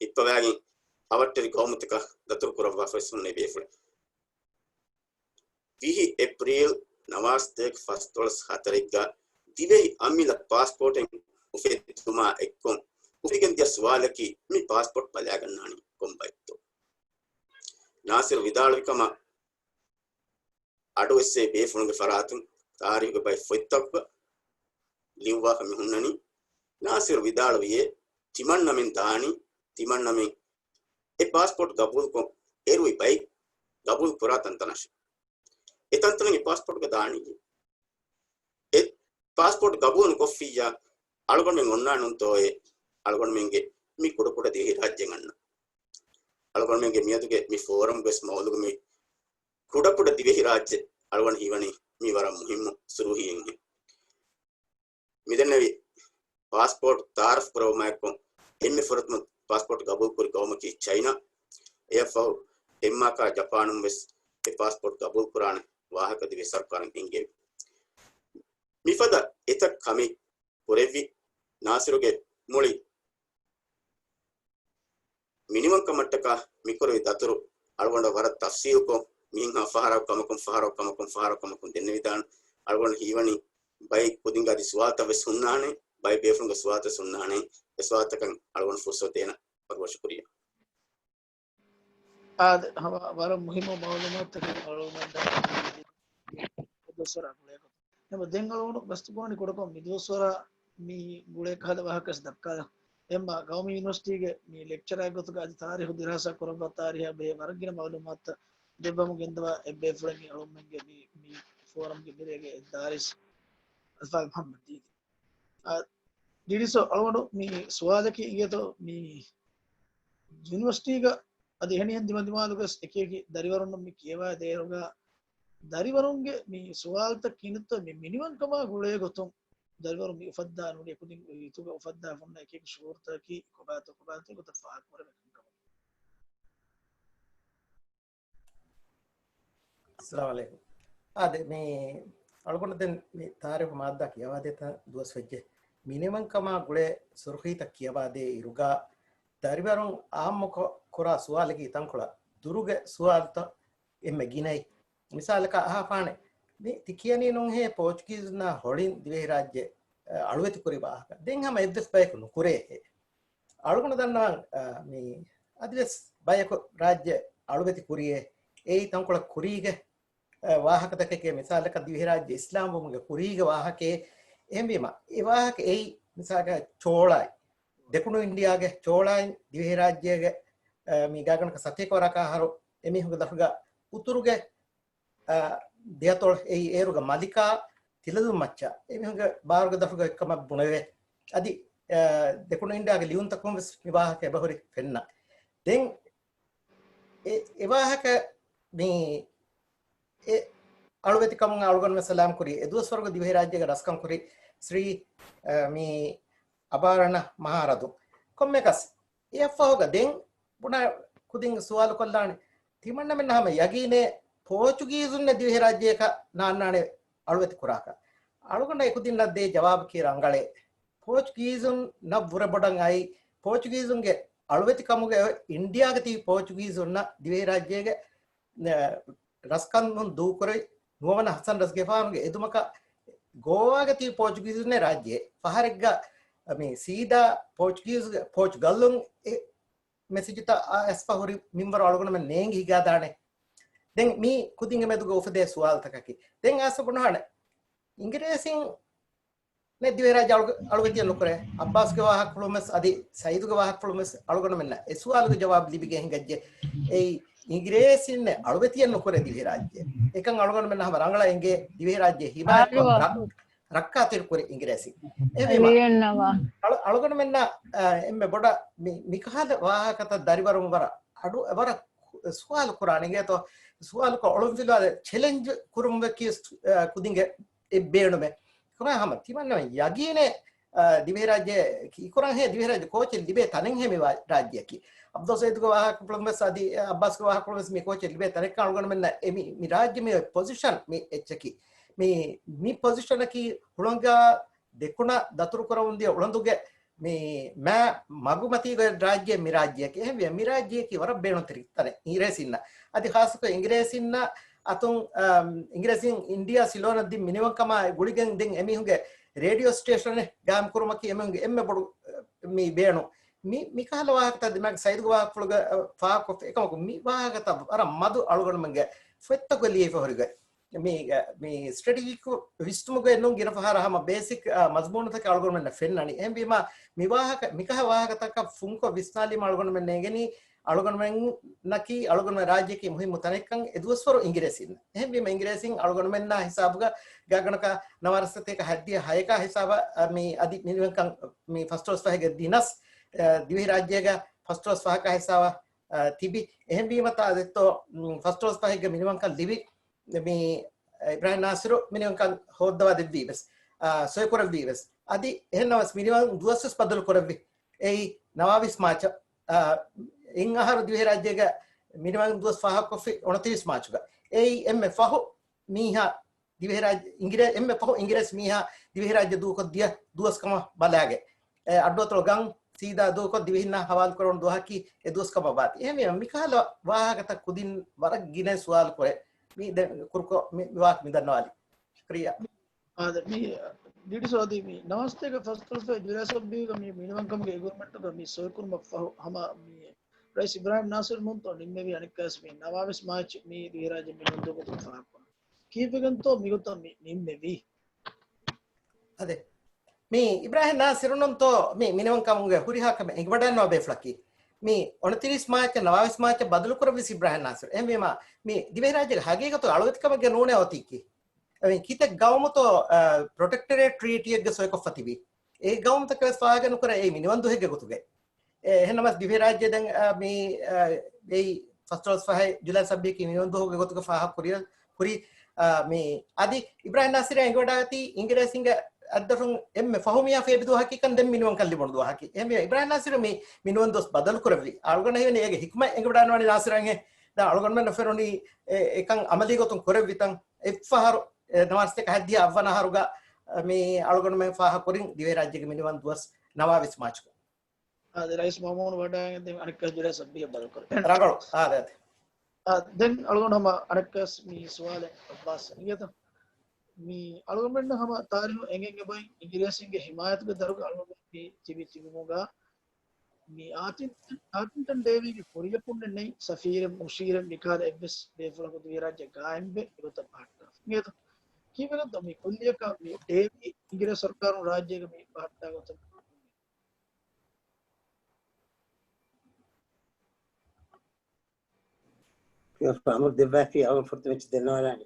ހިއްޕަވާގެން އަވަށްޓެރި ގައުމުތަކަށް ދަތުރު ކުރައްވާފަވެސް ހުންނެވި ބޭފުޅެއް. ވިހި އޭޕްރީލް ނަވާރަ ސަތޭކަ ފަސްދޮޅަސް ހަތަރެއްގަ ދިވެހި އަމިއްލަ ޕާސްޕޯޓެއް އުފެއްދުމާ އެއްކޮށް އުފެދިގެން ދިޔަ ސުވާލަކީ، މި ޕާސްޕޯޓް ބަލާގަންނާނީ ކޮން ބައެއްތޯ؟ ނާސިރު ވިދާޅުވި ކަމަށް އަޑުއެއްސޭ ބޭފުޅުންގެ ފަރާތުން ތާރީޚުގެ ބައެއް ފޮތްތަކުގަ ލިޔުއްވާފަ މި ހުންނަނީ. ނާސިރު ވިދާޅުވިއޭ، ތިމަންނަމެން ދާނީ، ތިމަންނަމެން އެ ޕާސްޕޯޓް ގަބޫލުކޮށް އެރުވި ބައި ގަބޫލު ކުރާ ތަންތަނަށް. އެ ތަންތަނަށް އެ ޕާސްޕޯޓްގަ ދާނީ. އެ ޕާސްޕޯޓް ގަބޫލު ކޮށްފިއްޔާ، އަޅުގަނޑުމެން އޮންނާނެ ނޫންތޯއޭ އަޅުގަނޑުމެންގެ މި ކުޑަކުޑަ ދިވެހިރާއްޖެއަށް އަންނަ. އަޅުގަނޑުމެންގެ މިއަދުގެ މި ފޯރަމް ވެސް މައުލޫމީ ކުޑަކުޑަ ދިވެހިރާއްޖެ އަޅުގަނޑު ހީވަނީ މީ ވަރަށް މުހިއްމު ސުރުޚީއެއްހެން. މިދެންނެވި ޕާސްޕޯޓް ތައާރަފް ކުރެވުމާއެކު، އެންމެ ފުރަތަމަ ޕާސްޕޯޓް ގަބޫލުކުރި ގައުމަކީ ޗައިނާ. އެއަށްފަހު ޑެންމާކާ ޖަޕާނުން ވެސް އެ ޕާސްޕޯޓް ގަބޫލުކުރާނެ ވާހަކަ ދިވެހި ސަރުކާރުން އެންގެވި. މިފަދަ އެތައް ކަމެއް ކުރެއްވި ނާސިރުގެ މުޅި މިނިވަންކަމަށްޓަކާ މިކުރެވި ދަތުރު އަޅުގަނޑަށް ވަރަށް ތަފްސީލުކޮށް، މިހެންހާ ފަހަރަކު ކަމަކުން، ފަހަރަކު ކަމަކުން، ފަހަރަކު ކަމަކުން ދެންނެވިދާނެ. އަޅުގަނޑު ހީވަނީ ބައެއް ކުދިންގެ އަދި ސުވާލުތައް ވެސް ހުންނާނެ، ބައެއް ބޭފުޅުންގެ ސުވާލުތައް ވެސް ހުންނާނެ. އެ ސުވާލުތަކަށް އަޅުގަނޑު ފުރުސަތު ދޭނަ ވަރަށް ޝުކުރިއްޔާ. އާދެ، ހަމަ ވަރަށް މުހިއްމު މައުލޫމާތުތަކެއް އަޅުގަނޑަށް ދެއްވި ދުވަސްވަރާ ގުޅޭގޮތުން. އެމަ ދެން އަޅުގަނޑު ގަސްތުކުރާނީ ކުޑަކޮށް މި ދުވަސްވަރާ މި ގުޅޭ ކަހަލަ ވާހަކަ ވެސް ދައްކާލަން. އެމަ ގައުމީ ޔުނިވަރސިޓީގެ މި ލެކްޗަރާއެއް ގޮތުގަ އަދި ތާރީހު ދިރާސާ ކުރައްވާ ތާރީހާ ބެހޭ ވަރަށް ގިނަ މައުލޫމާތުތައް ދެއްވަމުން ގެންދަވާ އެއްބޭފުޅެއް މި އަޅުގަނޑުމެންގެ މި، މި ފޯރަމްގެ މިރޭގެ ދާރިސް އަލްފާޟިލް މުޙައްމަދު ދީދީ. އާ، ޑީޑީސީ އަޅުގަނޑު މި ސުވާލަކީ އިނގޭތޯ މި ޔުނިވަރސިޓީގަ އަދި އެހެނިހެން ދިމަދިމާލުގަސް އެކިއެކި ދަރިވަރުންނަށް މި ކިޔަވާ ދޭއިރުގަ ދަރިވަރުންގެ މި ސުވާލުތައް ކިނުތަ މި މިނިވަންކަމާ ގުޅޭ ގޮތުން ދަރިވަރުން މި އުފައްދާ ނުނި ކުދިން ހިތުގަ އުފައްދާ ފުންނަ އެކިއެކި ޝުޢޫރުތަކަކީ ކޮބާތޯ ކޮބާތޯ ގޮތަށް ފާހަގަ ކުރެވޭ ކަންކަމަށް. އައްސަލާމު ޢަލައިކުމް. އާދެ، މި އަޅުގަނޑު ދެން މި ތާރީޚު މާއްދާ ކިޔަވާދޭތަން ދުވަސް ވެއްޖެ. މިނިވަންކަމާ ގުޅޭ ސުރުޚީތައް ކިޔަވާދޭ އިރުގަ، ދަރިވަރުން އާއްމުކޮށް ކުރާ ސުވާލަކީ ތަންކޮޅަށް ދުރުގެ ސުވާލުތައް އެންމެ ގިނައި. މިސާލަކަށް އަހާފާނެ، މި ތި ކިޔަނީ ނޫންހޭ ޕޯޗުގީޒުންނާ ހޮޅިން ދިވެހިރާއްޖެ، އަ، އަޅުވެތިކުރި ވާހަކަ. ދެން ހަމަ އެއްވެސް ބަޔަކު ނުކުރޭހޭ. އަޅުގަނޑު ދަންނަވަން، އަ، މި އަދިވެސް ބަޔަކު ރާއްޖެ އަޅުވެތި ކުރިއޭ. އެއީ ތަންކޮޅެއް ކުރީގެ، އަ، ވާހަކަތަކެކޭ. މިސާލަކަށް ދިވެހިރާއްޖެ އިސްލާމްވުމުގެ ކުރީގެ ވާހަކައޭ. އެހެންވީމަ، އެ ވާހަކަ އެއީ މިސާލަކަށް ޗޯޅާއިން، ދެކުނު އިންޑިއާގެ ޗޯޅާއިން ދިވެހިރާއްޖޭގެ، އަ، މި ގާތްގަނޑަކަށް ސަތޭކަ ވަރަކާ އަހަރު އެމީހުންގެ ދަށުގަ އުތުރުގެ އަ، ދެއަތޮޅު އެއީ އޭރުގެ މަލިކާ ތިލަދޫން މައްޗަށް އެމީހުންގެ ބާރުގެ ދަށުގަ އޮތްކަމަށް ބުނެވޭ. އަދި، އަ، ދެކުނު އިންޑިއާގެ ލިޔުންތަކުން ވެސް މި ވާހަކަ އެބަހުރި ފެންނަ. ދެން އެ، އެ ވާހަކަ މި، އެ، އަޅުވެތިކަމުން އަޅުގަނޑުމެން ސަލާމް ކުރީ. އެ ދުވަސްވަރުގެ ދިވެހިރާއްޖޭގެ ރަސްކަން ކުރި ސްރީ، އަ، މި އަބާރަނަ މަހާރަދު. ކޮންމެކަސް އެއަށްފަހުގަ ދެން ބުނާ ކުދިން ސުވާލު ކޮށްލާނެ. ތިމަންނަމެން ހަމަ ޔަގީނޭ ޕޯޗުގީޒުންނެއް ދިވެހިރާއްޖެއަކަށް ނާންނާނެ އަޅުވެތި ކުރާކަށް. އަޅުގަނޑަށް އެކުދިންނަށް ދޭ ޖަވާބަކީ ރަނގަޅޭ. ޕޯޗުގީޒުންނަށް ވުރެ ބޮޑަށް އައި، ޕޯޗުގީޒުންގެ އަޅުވެތިކަމުގެ އިންޑިއާގަ ތިބި ޕޯޗުގީޒުންނަށް ދިވެހިރާއްޖޭގެ ރަސްކަން ދޫކުރި ނުވަވަނަ ހަސަން ރަސްގެފާނުގެ އެދުމަކަށް ގޯވާގަ ތިބި ޕޯޗުގީޒުންނޭ ރާއްޖެ ފަހަރެއްގަ މި ސީދާ ޕޯޗުގީޒު، ޕޯޗުގަލުން އެ މެސެޖުތައް އައިސްފަ ހުރި މިންވަރު އަޅުގަނޑުމެން ނޭނގި ހިގާދާނެ. ދެން މީ ކުދިންގެ މެދުގަ އުފެދޭ ސުވާލުތަކަކީ. ދެން އައިސް ބުނާނެ. އިނގިރޭސިން ނެ ދިވެހިރާއްޖެ އަޅު-، އަޅުވެތިއެއް ނުކުރޭ. އައްބާސްގެ ވާހަކަފުޅުން ވެސް އަދި ސައީދުގެ ވާހަކަފުޅުން ވެސް އަޅުގަނޑުމެންނަށް އެ ސުވާލުގެ ޖަވާބު ލިބިގެން ހިނގައްޖެ. އެއީ އިނގިރޭސިން ނެ އަޅުވެތިއެއް ނުކުރޭ ދިވެހިރާއްޖެ. އެކަން އަޅުގަނޑުމެންނަށް ހަމަ ރަނގަޅަށް އެނގޭ ދިވެހިރާއްޖެ ހިމާޔަތްކޮށް ރަ-، ރައްކާތެރި ކުރި އިނގިރޭސިން. އެހެންވީމަ އަޅު-، އަޅުގަނޑުމެންނަށް، އަ، އެންމެ ބޮޑަށް މި-، މިކަހަލަ ވާހަކަތައް ދަރިވަރުން ވަރަށް އަޑު، ވަރަށް ސުވާލު ކުރާނެ އިނގޭތޯ؟ ސުވާލުކޮށް އޮޅުންފިލުވާލެ ޗެލެންޖް ކުރުން ވެކި، އަ، ކުދިންގެ އެއް ބޭނުމެއް. ކޮބާ ހަމަ ތިމަންނަމެން ޔަގީނޭ، އަ، ދިވެހިރާއްޖެ ކީކުރަން ހޭ ދިވެހިރާއްޖެ ކޯޗެއް ލިބޭ ތަނެއް ހޭ މި ވާ-، ރާއްޖެއަކީ. އަބްދުލް ސައީދުގެ ވާހަކަފުޅުން ވެސް އަދި، އަ، އައްބާސްގެ ވާހަކަފުޅުން ވެސް މި ކޯޗެއް ލިބޭ ތަނެއްކަން އަޅުގަނޑުމެންނަށް އެ މި، މި ރާއްޖެ މި ޕޮޒިޝަން މި އެއްޗަކީ. މި، މި ޕޮޒިޝަނަކީ ހުޅަނގާ ދެކުނަށް ދަތުރުކުރަމުންދިޔަ އުޅަނދުގެ މި މާ މަގުމަތީގަ ރާއްޖެ މި ރާއްޖެއަކީ. އެހެންވިޔަ މި ރާއްޖެއަކީ ވަރަށް ބޭނުންތެރި ތަނެއް އިނގިރޭސިންނަށް. އަދި ޚާއްޞަކޮށް އިނގިރޭސިންނަށް އަތުން، އަމް، އިނގިރޭސިން އިންޑިއާ ސިލޯނަށް ދިން މިނިވަންކަމާ ގުޅިގެން ދެން އެމީހުންގެ ރޭޑިއޯ ސްޓޭޝަނެއް ގާއިމް ކުރުމަކީ އެމީހުންގެ އެންމެ ބޮޑު، އަ، މި ބޭނުން. މި، މިކަހަލަ ވާހަކަތައް ދިމާގެ ސައީދުގެ ވާހަކަފުޅުގަ، އަ، ފާހަގަކޮށްފަ އެކަމަކު މި ވާހަކަތައް ވަރަށް މަދު އަޅުގަނޑުމެންގެ ފޮތްތަކުގަ ލިޔެފަ ހުރިގޮތް. މި، މި ސްޓްރެޓެޖިކް ވިސްނުމުގައި ނޫން ގިނަ ފަހަރަށް ހަމަ ބޭސިކް، އާ، މަޒުމޫނުތަކެއް އަޅުގަނޑުމެންނަށް ފެންނަނީ. އެހެންވީމާ، މި ވާހަކަ، މިކަހަ ވާހަކަތަކަށް ފުންކޮށް ވިސްނާލީމަ އަޅުގަނޑުމެން ނޭނގެނީ، އަޅުގަނޑުމެންނަކީ، އަޅުގަނޑުމެން ރާއްޖެއަކީ މުހިއްމު ތަނެއްކަން އެދުވަސްވަރު އިނގިރޭސިން. އެހެންވީމަ، އިނގިރޭސިން އަޅުގަނޑުމެންނާ ހިސާބުގަ ގާގަނޑަކަށް ނަވާރަސަތޭކަ ހައްދިހަ ހަޔަކާ ހިސާބަށް، އަ، މި އަދި މިނިވަންކަން މި ފަސްދޮޅަސް ފަހެއްގެ ދިނަސް، އަ، ދިވެހިރާއްޖޭގަ ފަސްދޮޅަސް ފަހަކާ ހިސާބަށް، އަ، ތިބި. އެހެންވީމަ ތާ ދެއްތޯ، މް، ފަސްދޮޅަސް ފަހެއްގެ މިނިވަންކަން ލިބި. މި އިބްރާހިމް ނާސިރު މިނިވަންކަން ހޯއްދަވާ ދެއްވީ ވެސް، އާ، ސޮއިކުރެއްވީ ވެސް. އަދި އެހެންނަމަވެސް މިނިވަން ދުވަސް ވެސް ބަދަލު ކުރެއްވި. އެއީ ނަވާވީސް މާޗަށް، އާ، އިން އަހަރު ދިވެހިރާއްޖޭގަ މިނިވަން ދުވަސް ފާހަގަކޮށްފި އުނަތިރީސް މާޗުގަ. އެއީ އެންމެ ފަހު މީހާ ދިވެހިރާއްޖެ އިނގިރޭ-، އެންމެ ފަހު އިނގިރޭސި މީހާ ދިވެހިރާއްޖެ ދޫކޮށްދިޔަ ދުވަސްކަމަށް ބަލާގެ. އެ އައްޑުއަތޮޅު ގަން ސީދާ ދޫކޮށް ދިވެހިންނާ ހަވާލުކުރެވުނު ދުވަހަކީ އެ ދުވަސްކަމަށް ވާތީ. އެހެންވީމަ، މިކަހަލަ ވާހަކަތައް ކުދިން ވަރަށް ގިނަ ސުވާލު ކުރޭ. މި ދެ-، ކުރުކޮށް މި ވާހަކަ މި ދަންނަވާލީ. ޝުކްރިއްޔާ. އާދެ، މި ޑީޑީސީ އަދި މި ނަވާސްތޭކަ ފަސްދޮޅަސް ދިވެހިރާއްޖެ ސަބް ބިލްގަ މި މިނިވަންކަމުގެ އެގްރިމެންޓުގަ މި ސޮއިކުރުމަށްފަހު ހަމަ މި ރައީސް އިބްރާހިމް ނާސިރު ނޫންތޯ ނިންމެވީ އަނެއްކާސް މި ނަވާވީސް މާޗް މި ދިވެހިރާއްޖެ މިނިވަން ދޫކޮށްދިނުން ފާހަގަކުރަން. ކީއްވެގެންތޯ މިގޮތަށް މި ނިންމެވީ؟ އާދެ، މި އިބްރާހިމް ނާސިރު ނޫންތޯ މި މިނިވަންކަމުގެ ހުރިހާ ކަމެއް އެނގިވަޑައިގަންނަވާ ބޭފުޅަކީ؟ މި އުނަތިރީސް މާޗަށް ނަވާވީސް މާޗަށް ބަދަލުކުރެއްވީސް އިބްރާހިމް ނާސިރު. އެހެންވީމާ، މި ދިވެހިރާއްޖޭގެ ހަގީގަތުގަ އަޅުވެތިކަމެއްގެ ނޫނޭ އޮތީކީ. އެ ކިތައް ގައުމުތޯ، އަ، ޕްރޮޓެކްޓަރޭޓް ޓްރީޓީއެއްގަ ސޮއިކޮށްފަ ތިބީ. އެ ގައުމުތަކަށް ވެސް ފާހަގަ ނުކުރޭ އެއީ މިނިވަން ދުވަހެއްގެ ގޮތުގައި. އެ، އެހެންނަމަވެސް ދިވެހިރާއްޖޭ ދެން، އަ، މި، އަ، އެއީ ފަސްދޮޅަސް ފަހެއް ޖުލައި ސައްބީސް މިނިވަން ދުވަހުގެ ގޮތުގަ ފާހަގަ ކުރި، ކުރި، އަ، މި އަދި އިބްރާހިމް ނާސިރާ އެނގިވަޑައިގަތީ އިނގިރޭސިންގެ އަތްދަށުން އެންމެ ފަހު މީހާ ފޭބި ދުވަހަކީ ކަން ދެން މިނިވަންކަން ލިބުނު ދުވަހަކީ. އެހެންވެ އިބްރާހިމް ނާސިރު މި މިނިވަން ދުވަސް ބަދަލު ކުރެއްވި. އަޅުގަނޑަށް ހީވަނީ އޭގެ ހިކްމަތް އެނގިވަޑައިގަންނަވަނީ ނާސިރާއަށް. ދާ އަޅުގަނޑުމެން ނުފެނުނީ އެ، އެކަން އަމަލީ ގޮތުން ކުރެއްވިތަން. އެއްފަހަރު، އެ، ނަވާރަސަތޭކަ ހައްދިހަ އަށްވަނަ އަހަރުގަ، އަ، މި އަޅުގަނޑުމެން ފާހަގަކުރިން ދިވެހިރާއްޖޭގެ މިނިވަން ދުވަސް ނަވާވީސް މާޗުގަ. އާދެ، ރައީސް މައުމޫނު ވަޑައިގެން ދެން އަނެއްކާ ޖުލައި ސައްބީސް ބަދަލުކުރޭ. ރަނގަޅު. އާދެ، އާދެ. އާ، ދެން އަޅުގަނޑު ހަމަ އަނެއްކާސް މި ސުވާލެއް އައްބާސް އިނގޭތަ؟ މި އަޅުގަނޑުމެންނަށް ހަމަ ތާރީހު އެނގެން އެބައި އިނގިރޭސިންގެ ހިމާޔަތުގެ ދަރުގަ އަޅުގަނޑު މި ތިބި ތިބުމުގަ މި އާތިން، އާތިންޓަން ޑޭވީގެ ކުރިޔަކުންނެއް ނެތް ސަފީރެއް، މުޝީރެއް، މިކަހަލަ އެއްވެސް ބޭފުޅަކު ދިވެހިރާއްޖެ ގާއިމްވެ މިގޮތަށް ބަހައްޓާފަ. އިނގޭތަ؟ ކީއްވެގެންތޯ މި ކުއްލިއަކަށް މި ޑޭވީ އިނގިރޭސި ސަރުކާރުން ރާއްޖޭގަ މި ބަހައްޓާ ގޮތަށް އަމުރު ދެއްވާފި އަޅުގަނޑު ފުރަތަމަ އެއްޗެއް ދެންނަވާލާނެ.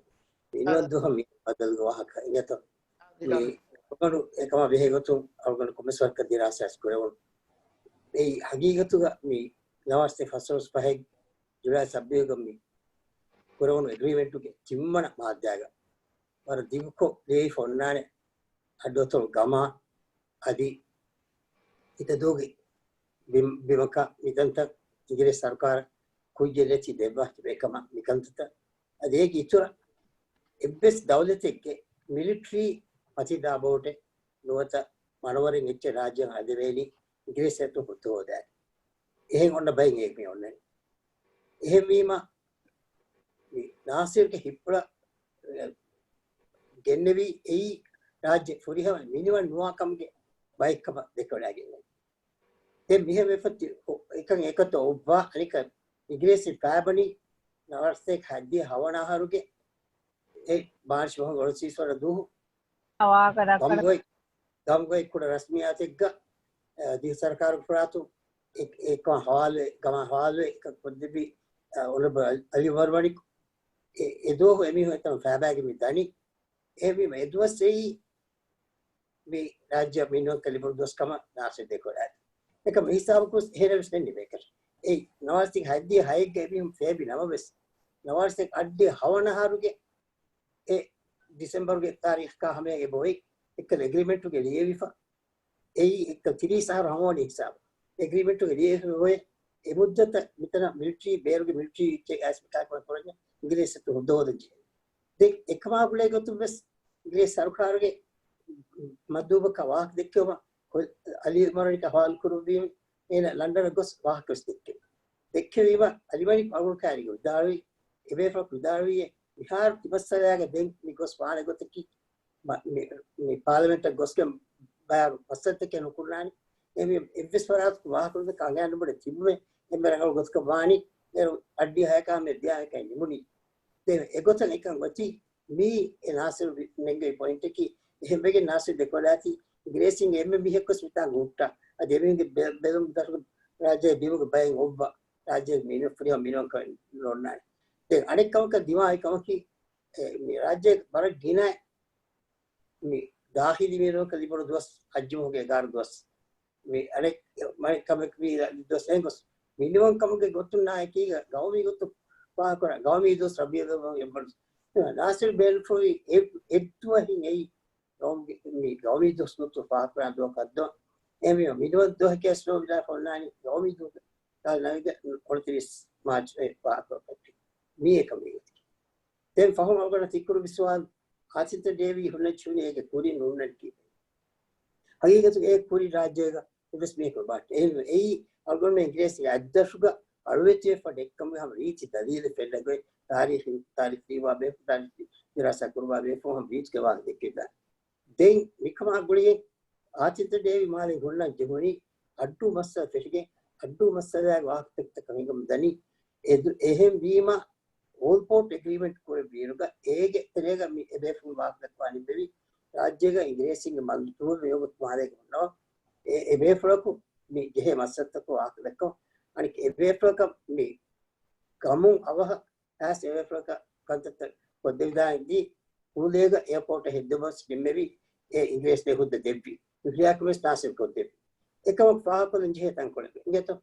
މި އިންވަން ދުވަހަށް މި ބަދަލުގެ ވާހަކަ އިނގޭތޯ؟ މި އަޅުގަނޑު އެކަމާ ބެހޭ ގޮތުން އަޅުގަނޑު ކޮންމެސް ވަރަކަށް ދިރާސާވެސް ކުރެވުނު. އެއީ ހަގީގަތުގަ މި ނަވާރަސަތޭކަ ފަސްދޮޅަސް ފަހެއް ޖުލައި ސައްބީސްގަ މި ކުރެވުނު އެގްރީމެންޓުގެ ތިންވަނަ މާއްދާގަ ވަރަށް ދިގުކޮށް ލިޔެވިފަ އޮންނާނެ. އައްޑުއަތޮޅު ގަމާ އަދި ހިތަދޫގެ ބިމް-، ބިމަކަށް މިތަންތަން އިނގިރޭސި ސަރުކާރަށް ކުއްޖެއް ނެތި ދެއްވާ ތިބޭކަމަށް މިކަންތައްތައް. އަދި އޭގެ އިތުރަށް އެއްވެސް ދައުލަތެއްގެ މިލިޓަރީ މަތިދާ ބޯޓެއް ނުވަތަ މަނަވަރެއް އެއްޗެއް ރާއްޖެއަށް އަންދެވޭނީ އިނގިރޭސި އަތުން ހުއްދަ ހޯދާނެ. އެހެން އޮންނަ ބައެއް އެ މި އޮންނަނީ. އެހެންވީމަ، މި ނާސިރުގެ ހިތްޕުޅަށް، އެ، ގެންނެވީ އެއީ ރާއްޖެ ފުރިހަމަ މިނިވަން ނުވާ ކަމުގެ ބައެއްކަމަށް ދެކެވަޑައިގެންނެވި. ދެން މިހެން ވެފަ އެކަން އެކަތަ އޮއްވާ އަނެކަ އިނގިރޭސި ފާބަނީ ނަވާރަސްތޭކަ ހައްދިޔަ ހަވަނަ އަހަރުގެ އެ މާރްޗް މަހުގެ އޮޅަތިރީސް ވަނަ ދުވަހު ގަމްގޮއި، ގަމްގޮއި ކުޑަ ރަސްމިއްޔާތެއްގަ، އަ، ދިވެހި ސަރުކާރުގެ ފަރާތުން އެ-، އެކަން ހަވާލުވެ، ގަމާ ހަވާލުވެ އެކަން ކޮށްދެއްވި، އަ، އޮނަރަބަލް އަލީ ވަރުވަނިކު އެ، އެ ދުވަހު އެމީހުން އެތަން ފާބާގެ މި ދަނީ. އެހެންވީމަ އެ ދުވަސް އެއީ މި ރާއްޖެ މިނިވަންކަން ލިބުނު ދުވަސް ކަމަށް ނާސިރު ދެކެވަޑައި. އެކަމަ ހިސާބުކޮށް އެހެނެއް ވެސް ނެތް ނިމޭކަށް. އެއީ ނަވާރަސްތޭކަ ހައްދިހަ ހައެއްގަ އެމީހުން ފޭބި ނަމަވެސް، ނަވާރަސްތޭކަ އައްޑިހަ ހަވަނަ އަހަރުގެ އެ ޑިސެމްބަރުގެ ތާރީޚަކާ ހަމަޔަށް އެބައޮތް އެއްކަލަ އެގްރިމެންޓުގެ ލިޔެވިފަ. އެއީ އެއްކަލަ ތިރީސް އަހަރު ހަމަވަނީ ހިސާބު. އެގްރިމެންޓުގެ ލިޔެވިފަ އެ މުއްދަތަށް މިތަނަށް މިލިޓަރީ ބޭރުގެ މިލިޓަރީ އެއްޗެއް އައިސް މިކާކުޅަ ކުރަންޏާ އިނގިރޭސި އަތުން ހުއްދަ ހޯދަން ޖެހޭ. ދެން އެކަމާ ގުޅޭ ގޮތުން ވެސް އިނގިރޭސި ސަރުކާރުގެ މަންދޫބަކަށް ވާހަކަ ދެއްކެވުމަށް އަލީ މަރަނިކަށް ހަވާލު ކުރުއްވީމަ އޭނަ ލަންޑަނަށް ގޮސް ވާހަކަ ވެސް ދެއްކެވި. ދެއްކެވީމަ އަލިމަނިކު އަޅުގަނޑު ކައިރިގަ ވިދާޅުވި، އެބޭފުޅަކު ވިދާޅުވިއޭ، މިހާރު ތިމައްސަލައިގަ ދެން މި ގޮސް ވާނެ ގޮތަކީ، މަ-، މި، މި ޕާލަމެންޓަށް ގޮސްގެން ބާރު މައްސަލަތަކެއް ނުކުންނާނެ. އެ މި އެއްވެސް ފަރާތަކު ވާހަކަ ކަނގާ ނުބުނެ ތިބުމެ އެންމެ ރަނގަޅު ގޮތަކަށް ވާނީ، އޭރު އައްޑި ހަޔަކާ މެ ދިޔާ ހަޔަކާ ނިމުނީ. ދެ އެގޮތަށް އެކަން އޮތީ، މީ އެ ނާސިރު ނެންގެވި ޕޮއިންޓަކީ، އެހެންވެގެން ނާސިރު ދެކޮޅާތީ، އިނގިރޭސިންގެ އެންމެ މީހަކުވެސް މިތާނގަ ހުއްޓާ. އަދި އެމީހުންގެ ބެ-، ބެލުމުގެ ދަށުގަ ރާއްޖޭގެ ބިމުގެ ބައެއް އޮއްވާ، ރާއްޖޭގެ މިނި-، ފުރިހަމަ މިނިވަންކަން ނޯންނާނެ. ދެން އަނެއް ކަމަކަށް ދިމާވި ކަމަކީ، އެ، މި ރާއްޖޭގެ ވަރަށް ގިނަ މި ދާޚިލީ މިނިވަންކަން ލިބުނު ދުވަސް ހައްޖުމަހުގެ އެގާރަ ދުވަސް. މި އަނެއް މަނި ކަމެއް މި ދުވަސް އެނގޮސް މިނިވަންކަމުގެ ގޮތުން ނާއެކީގަ ގައުމީ ގޮތުން ފާހަގަކުރާ ގައުމީ ދުވަސް ރަބީޢުލް އައްވަލް އެއްވަން. ނާސިރު ބޭނުންފުޅުވި އެ-، އެއްދުވަހިން އެއީ ގައުމީ، މި ގައުމީ ދުވަސް ގޮތުން ފާހަގަކުރާ ދުވަހަކަށް ދޯ. އެހެންވީމަ މިނިވަން ދުވަހަކަށް ވެސް ނޯވިލާ ފޮންނާނީ ގައުމީ ދުވަހަކަށް. ކާލް ނަވީގެ އޮޅަތިރީސް މާޗް އެ ފާހަގަކޮށްފައްޓި. މީ އެކަމީގަ. ދެން ފަހުން އަޅުގަނޑަށް ތިއްކުރު ބިސްވާލް އާސިންތަ ޑޭވީ ހުންނަން ޖެހުނީ އޭގެ ކުރިން ނޫންނަން ކީއްވެ؟ ހަގީގަތުގަ އޭ ކުރިން ރާއްޖޭގަ އެއްވެސް މީހަކު ބާއްޓެ. އެހެންވެ، އެއީ އަޅުގަނޑުމެން އިނގިރޭސި އަތްދަށުގަ އަޅުވެތިވެފަ ނެތްކަމުގެ ހަމަ ރީތި ދަލީލެއް ފެންނަ ގޮތް ތާރީޚީ، ތާރީޚު ލިޔުވާ ބޭފުޅުން، ތާރީޚު ދިރާސާ ކުރުވާ ބޭފުޅުން ހަމަ ރީތިގެ ވާހަކަ ދެއްކެވިދާނެ. ދެން މިކަމާ ގުޅިގެން އާސިންތަ ޑޭވީ މާލެ ހުންނަން ޖެހުނީ އައްޑޫ މައްސަލަ ފެށިގެން، އައްޑޫ މައްސަލައިގެ ވާހަކަތަކަށް ހިނގަމުން ދަނީ އެ ދު-، އެހެން ވީމަ އޯލްޕޯޓް އެގްރީމެންޓް ކުރެއްވިއިރުގަ އޭގެ ތެރޭގަ މި އެބޭފުޅުން ވާހަކަ ދައްކަވާ ނިންމެވި ރާއްޖޭގަ އިނގިރޭސިންގެ މަންދޫބެއް މިވަގުތު މާލޭގަ ހުންނަވާ އެ އެބޭފުޅަކު މި ޖެހޭ މައްސަލަތަކު ވާހަކަ ދައްކަވަން. އަނެއް އެބޭފުޅަކަށް މި ގަމުން އަވަހަށް އައިސް އެބޭފުޅަކަށް ކަންތައްތައް ކޮށްދެވިދާނެ ދީ ހޫލޭގަ އެއާޕޯޓަށް ހެއްދެވުމަށް ނިންމެވި އެ އިނގިރޭސި ހުއްދަ ދެއްވި ނުފިލާކު ވެސް ނާސިރު ކޮށްދެއްވި. އެކަމަކު ފާހަގަކޮށްލަން ޖެހޭ ތަންކޮޅެއް އިނގޭތޯ؟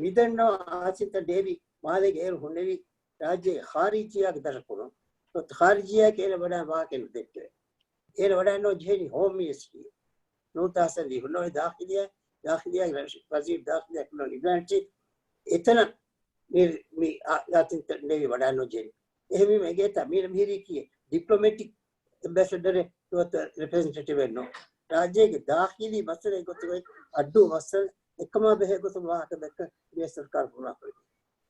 މިދަންނަވަ އާސިންތަ ޑޭވީ މާލޭގެ އޭރު ހުންނެވި ރާއްޖޭގެ ޚާރިޖިއްޔާގެ ދަށަކުނު، ޚާރިޖިއްޔާއަކީ އޭނަ ވަޑާ ވާހަކަ ނުދެއްކެވޭ. އޭނަ ވަޑާން ނޯ ޖެހެނީ ހޯމް މިނިސްޓްރީ. ނޫރު ތާހަސަން ލީ ހުންނަވަނީ ދާޚިލިއްޔާ، ދާޚިލިއްޔާގެ ރަޝް-، ވަޒީރު ދާޚިލިއްޔާ ހުންނަވަނީ އިބްރާހިމް ޗީފް. އެތަނަށް މި، މި އާ-، އާސިންތަ ޑޭވީ ވަޑާން ނޯ ޖެހެނީ. އެހެންވީމަ އެނގޭތަ މީނަ މިހިރީ ކީއެއް ޑިޕްލޮމެޓިކް އެމްބެސެޑަރެއް ނުވަތަ ރެޕްރެޒެންޓޭޓިވެއް ނޫން. ރާއްޖޭގެ ދާޚިލީ މައްސަލައެއް ގޮތުގައި އައްޑޫ މައްސަލަ އެކަމާ ބެހޭ ގޮތުން ވާހަކަ ދައްކަން މި ސަރުކާރު ބުނާކުރެވި.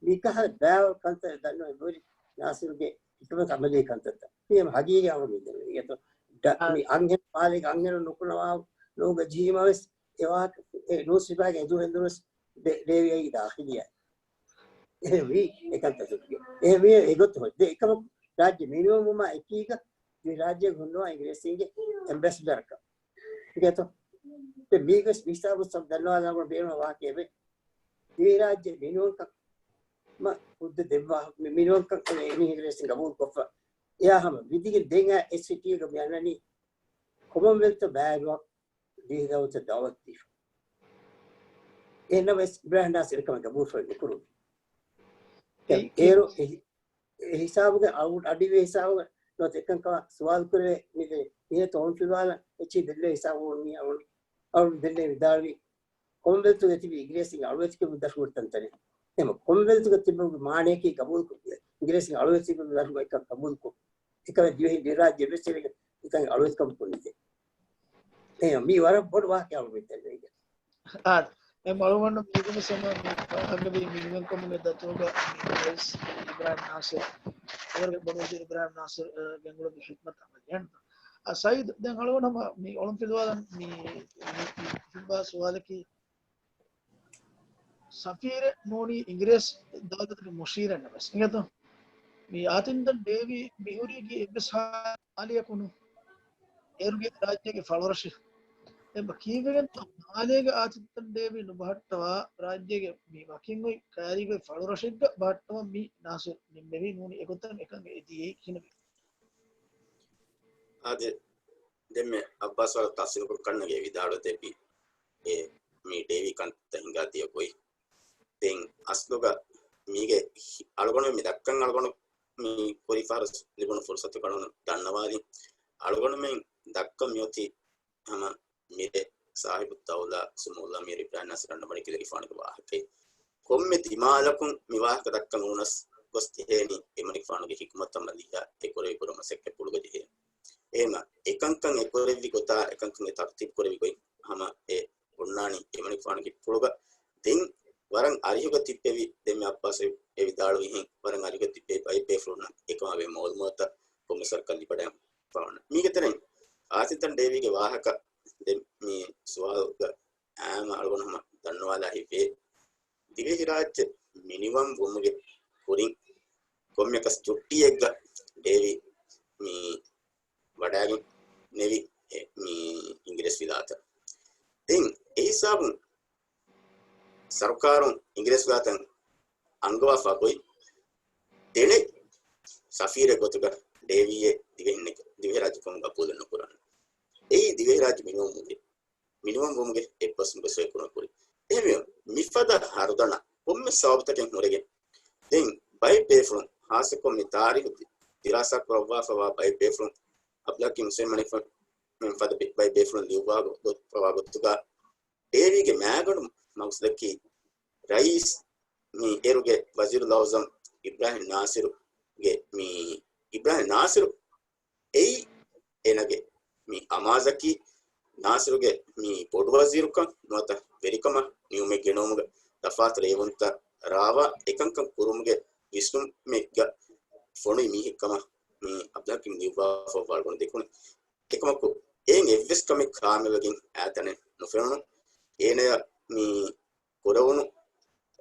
މިކަހަލަ ބާވަރު ކަންތައް ދަންނަވަން އެބަހުރި ނާސިރުގެ ހިކުމަތް އަމަލީ ކަންތައްތައް. މި ހަމަ ހަގީގީ އަމަލު މި ދެން. އިނގޭތޯ؟ އާ. މި އަންހެން މާލޭގެ އަންހެނުން ނުކުންނަވާ ނޫންގަ ޖީމަ ވެސް އެ ވާހަކަ އެ ނޫސް ފިބާގެ އެދު ހެނދުނަސް ދޭ-، ދޭވި އައީ ދާޚިލިއްޔާ. އެހެންވީ އެކަންތައް އެހެންވީ އެގޮތު ހޮތް. ދެ އެކަމަކު ރާއްޖެ މިނިވަންވުމާ އެކީގަ ދިވެހިރާއްޖޭގަ ހުންނަވާ އިނގިރޭސީންގެ އެމްބެސެޑަރަކަށް. އިނގޭތޯ؟ ދެ މީގަސް މިސާބު ސަބް ދަންނަވާލާ ބޭނުން ވާހަކައެވެ. ދިވެހިރާއްޖެ މިނިވަންކަން މަ ހުއްދަ ދެއްވާ މި-، މިނިވަންކަން އެ އިނގިރޭސީން ގަބޫލު ކޮށްފަ. އެޔާ ހަމަ ވިދިގެން ދެން އާ އެސްސީޓީގަ މި އަންނަނީ ކޮމަންވެލްތަށް ބައިވެރިވާ ދިވެހި ދައުލަތަށް ދައުވަތު ދީފަ. އެހެންނަމަވެސް އިބްރާހިމް ނާސިރު އެކަމަށް ގަބޫލުފައި ނުކުރުން. އެ-، އޭރު އެ-، އެ ހިސާބުގެ އައު-، އަޑިވޭ ހިސާބުގެ ނުވަތަ އެކަންކަމަށް ސުވާލު ކުރެވޭ މި ދެ މީހަކު އޮޅުންފިލުވާލަން އެއްޗެހި ދެއްލޭ ހިސާބުން މި އަޅުން އަޅުން ދެންނެވި ވިދާޅުވީ، ކޮމަންވެލްތުގަ ތިބި އިނގިރޭސިން އަޅުވެތިކަމުގެ ދަށު ހުރި ތަންތަނެއް. އެހެން ކޮމަންވެލްތުގަ ތިބުމުގެ މާނަޔަކީ ގަބޫލުކޮށް، އިނގިރޭސިން އަޅުވެތިކަމުގެ ދަށު އެކަން ގަބޫލުކޮށް، އެކަމެއް ދިވެހި ދިވެހިރާއްޖެ އެއްވެސް އެއްޗެއް އެކަން އަޅުވެތިކަމަށް ކުރެވޭ. އެހެން މީ ވަރަށް ބޮޑު ވާހަކައެއް އަޅުގަނޑު ދެންނެވިގެން. އާ، އެ އަޅުގަނޑު މީގެ ސަމަ މި ފާހަގަވީ މިނިވަންކަމުގެ ދަތުރުގަ މި ރައީސް އިބްރާހިމް ނާސިރު، އެވަރުގެ ބޮޑުވަޒީރު އިބްރާހިމް ނާސިރު، އަ، ގެންގުޅުން ހިކްމަތް އަމަލް އެހެން. އަ، ސައީދު، ދެން އަޅުގަނޑު ހަމަ މި އޮޅުންފިލުވާލަން މި، މި، މި ތިން ސުވާލަކީ، ސަފީރެއް ނޫނީ އިނގިރޭސި ދައުލަތުގެ މުޝީރެއްނަމަވެސް. އިނގޭތޯ؟ މި އާތިންތަން ޑޭވީ މިހުރީގެ އެއްވެސް ހާލިއަކު ނޫން. އޭރުގެ ރާއްޖޭގެ ފަޅުރަށެއް. އެބަ ކީއްވެގެންތޯ؟ މާލޭގެ އާތިންތަން ޑޭވީ ނުބަހައްޓަވާ، ރާއްޖޭގެ މި ވަކިން އޮތް ކައިރީގައި ފަޅުރަށެއްގަ ބަހައްޓަވަން މި ނާސިރު ނިންމެވީ ނޫނީ އެގޮތަށް އެކަން އެދިޔައީ ކިހިނެއް؟ އާދެ، ދެންމެ އައްބާސް ވަރަށް ތަފްސީލުކޮށް ކަންނަގެ ވިދާޅުވެ ދެއްވި އެ މި ޑޭވީ ކަންތައް ހިނގާ ދިޔަ ގޮތް. ދެން އަސްލުގަ މީގެ ހި-، އަޅުގަނޑު މި ދައްކަން އަޅުގަނޑު މި ކުރި ފަހަރު ލިބުނު ފުރުސަތު ގަނޑުނު ދަންނަވާލި. އަޅުގަނޑުމެން ދައްކަން މިއޮތީ ހަމަ މިރޭ ސާހިބު ދައުލާ ސުމޫލާ މީރު އިބްރާހިމް ނާސިރު ރަންނަމަނިކިލެގެފާނުގެ ވާހަކައެއް. ކޮންމެ ދިމާލަކުން މި ވާހަކަ ދައްކަން ނޫނަސް ގޮސް ޖެހޭނީ އެމަނިކުފާނުގެ ހިކުމަތް އަމަލިއްޔާ އެ ކުރެވި ކުރު މަސައްކަތްޕުޅުގަ ޖެހޭ. އެހެމަ އެކަންކަން އެ ކުރެއްވި ގޮތާ އެކަންކަން އެ ތަރުތީބު ކުރެވި ގޮތް ހަމަ އެ އޮންނާނީ އެމަނިކުފާނުގެ ޕުޅުގަ. ދެން ވަރަށް އަރިހުގަ ތިއްބެވި ދެންމެ އައްބާސް އެ ވިދާޅުވިހެން ވަރަށް އަރިހުގަ ތިއްބެވި ބައެއް ބޭފުޅުންނަށް އެކަމާ ވޭ މައުލޫމާތަށް ކޮންމެސް ވަރަކަށް ލިބަޑައި ފާވަން. މީގެ ތެރެއިން އާތިންތަން ޑޭވީގެ ވާހަކަ ދެން މި ސުވާލުގަ އާމަ އަޅުގަނޑު ހަމަ ދަންނަވާލާ ހިތްވޭ. ދިވެހިރާއްޖެ މިނިވަން ވުމުގެ ކުރިން ކޮންމެކަސް ޗުއްޓީއެއްގަ ޑޭވީ މި ވަޑައިގެން ނެވި މި އިނގިރޭސި ވިލާތަށް. ދެން އެ ހިސާބުން ސަރުކާރުން އިނގިރޭސި ވިލާތަށް އަންގަވާފާ ގޮތް ދެނެ ސަފީރެއް ގޮތުގަ ޑޭވީއެއް ދިވެހިން-، ދިވެހިރާއްޖެކަމުގަ ގަބޫލެއް ނުކުރާނެ. އެއީ ދިވެހިރާއްޖެ މިނިވަންވުމުގެ، މިނިވަންވުމުގެ އެއްބަސްވުމުގެ ސޮއިކުރުން ކުރި. އެހެންވެ، މިފަދަ ހަރުދަނާ ކޮންމެ ސަބަބުތަކެއް ހުރެގެން ދެން ބައެއް ބޭފުޅުން ހާއްސަކޮށް މި ތާރީހު ދި-، ދިރާސާ ކުރައްވާފަވާ ބައެއް ބޭފުޅުން އަބްދުލް ހަކީމް ހުސެއިން މަނިކުފަ މެން ފަދަ ބެ-، ބައެއް ބޭފުޅުން ލިޔުއްވާ ގޮ-، ގޮތް ފަވާ ގޮތުގަ ޑޭވީގެ މައިގަނޑު މަގުސަދަކީ ރައީސް މި އޭރުގެ ވަޒީރުލްއައުޒަމް އިބްރާހިމް ނާސިރުގެ މި އިބްރާހިމް ނާސިރު އެއީ އޭނާގެ މި އަމާޒަކީ ނާސިރުގެ މި ބޮޑުވަޒީރުކަން ނުވަތަ ވެރިކަމަށް ނިމުމެއް ގެނައުމުގެ ތަފާތު ރޭވުންތައް ރާވާ އެކަންކަން ކުރުމުގެ ވިސްނުމެއްގަ ފޮނުވި މީހެއްކަމަށް މި އަބްދުލް ހަކީމް ލިޔުއްވާފަ ވާގުޅުން ދެކުނު. އެކަމަކު، އެއިން އެއްވެސް ކަމެއް ކާމިޔާބުވެގެން އާތަނެއް ނުފެނުނު. އޭނަޔަށް މި ކުރެވުނު،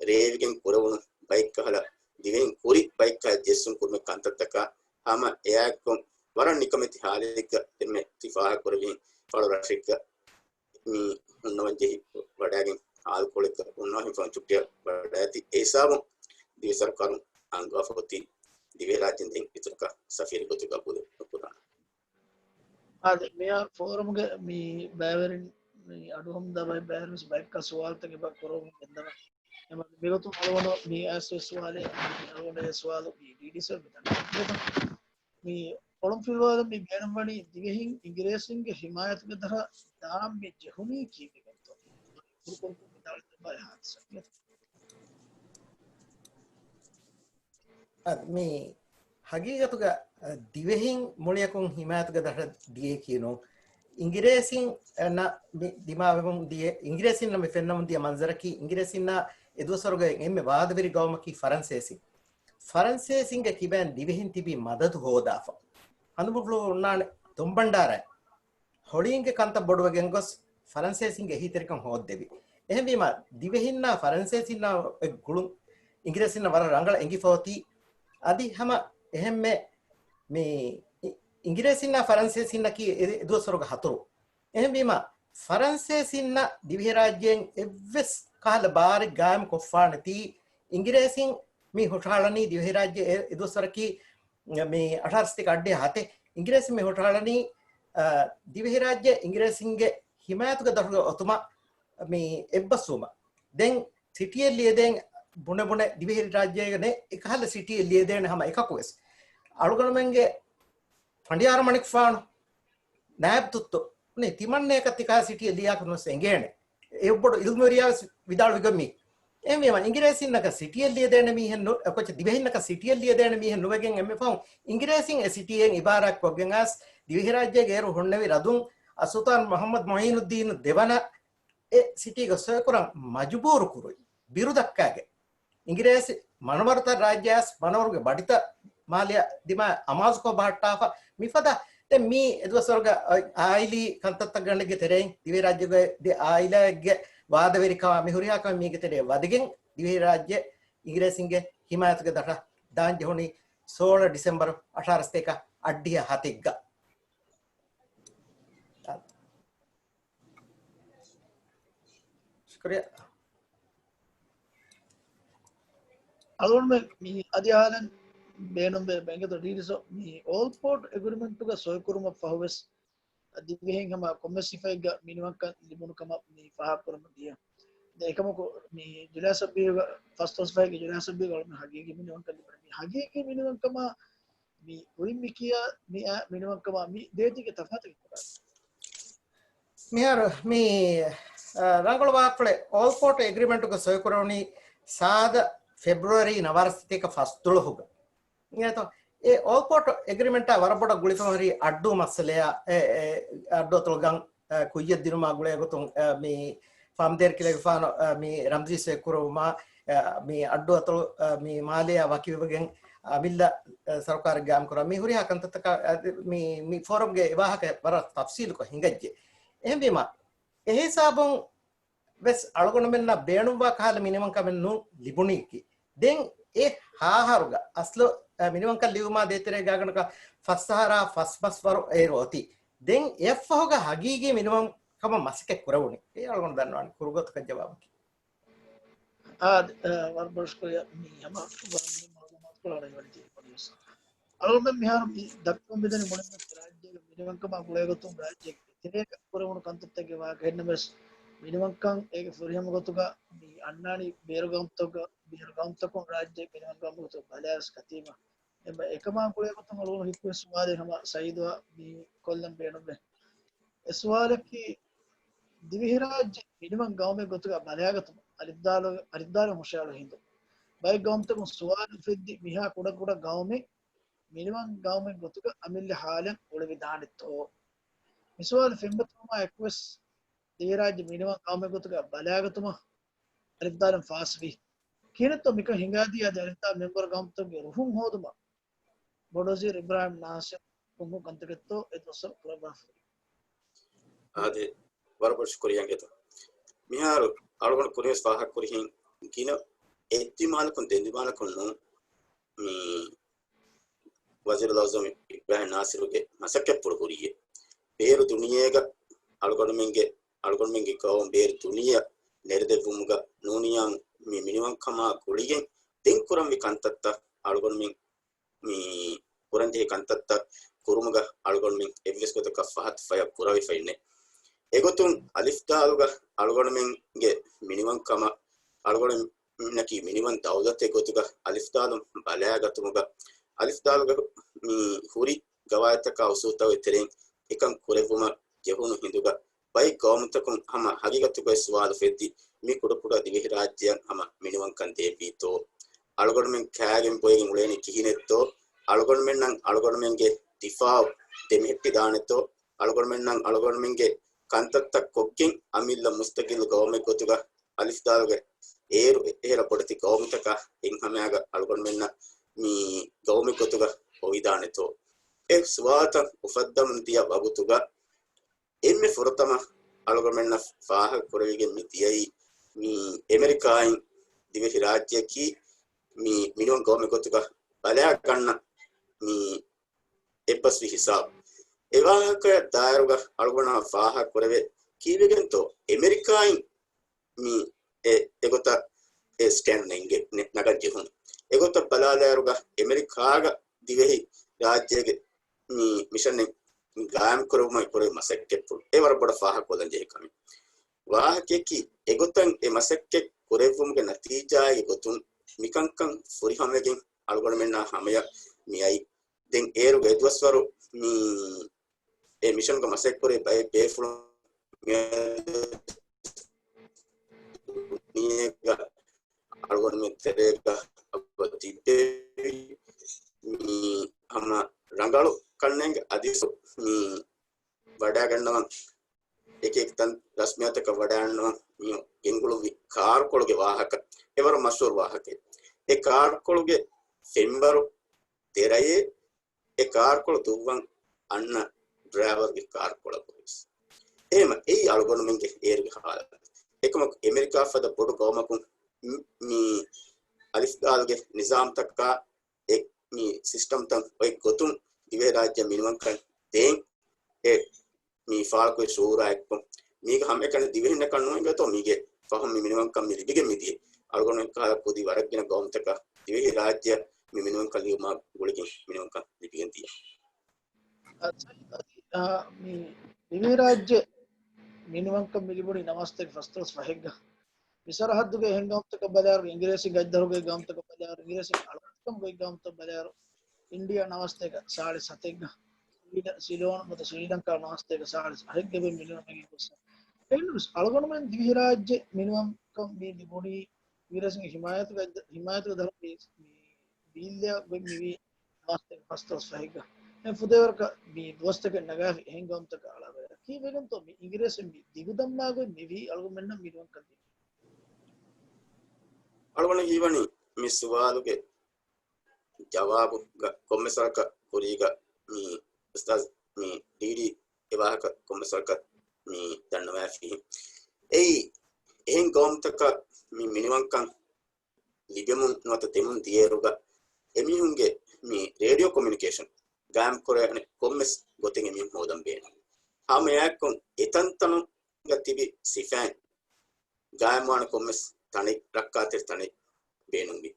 ރޭވިގެން ކުރެވުނު ބައެއްކަހަލަ، ދިވެހިން ކުރި ބައެއްކަހަލަ ޖެއްސުން ކުރުމެއް ކަންތައްތަކާ ހަމަ އެއާއެއްކޮށް، ވަރަށް ނިކަމެތި ހާލެއްގަ ދެންމެ ތި ފާހަގަކުރެވިހެން ފަޅު ރަށެއްގަ މި ހުންނަވަން ޖެހި ވަޑައިގެން އާލުކޮޅެއްގަ ހުންނަވަން ހިފަވަން ޗުއްޓިއަށް ވަޑައިގަތީ. އެ ހިސާބުން ދިވެހި ސަރުކާރުން އަންގާފަ އޮތީ ދިވެހިރާއްޖޭން ދެން އިތުރަކަށް ސަފީރެއް ގޮތުގަ ގަބޫލެއް ނުކުރާނެ. އާދެ، މިއާ ފޯރަމްގެ މި ބައިވެރިން، މި އަޑުއަހަމުންދާ ބައެއް ބައިވެރިން ވެސް ބައެއްކާ ސުވާލުތައް އެބަ ކުރައްވަމުން ގެންދަވާ. އެމަ މިގޮތުން އަޅުގަނޑު މި އައިސް ސުވާލެއް، މި އަޅުގަނޑު އެ ސުވާލު މި ޑީޑީސީ މި ދަންނަވަން. މި އޮޅުންފިލުވާލަން މި ބޭނުންވަނީ ދިވެހިން އިނގިރޭސިންގެ ހިމާޔަތުގެ ދަށަށް ދާން މި ޖެހުނީ ކީއްވެގެންތޯ؟ ކުރުކޮށް ވިދާޅުވެ ދެއްވާ އެ ހާދިސާ. އަދި މި ހަގީގަތުގަ، އަ، ދިވެހިން މުޅިއަކުން ހިމާޔަތުގެ ދަށަށް ދިޔައީކީ ނޫން. އިނގިރޭސިން، އަ، ނަ-، މި ދިމާވެމުން ދިޔަ، އިނގިރޭސިންނަށް މި ފެންނަމުން ދިޔަ މަންޒަރަކީ، އިނގިރޭސިންނާ އެ ދުވަސްވަރުގެ އެންމެ ވާދަވެރި ގައުމަކީ ފަރަންސޭސިން. ފަރަންސޭސިންގެ ކިބައިން ދިވެހިން ތިބީ މަދަދު ހޯދާފަ. ހަނދުމަފުޅު އޮންނާނެ ދޮންބަންޑާރައިން. ހޮޅީންގެ ކަންތައް ބޮޑުވެގެން ގޮސް، ފަރަންސޭސިންގެ އެހީތެރިކަން ހޯއްދެވި. އެހެންވީމަ، ދިވެހިންނާ ފަރަންސޭސިންނާ އެއް ގުޅުން އިނގިރޭސިންނަށް ވަރަށް ރަނގަޅަށް އެނގިފަ އޮތީ. އަދި ހަމަ އެހެންމެ މި އި-، އިނގިރޭސިންނާ ފަރަންސޭސިންނަކީ އެ-، އެ ދުވަސްވަރުގެ ހަތުރު. އެހެންވީމަ، ފަރަންސޭސިންނަށް ދިވެހިރާއްޖޭން އެއްވެސް ކަހަލަ ބާރެއް ގާއިމް ކޮށްފާނެތީ، އިނގިރޭސިން މި ހުށަހަޅަނީ ދިވެހިރާއްޖެ އެ-، އެ ދުވަސްވަރަކީ މި އަށާރަ ސަތޭކަ އަށްޑިހަ ހަތެއް އިނގިރޭސިން މި ހުށަހަޅަނީ، އަ، ދިވެހިރާއްޖެ އިނގިރޭސިންގެ ހިމާޔަތުގެ ދަށުގަ އޮތުމަށް މި އެއްބަސްވުމަށް. ދެން ސިޓީއެއް ލިޔެދޭން ބުނެ ބުނެ ދިވެހިރާއްޖޭގަ ނެ އެކަހަލަ ސިޓީއެއް ލިޔެދޭނެ ހަމަ އެކަކު ވެސް. އަޅުގަނޑުމެންގެ ފަނޑިޔާރު މަނިކުފާނު، ނާއިބް ތުއްތު، ނެ ތިމަންނަޔަކަށް ތިކާ ސިޓީއެއް ލިޔާކަށް ނުވެސް އެނގޭނެ. އެ އެއްބޮޑު އިލްމުވެރިޔާ ވެސް ވިދާޅުވިގޮތް މީ. އެހެންވީމަ، އިނގިރޭސިންނަކަށް ސިޓީއެއް ލިޔެދޭނެ މީހެއް ނު-، އެކޮއްޗެއް ދިވެހިންނަކަށް ސިޓީއެއް ލިޔެދޭނެ މީހެއް ނުވެގެން އެންމެ ފަހުން އިނގިރޭސިން އެ ސިޓީއެއް އިބާރާތް ކޮށްގެން އައިސް، ދިވެހިރާއްޖޭގެ އޭރު ހުންނެވި ރަދުން އައްސުލްޠާން މުޙައްމަދު މުޢީނުއްދީނު ދެވަނަ އެ ސިޓީގަ ސޮއިކުރަން މަޖުބޫރު ކުރުވި. ބިރު ދައްކާގެން. އިނގިރޭސި މަނަވަރުތައް ރާއްޖެ އައިސް މަނަވަރުގެ ބަޑިތައް މާލެއަށް ދިމާ އަމާޒުކޮށް ބަހައްޓާފަ. މިފަދަ ދެން މީ އެދުވަސްވަރުގަ އާއިލީ ކަންތައްތައްގަނޑެއްގެ ތެރެއިން ދިވެހިރާއްޖޭގެ ދެ އާއިލާއެއްގެ ވާދަވެރިކަމާ މި ހުރިހާ ކަމެއް މީގެ ތެރޭ ވަދެގެން ދިވެހިރާއްޖެ އިނގިރޭސިންގެ ހިމާޔަތުގެ ދަށަށް ދާން ޖެހުނީ ސޯޅަ ޑިސެމްބަރު އަށާރަ ސަތޭކަ އަށްޑިހަ ހަތެއްގަ. ޝުކުރިއްޔާ. އަޅުގަނޑުމެން މި އަދި އަހާލަން ބޭނުންވޭ ބެންގެތޯ ޑީޑީސޯ މި އޯލް ޕޯޓް އެގްރިމެންޓުގަ ސޮއިކުރުމަށް ފަހުވެސް ދިވެހިން ހަމަ ކޮންމެސް ހިފައެއްގަ މިނިވަންކަން ލިބުނު ކަމަށް މި ފާހަގަކުރަމުން ދިޔަ. ދެން އެކަމަކު މި ޖުލައި ސައްބީހުގަ ފަސްދޮޅަސް ފަހެއްގެ ޖުލައި ސައްބީހުގަ އަޅުގަނޑު ހަގީގީ މިނިވަންކަން ލިބުނު. މި ހަގީގީ މިނިވަންކަމާ މި ކުރިން މި ކިޔާ މި އާ މިނިވަންކަމާ މި ދޭތީގެ ތަފާތަކީ ކޮބާ؟ މިހާރު މި، އަ، ރަނގަޅު ވާހަކަފުޅެއް އޯލް ޕޯޓް އެގްރިމެންޓުގަ ސޮއިކުރެވުނީ ސާދަ ފެބްރުއަރީ ނަވާރަ ސަތޭކަ ފަސްދޮޅަހުގަ. އިނގޭތޯ؟ އެ އޯލް ޕޯޓް އެގްރިމެންޓާ ވަރަށް ބޮޑަށް ގުޅިފަ ހުރި އައްޑޫ މައްސަލަޔާ، އެ، އެ، އައްޑޫ އަތޮޅު ގަން، އެ، ކުއްޔަށް ދިނުމާ ގުޅޭ ގޮތުން، އެ، މި ފާމުދޭރި ކިލެގެފާނު، އަ، މި ރަމްޒީ ސޮއިކުރެއްވުމާ، އަ، މި އައްޑޫ އަތޮޅު، އަ، މި މާލެއާ ވަކިވެވެގެން، އަ، އަމިއްލަ، އަ، ސަރުކާރެއް ގާއިމް ކުރާ މި ހުރިހާ ކަންތައްތަކާ، އަ، މި، މި ފޯރަމްގެ އެ ވާހަކަ ވަރަށް ތަފްސީލުކޮށް ހިނގައްޖެ. އެހެންވީމާ، އެހިސާބުން ވެސް އަޅުގަނޑުމެންނަށް ބޭނުންވާ ކަހަލަ މިނިވަންކަމެއް ނޫން ލިބުނީކީ. ދެން އެ ހާހަރުގަ އަސްލު، އަ، މިނިވަންކަން ލިބުމާ ދޭތެރޭގާގަނޑަކަށް ފަސްއަހަރާ ފަސް މަސްވަރު އޭރު އޮތީ. ދެން އެއަށްފަހުގަ ހަގީގީ މިނިވަންކަމަށް މަސައްކަތް ކުރެވުނީ. އެ އަޅުގަނޑު ދަންނަވަނީ ކުރުގޮތަކަށް ޖަވާބަކީ. އާ، އަ، ވަރަށް ބޮޑަށް ޝުކުރިއްޔާ މި ހަމަ ވަރަށް މުހިންމު މައުލޫމާތުކޮޅު އަޅަން ވަނީ ތި ވަނީސް. އަޅުގަނޑުމެން މިހާރު މި ދައްކަމުން މިދަނީ މުޅިން ރާއްޖޭގެ މިނިވަންކަމާ ގުޅޭގޮތުން ރާއްޖޭގެ ތެރޭގަ ކުރެވުނު ކަންތައްތަކެއް ވާ އެހެންނަމަވެސް މިނިވަންކަން އޭގެ ފުރިހަމަ ގޮތުގަ މި އަންނާނީ ބޭރު ގައުމުތަކުގަ، ބޭރު ގައުމުތަކުން ރާއްޖޭގެ މިނިވަން ގައުމު ގޮތުގަ ބަލާވެސް ކަތީމަ. އެމަ އެކަމާ ގުޅޭގޮތުން އަޅުގަނޑު ހިތުވެސް ސުވާލެއް ހަމަ ސައީދުއާ މި ކޮށްލަން ބޭނުންވޭ. އެ ސުވާލަކީ، ދިވެހިރާއްޖެ މިނިވަން ގައުމެއް ގޮތުގަ ބަލާގަތުމަށް އަލިފްދާލު، އަލިފްދާލު ހުށައަޅު ހިނދު. ބައެއް ގައުމުތަކުން ސުވާލު އުފެއްދި މިހާ ކުޑަކުޑަ ގައުމެއް މިނިވަން ގައުމެއް ގޮތުގަ އަމިއްލަ ހާލަށް އުޅެވިދާނެތޯ؟ މި ސުވާލު ފެންމަތުވުމާ އެކުވެސް ދިވެހިރާއްޖެ މިނިވަން ގައުމެއް ގޮތުގަ ބަލާގަތުމަށް އަލިފްދާލުން ފާސްވީ. ކިހިނެއްތޯ މިކަން ހިނގާދީ އަދި އަލިފްދާލު މެމްބަރު ގައުމުތަކުގެ ރުހުން ހޯދުމަށް ބޮޑުވަޒީރު އިބްރާހިމް ނާސިރު ކޮންކޮން ކަންތަކެއްތޯ އެ ދުވަސްވަރު ކުރައްވާފަ ހުރީ. އާދެ، ވަރަށް ބޮޑަށް ޝުކުރިއްޔާ އިނގޭތޯ. މިހާރު އަޅުގަނޑު ކުރިންވެސް ފާހަގަކުރިހެން ގިނަ އެއްދިމާލަކުން ދެންދިމާލަކުން ނޫން މި ވަޒީރުލްއަޢުޒަމް އިބްރާހިމް ނާސިރުގެ މަސައްކަތްޕުޅު ހުރީއޭ. ބޭރު ދުނިޔޭގަ އަޅުގަނޑުމެންގެ، އަޅުގަނޑުމެންގެ ގައުމު ބޭރު ދުނިޔެއަށް ނެރެދެއްވުމުގަ ނޫނިޔާ މި މިނިވަންކަމާ ގުޅިގެން ދެން ކުރަންވީ ކަންތައްތައް އަޅުގަނޑުމެން މި ކުރަންޖެހޭ ކަންތައްތައް ކުރުމުގަ އަޅުގަނޑުމެން އެއްވެސް ގޮތަކަށް ފަހަތު ފަޔަށް ކުރެވިފައެއްނެއް. އެގޮތުން އަލިފްދާލުގަ އަޅުގަނޑުމެންގެ މިނިވަންކަމަށް އަޅުގަނޑުމެންނަކީ މިނިވަން ދައުލަތެއް ގޮތުގަ އަލިފްދާލުން ބަލާގަތުމުގަ އަލިފްދާލުގަ މި ހުރި ގަވާއިދުތަކާ އުސޫލުތަކުގެ ތެރެއިން އެކަން ކުރެއްވުމަށް ޖެހުނު ހިނދުގަ ބައެއް ގައުމުތަކުން ހަމަ ހަގީގަތުގައި ސުވާލު އުފެއްދި، މި ކުޑަކުޑަ ދިވެހިރާއްޖެއަށް ހަމަ މިނިވަންކަން ދޭންވީތޯ؟ އަޅުގަނޑުމެން ކާގެން ބޮއެގެން އުޅޭނީ ކިހިނެއްތޯ؟ އަޅުގަނޑުމެންނަށް އަޅުގަނޑުމެންގެ ދިފާއު ދެމެހެއްޓިދާނެތޯ؟ އަޅުގަނޑުމެންނަށް އަޅުގަނޑުމެންގެ ކަންތައްތައް ކޮށްގެން އަމިއްލަ މުސްތަގިއްލު ގައުމެއް ގޮތުގަ އަލިފްދާލުގެ އޭރު އެހެރަ ބޮޑެތި ގައުމުތަކާ އެއްހަމައިގަ އަޅުގަނޑުމެންނަށް މި ގައުމެއް ގޮތުގަ އޮވިދާނެތޯ؟ އެ ސުވާލުތައް އުފައްދަމުން ދިޔަ ވަގުތުގަ އެންމެ ފުރަތަމަ އަޅުގަނޑުމެންނަށް ފާހަގަ ކުރެވިގެން މި ދިޔައީ މި އެމެރިކާއިން ދިވެހިރާއްޖެއަކީ މި މިނިވަން ގައުމެއް ގޮތުގަ ބަލާގަންނަ މި އެއްބަސްވި ހިސާބު. އެ ވާހަކައަށް ދާއިރުގަ އަޅުގަނޑާ ފާހަގަ ކުރެވޭ ކީއްވެގެންތޯ އެމެރިކާއިން މި އެ، އެގޮތަށް އެ ސްޓޭންޑް ނެންގެ، ނެ-، ނަގަން ޖެހުނު. އެގޮތަށް ބަލާލާއިރުގަ އެމެރިކާގަ ދިވެހި ރާއްޖޭގެ މި މިޝަނެއް ގާއިމް ކުރެވުމަށް ކުރެވި މަސައްކަތްޕުޅު އެ ވަރަށް ބޮޑަށް ފާހަގަކޮށްލަން ޖެހޭ ކަމެއް. ވާހަކަޔަކީ އެގޮތަށް އެ މަސައްކަތް ކުރެއްވުމުގެ ނަތީޖާއެއްގެ ގޮތުން މިކަންކަން ފުރިހަމަވެގެން އަޅުގަނޑުމެންނާ ހަމަޔަށް މިއައީ. ދެން އޭރުގެ އެދުވަސްވަރު މި އެ މިޝަންގަ މަސައްކަތްކުރި ބައެއް ބޭފުޅުން މި ދުނިޔޭގަ އަޅުގަނޑުމެން ތެރޭގަ އަގު ތިއްބެވި. މި ހަމަ ރަނގަޅު ކަންނޭނގެ އަދިސު މި ވަޑައިގަންނަވަން އެކި އެކި ތަން ރަސްމިއްޔާތަކަށް ވަޑައިގަންނަވަން މި ގެންގުޅުއްވި ކާރުކޮޅުގެ ވާހަކަ އެވަރަށް މަޝްހޫރު ވާހަކައެއް. އެ ކާރުކޮޅުގެ ފެންވަރު ދެރަޔޭ އެ ކާރުކޮޅު ދުއްވަން އަންނަ ޑްރައިވަރުގެ ކާރުކޮޅަކުވެސް. އެހެމަ އެއީ އަޅުގަނޑުމެންގެ އޭރުގެ ހާލަތު. އެކަމަކު އެމެރިކާ ފަދަ ބޮޑު ގައުމަކުން މި، މި އަލިފްދާލުގެ ނިޒާމްތަކާ އެ މި ސިސްޓަމްތައް އޮތް ގޮތުން ދިވެހިރާއްޖެ މިނިވަންކަން ދޭން އެ މި ފާޅުކުރި ޝޫރާއެއްކޮށް، މީގަ ހަމައެކަނި ދިވެހިންނަކަށް ނުއިނގޭތޯ މީގެ ފަހުން މި މިނިވަންކަން މި ލިބިގެން މިދިޔަ. އަޅުގަނޑު ކަހަލަ ކުދި ވަރަށްގިނަ ގައުމުތަކަށް ދިވެހިރާއްޖެއަށް މި މިނިވަންކަން ލިބުމާ ގުޅިގެން މިނިވަންކަން ލިބިގެން ދިޔަ. އަ، ސައީދު އަދި، އަ، މި ދިވެހިރާއްޖެ މިނިވަންކަން މި ލިބުނީ ނަވާސްތޭކަ ފަސްދޮޅަސް ފަހެއްގަ. މި ސަރަހައްދުގެ އެހެން ގައުމުތަކަށް ބަލާއިރު، އިނގިރޭސި ގައްދަރުގެ ގައުމުތަކަށް ބަލާއިރު، އިނގިރޭސި އަޅުކަމުގެ ގައުމުތައް ބަލާއިރު، އިންޑިއާ ނަވާސްތޭކަ ސާޅީސް ހަތެއްގަ، ސްވީޑ-، ސިލޯން ނުވަތަ ސްރީލަންކާ ނަވާސްތޭކަ ސާޅީސް އަހެއްގަ މި މިނިވަން މެގި ގޮސް. އެހެންވެސް އަޅުގަނޑުމެން ދިވެހިރާއްޖެ މިނިވަންކަން މި ލިބުނީ އިނގިރޭސިންގެ ހިމާޔަތުގެ، ހިމާޔަތުގެ ދަށުން މި، މި ބީއްލެއަށް ގޮތް މިވީ ނަވާސްތޭކަ ފަސްދޮޅަސް ފަހެއްގަ. އެ ފުދޭވަރަކަށް މި ދުވަސްތަކެއް ނަގާފި އެހެން ގައުމުތަކަށް އަޅާ ބަލާ. ކީއްވެގެންތޯ މި އިނގިރޭސިން މި ދިގުދަންމާގޮތް މިވީ އަޅުގަނޑުމެންނަށް މިނިވަންކަން ދިނީ؟ އަޅުގަނޑަށް ހީވަނީ މި ސުވާލުގެ ޖަވާބު ކޮންމެސް ވަރަކަށް ކުރީގަ މި އުސްތާޒް މި ޑީޑީ އެ ވާހަކަ ކޮންމެސް ވަރަކަށް މި ދަންނަވައިފި. އެއީ އެހެން ގައުމުތަކަށް މި މިނިވަންކަން ލިބެމުން ނުވަތަ ދެމުން ދިޔައިރުގަ އެމީހުންގެ މި ރޭޑިއޯ ކޮމިއުނިކޭޝަން ގާއިމްކުރާނެ ކޮންމެސް ގޮތެއް އެމީހުން ހޯދަން ބޭނުން. ހަމައެއާއެކު އެތަންތަނުގަ ތިބި ސިފައިން ގާއިމްވާނެ ކޮންމެސް ތަނެއް، ރައްކާތެރި ތަނެއް ބޭނުންވި.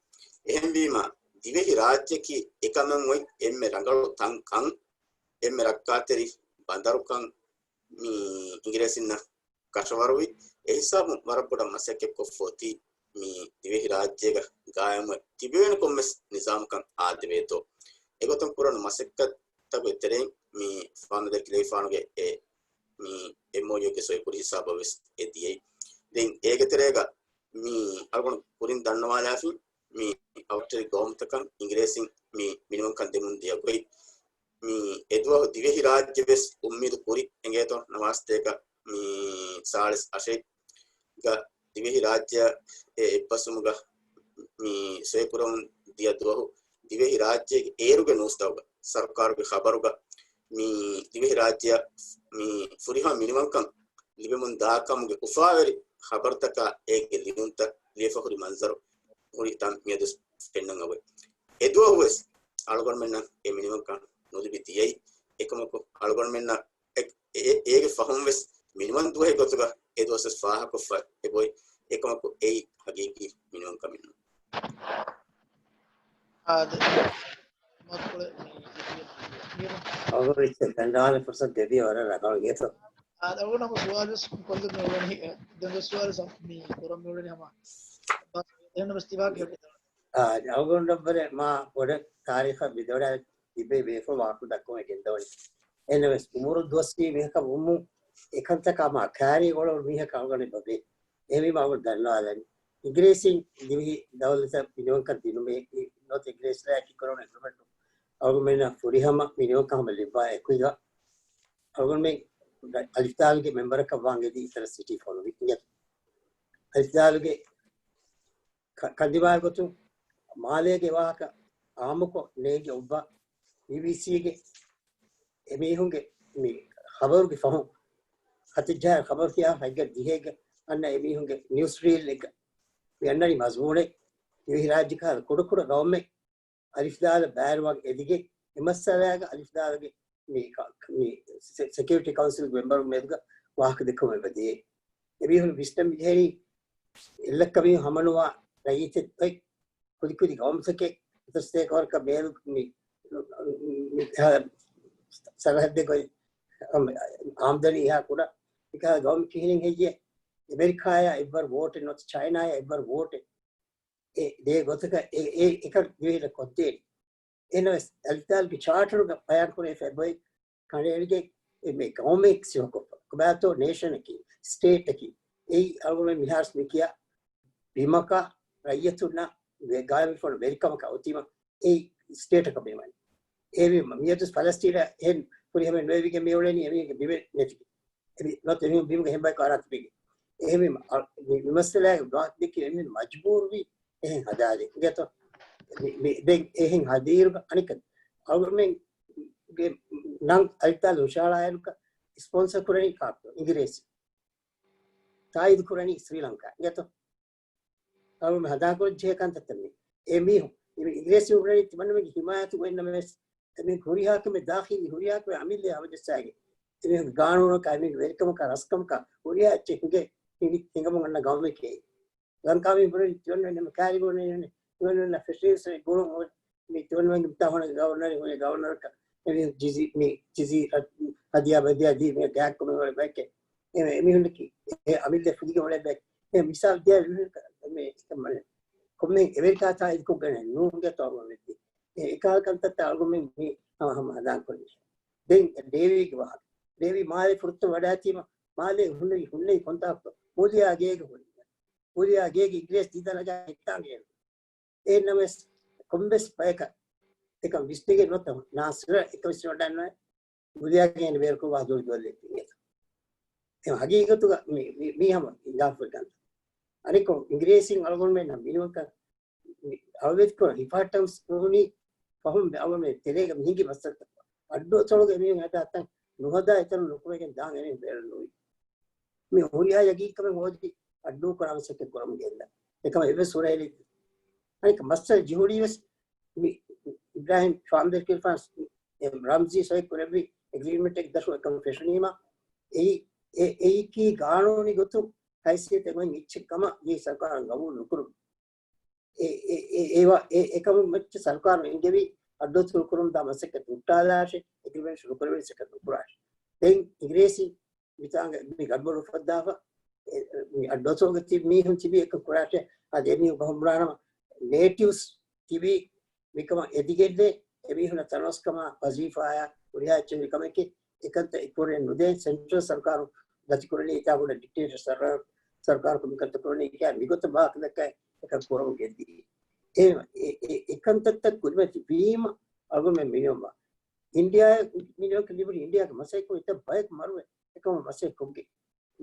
އެހެންވީމަ، ދިވެހި ރާއްޖެއަކީ އެކަމަށް އޮތް އެންމެ ރަނގަޅު ތަންކަން، އެންމެ ރައްކާތެރި ބަނދަރުކަން މި އިނގިރޭސިންނަށް ކަށަވަރުވި. އެހިސާބުން ވަރަށް ބޮޑަށް މަސައްކަތްކޮށްފަ އޮތީ މި ދިވެހި ރާއްޖޭގަ ގާއިމްވެ ތިބެވޭނެ ކޮންމެސް ނިޒާމަކަށް އާދެވޭތޯ. އެގޮތުން ކުރަން މަސައްކަތްތަކުގެ ތެރެއިން މި ފާމަދަ ކިލެވިފާނުގެ އެ މި އެމްއޯޔޫގެ ސޮއިކުރި ހިސާބަށް ވެސް އެ ދިޔައީ. ދެން އޭގެ ތެރޭގަ މި އަޅުގަނޑު ކުރިން ދަންނަވާލާފި މި އަވަށްޓެރި ގައުމުތަކަށް އިނގިރޭސިން މި މިނިވަންކަން ދެމުން ދިޔަ ގޮތް. މި އެދުވަހު ދިވެހި ރާއްޖެ ވެސް އުއްމީދު ކުރި އެނގޭތޯ ނަވާސްތޭކަ މި ސާޅީސް އަށެއް ގަ ދިވެހި ރާއްޖެއަށް އެ އެއްބަސްވުމުގަ މި ސޮއިކުރަމުން ދިޔަ ދުވަހު ދިވެހި ރާއްޖޭގެ އޭރުގެ ނޫސްތަކުގަ ސަރުކާރުގެ ޚަބަރުގަ މި ދިވެހި ރާއްޖެއަށް މި ފުރިހަމަ މިނިވަންކަން ލިބެމުން ދާ ކަމުގެ އުފާވެރި ޚަބަރުތަކާ އޭގެ ލިޔުންތައް ލިޔެފަ ހުރި މަންޒަރު ހުރި ތަން މިއަދު ފެންނަން އަވައި. އެދުވަހު ވެސް އަޅުގަނޑުމެންނަށް އެ މިނިވަންކަން ނުލިބި ދިޔައީ. އެކަމަކު އަޅުގަނޑުމެންނަށް އެ، އެ، އޭގެ ފަހުން ވެސް މިނިވަން ދުވަހެއް ގޮތުގަ އެ ދުވަސް ވެސް ފާހަގަކޮށްފަ އެބައޮތް. އެކަމަކު އެއީ ހަގީގީ މިނިވަންކަމެއް ނޫން. އާދެ. މައްކޮޅެ މި، މި، އަޅުގަނޑު އެއްޗެއް ދަންނަވާލަން ފުރުސަތު ދެއްވީ ވަރަށް ރަނގަޅު އިނގޭތޯ. އާދެ، އަޅުގަނޑު ހަމަ ސުވާލު ވެސް ކޮށްލަން މި އުޅެނީ، ދެން ވެސް ސުވާލު ސަ-، މި ކުރަން މި އުޅެނީ ހަމަ. އެހެންނަމަވެސް ތިބާގެ އާ، އަޅުގަނޑަށްވުރެ މާ ބޮޑަށް ތާރީޚަށް މި ދައުރާ ތިބޭ ބޭފުޅުން ވާހަކަ ދައްކަމުން ގެންދަވަނީ. އެހެންނަމަވެސް އުމުރު ދުވަސްވީ މީހަކަށް ވުމުން އެކަންތަކާ މާ ކައިރީ އޮޅު މީހަކަށް އަޅުގަނޑު އެބަ ވޭ. އެހެންވީމަ އަޅުގަނޑު ދަންނަވާލަނީ. އިނގިރޭސިން ދިވެހި ދައުލަތަށް މިނިވަންކަން ދިނުމޭ، ނުވަތަ އިނގިރޭސިންނާ އެކީ ކުރެވުނު އެގްރިމެންޓު އަޅުގަނޑުމެންނަށް ފުރިހަމަ މިނިވަންކަން ހަމަ ލިބާ އެކުއިގަ އަޅުގަނޑުމެން އަލިފްދާލުގެ މެމްބަރަކަށް ވާން އެދި އިތަރަށް ސިޓީ ފޮނުވި. އަލިފްދާލުގެ ކަ-، ކަންދިމާވާ ގޮތުން މާލޭގެ ވާހަކަ އާއްމުކޮށް ނޭނގި އޮއްވާ ބީބީސީގެ އެމީހުންގެ މި ޚަބަރުގެ ފަހުން ހަތެއްޖަހާ ޚަބަރު ކިޔާ ހަތްގަ ދިހައެއްގަ އަންނަ އެމީހުންގެ ނިއުސް ރީލްއެއްގަ މި އަންނަނީ މަޒުމޫނެއް ދިވެހިރާއްޖެ ކަހަލަ ކުޑަކުޑަ ގައުމެއް އަލިފްދާލަށް ބައިވެރިވާން އެދިގެން އެ މައްސަލާގަ އަލިފްދާލުގެ މި ކަ-، މި ސެ-، ސެކިއުރިޓީ ކައުންސިލްގެ މެމްބަރުން މެދުގަ ވާހަކަ ދެއްކަމުން އެބަ ދިޔައީ. އެމީހުން ވިސްނަން މިޖެހެނީ އެއްލައްކަ މީހުން ހަމަނުވާ ރައްޔިތެއް އޮތް ކުދިކުދި ގައުމުތަކެއް އެތައް ސަތޭކަ ވަރަކަށް ބޭރު މި، މި ސަރަހައްދެއް އޮތް އާމްދަނީ އެހާ ކުޑަ މިކަހަލަ ގައުމެއް ކިހިނެއް ހެއްޔޭ؟ އެމެރިކާޔާ އެއްވަރު ވޯޓެއް ނުވަތަ ޗައިނާޔާ އެއްވަރު ވޯޓެއް އެ ދޭ ގޮތަކަށް އެ، އެ، އެކަން ދިވެހިރަށް ކޮށްދޭނެ. އެހެނަސް އަލްތާލްގެ ޗާޓަރުގަ ބަޔާން ކުރެވިފައި ބޮއެ ކަނޑައެޅިގެން އެ މި ގައުމެއް ސިހަކޮށްފަ ކޮބާތޯ ނޭޝަނަކީ، ސްޓޭޓަކީ. އެއީ އަޅުގަނޑު މިހާރު މި ކިޔާ ބިމަކަށް ރައްޔިތުންނަށް ގާއިމްފަން ވެރިކަމަކަށް އޮތީމަ އެއީ ސްޓޭޓަކަށް މިވަނީ. އެވީމަ މިއަދު ފަލަސްތީނަށް އެހެން ފުރިހަމަ ނުވެވިގެން މިއުޅެނީ އެމީހުންގެ ބިމެއް ނެތިގެން. އެމީ ނުވަތަ އެމީހުން ބިމުގެ ހެންބައިކޮށް އަރާ ތިބިގެން. އެހެންވީމަ އަ، މި ވިމަސްއަލާގެ ވާހަކަ ދެއްކި އެމީހުން މަޖްބޫރުވީ އެހެން ހަދާދޭ. އިނގޭތޯ؟ މި، މި، ދެން އެހެން ހަދިއިރުގަ އަނެއްކަ އަޅުގަނޑުމެންގެ ނަން އަލްތާލް ހުށަހަޅާއިރުގަ ސްޕޮންސަ ކުރަނީ ކާކު؟ އިނގިރޭސި. ތާއީދު ކުރަނީ ސްރީލަންކާ. އިނގޭތޯ؟ އަޅުގަނޑު ހަދާކުރަން ޖެހޭ ކަންތައްތައް މީ. އެ މީހުން އިނގިރޭސި އުޅެނީ ތިމަންނަމެންގެ ހިމާޔަތުގަ އޮތްނަމަވެސް، އެމީހުން ހުރިހާ ކަމެއް ދާޚިލީ ހުރިހާ ކަމެއް އަމިއްލަ ހަމަޖައްސާގެ އެމީހުން ގާނޫނަކާ، އެމީހުން ވެރިކަމަކާ، ރަސްކަމަކާ ހުރިހާ އެއްޗެއް ހިނގެ، ހިނގި، ހިނގަމުން އަންނަ ގައުމެކޭ. ލަންކާމީ ބުނެ ތިވަން ނަމަ ކާރި ބުނެ ތިވަން ފެޝިސްޓް ގުޅުން މި ތިވަން ވަން ތާ ހޮނެ ގަވަރނަރ ހޮނެ ގަވަރނަރަކަށް އެމީ ޖިޒީ މި ޖިޒީ ހަދިޔާ ބަދިޔާ ދީ މި ގާތްކޮމެ ވަރެ ބައެކެ. އެ އެމީހުންނަކީ އެ އަމިއްލަ ފުދިގެ ވަރެ ބައެކެ. އެ މިސާލް ދިޔަ މި ކޮންމެ އެމެރިކާ ތާއީދުކޮށްގެން ނޫންގެ ތޯ ވެއްދި. އެ އެކާ ކަންތައްތައް އަޅުގަނޑުމެން މި ހަމަ ހަމަ ހަދާން ކޮށްލި. ދެން ޑޭވީގެ ވާހަކަ. ޑޭވީ މާލެ ފުރަތަމަ ވަޑާތީމަ މާލެ ހުންނެވި ހުންނެވި ކޮންތާކު މުލިޔާ ގޭގެ ހުންނެވި. މުލިޔާ ގޭގެ އިނގިރޭސި ދީދަނަގާ ހިއްތާނގެ. އެހެންނަމަވެސް ކޮންމެސް ބަޔަކަށް އެކަން ވިސްނިގެން ނުވަތަ ނާސިރަށް އެކަން ވިސްނަވަޑަންނަވެ މުލިޔާގެ އެން ބޭރުކުރުވާ ދުވަސް ދުވަސް ލެއްވި. އެ ހަގީގަތުގަ މި، މި، މީ ހަމަ އިނގާފުރި ކަންތައް. އަނެއްކޮށް އިނގިރޭސިން އަޅުގަނޑުމެންނަށް މިނިވަންކަން އަޅުވެތިކޮށް ހިފާ ޓަމްސް ކުރުނީ ފަހުން އަޅުގަނޑުމެން ތެރޭގަ މި ހިނގި މައްސަލަތައް. އައްޑު އަތޮޅުގެ މީހުން ހަދާ ތަން ނުހަދާ އެތަނުން ނުކުމެގެން ދާން އެމީހުން ބޭނުން ނުވި. މި ހުރިހާ ޔަގީންކަމެއް ހޯދި އައްޑޫ ކުރާ މަސައްކަތް ކުރަމުން ގެންދާ. އެކަމަށް އެއްވެސް ހުރެހެލި. އަނެއްކަ މައްސަލަ ޖެހުނީވެސް މި އިބްރާހިމް ޝާމްދަރް ކިރުފާން ރަމްޒީ ސޮއި ކުރެއްވި އެގްރީމެންޓެއް ދަށު އެކަން ފެށުނީމަ އެއީ، އެ، އެއީކީ ގާނޫނީ ގޮތުން ހައިސިއްޔަތެއް އޮތް އެއްޗެއް ކަމަށް މި ސަރުކާރުން ގަބޫލު ނުކުރުން. އެ، އެ، އެ، އެވަ-، އެ، އެކަމަށް މައްޗަށް ސަރުކާރުން އެންގެވި އައްޑުއަތޮޅު ކުރުމުން ދާ މަސައްކަތް ހުއްޓާލާށޭ، އެގްރިމެންޓް ޝުރުކުރެވޭ މަސައްކަތް ނުކުރާށޭ. ދެން އިނގިރޭސި މިތާނގަ މި ގަޑުބޮޑު އުފައްދާފަ، އެ، މި އައްޑުއަތޮޅުގަ ތިބި މީހުން ތިބީ އެކަން ކުރާށޭ. އަދި އެމީހުން ބަހުން ބުނާނަމަ ނޭޓިވްސް ތިބީ މިކަމަށް އެދިގެންނޭ، އެމީހުންނަށް ތަނަވަސްކަމާ ވަޒީފާއާ ހުރިހާ އެއްޗެއް ހުރި ކަމެކޭ. އެކަންތައް އެކުވެރިން ނުދޭ. ސެންޓްރަލް ސަރުކާރު ދަތިކުރަނީ އެތާ ބޮޑަށް ޑިކްޓޭޓަރ ސަރު-، ސަރުކާރަކު މިކަންތައް ކުރަނީ ކިޔާ މިގޮތަށް ވާހަކަ ދައްކާ އެކަން ކުރަމުން ގެންދިޔަ. އެ، އެ، އެ، އެކަންތައްތައް ކުރިމަތި ވީމަ އަޅުގަނޑުމެން މިނިވަންވާ. އިންޑިއާ މިނިވަންކަން ލިބުނީ އިންޑިއާގެ މަސައްކަތް އެތައް ބަޔަކު މަރުވެ އެކަމަށް މަސައްކަތް ކޮށްގެން.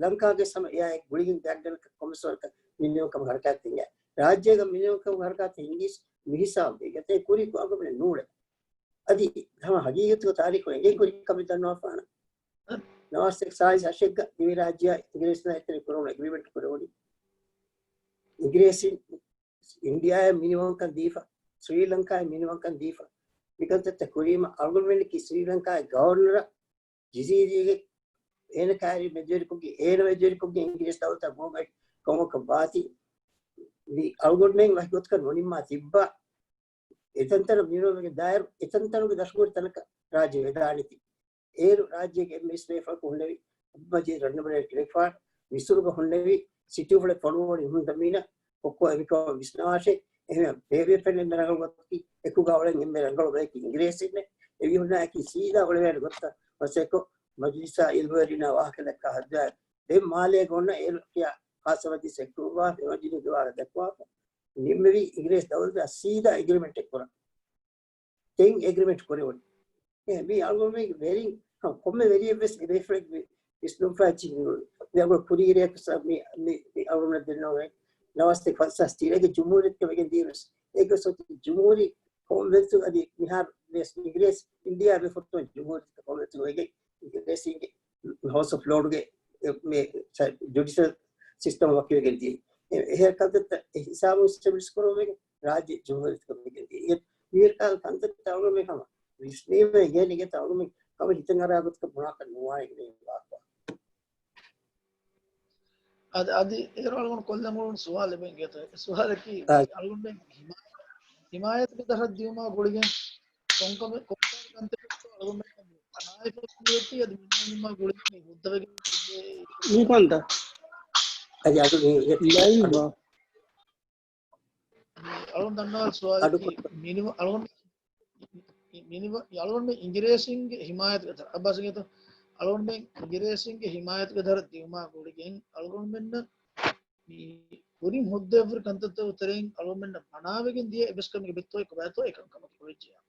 ލަންކާގެ ސަމަ އެއާއެކު ގުޅިގެން ގާތްގަނޑަކަށް ކޮންމެސް ވަރަކަށް މިނިވަންކަމުގެ ހަރަކާތް ހިނގާ. ރާއްޖޭގަ މިނިވަންކަމުގެ ހަރަކާތް ހިނގީސް މިހިސާބު ދޭ. ގަތޭ ކުރީ ކުއަގުމެން ނޫޅެ. އަދި ހަމަ ހަގީގަތުގަ ތާރީޚު އެނގޭ ކުރި ކަމެއް ދަންނަވާފާނަ. ނަވާސް އެއް ސާޅީސް އަށެއްގަ ދިވެހިރާއްޖެއާ އިނގިރޭސިންނާ އެތެރެ ކުރެވުނު އެގްރިމެންޓް ކުރެވުނީ. އިނގިރޭސިން އިންޑިއާއަށް މިނިވަންކަން ދީފަ، ސްރީލަންކާއަށް މިނިވަންކަން ދީފަ. މިކަންތައްތައް ކުރީމަ އަޅުގަނޑުމެންނަކީ ސްރީލަންކާގެ ގަވަރނަރަށް ޖިޒީދީގެ އޭނަ ކާރި މެޖޯރިކޮށްގެ، އޭނަ މެޖޯރިކޮށްގެ އިނގިރޭސި ދައުލަތާ ގުޅުމެއް ކަމަކަށް ވާތީ، މި އަޅުގަނޑުމެން ވަކި ގޮތަކަށް ނުނިންމާ ތިއްބާ، އެތަންތަނަށް މިނިވަންވެގެން ދާއިރު، އެތަންތަނުގެ ދަށުގަ ހުރި ތަނަކަށް ރާއްޖެ ވެދާނެތީ. އޭރު ރާއްޖޭގެ އެމްއެސް ބޭފުޅަކު ހުންނެވި އަބްދުލް މަޖީދު ރަންނަބަރޭ ގިރެފާން، މިސުރުގަ ހުންނެވި ސިޓީ ފުޅެއް ފޮނުވަނީ މުހައްމަދު އަމީނަށް ކޮއްކޮ އެމިކޮށް ވިސްނާށޭ. އެހެން ބޭބޭފެންނެއް މެ ރަނގަޅު ގޮތަކީ އެކުގަ އުޅެން އެންމެ ރަނގަޅު ބަޔަކީ އިނގިރޭސިންނޭ. އެމީހުންނާއެކީ ސީދާ އުޅެވޭނެ ގޮތަށް މަސައްކަތް މަޖިލިސާ އިލްމުވެރިންނާ ވާހަކަ ދައްކާ ހައްދާ ދެން މާލޭގަ އޮންނަ އޭރު ކިޔާ ހާއްސަ މަޖިލިސް އެކުވާ އެ މަޖިލިސް ދުވާލަ ދައްކުވާފަ ނިންމެވީ އިނގިރޭސި ދައުލަތާ ސީދާ އެގްރިމެންޓެއް ކުރަން. ދެން އެގްރިމެންޓް ކުރެވުނީ. އެ، މީ އަޅުގަނޑުމެންގެ ވެރިން، ކޮންމެ ވެރިއެއް ވެސް އެ ބޭފުޅެއް ވި-، ވިސްނުންފައި މި އަޅުގަނޑު ކުރީރެއަކު ސަ-، މި، މި، މި އަޅުގަނޑަށް ދެންނެވުނީ ނަވާސް ފަސް ތިރޭގެ ޖުމްހޫރިއްޔަތު ވެގެން ދިޔަ ވެސް. އޭގެ ސޮތި ޖުމްހޫރީ ކޮންވެލްތު އަދި މިހާރު ވެސް އިނގިރޭސި އިންޑިއާ މި ފުރަތަމަ ޖުމްހޫރިއްޔަތު ކޮންވެލްތު ވެގެން އިނގިރޭސީގެ ހައުސް އޮފް ލޯޑްގެ މި ސަ-، ޖުޑިޝަލް ސިސްޓަމް ވަކިވެގެން ދިޔަ. އެ-، އެހެން ކަންތައްތައް އެ ހިސާބު އެސްޓެބްލިޝް ކުރުމުގެ ރާއްޖެ ޖުމްހޫރިއްޔަތު ކަމެއްގެ ދިޔަ. މިވެރިކަން ކަންތައްތައް އަޅުގަނޑުމެން ހަމަ ވިސްނީމަ އެނގޭނެ ގެތަ އަޅުގަނޑުމެން ކަމެއް ހިތަށް އަރާ ގޮތަކަށް ބުނާކަށް ނުވާނެ ގެ ވާހަކަ. އަދި، އަދި އޭރު އަޅުގަނޑު ކޮށްލަން އުޅުނު ސުވާލެއް ގެތަ. އެ ސުވާލަކީ އަ، އަޅުގަނޑުމެން ހިމާ-، ހިމާޔަތުގެ ދަށަށް ދިޔުމާ ގުޅިގެން ކޮންކަމެއް، ކޮންކަމެއް ކަންތައްތައް އަޅުގަނޑުމެން ނާއިފަތު ދިޔައީ އަދި މިންވަންވީމާ ގުޅިގެން ހުއްދަވެގެން މިކަންތައް. އަދި އަދި މި-، ލައިވް އަދި އަޅުގަނޑު ދަންނަވާ ސުވާލަކީ އަޑު މިނިވަ-، އަޅުގަނޑު މިނިވަ-، އަޅުގަނޑުމެން އިނގިރޭސިންގެ ހިމާޔަތުގެ ދަރަ-، އައްބާސް އިނގޭތޯ؟ އަޅުގަނޑުމެން އިނގިރޭސިންގެ ހިމާޔަތުގެ ދަރަ ދިއުމާ ގުޅިގެން އަޅުގަނޑުމެންނަށް މި ކުރިން ހުއްދައަށްވުރެ ކަންތައްތަކުގެ ތެރެއިން އަޅުގަނޑުމެންނަށް ބަނާވެގެން ދިޔަ އެއްވެސް ކަމެއްގެ ބެއްތޯއެއް ކޮބާތޯ އެކަން ކަމަކީ އޮވެއްޖެޔާ.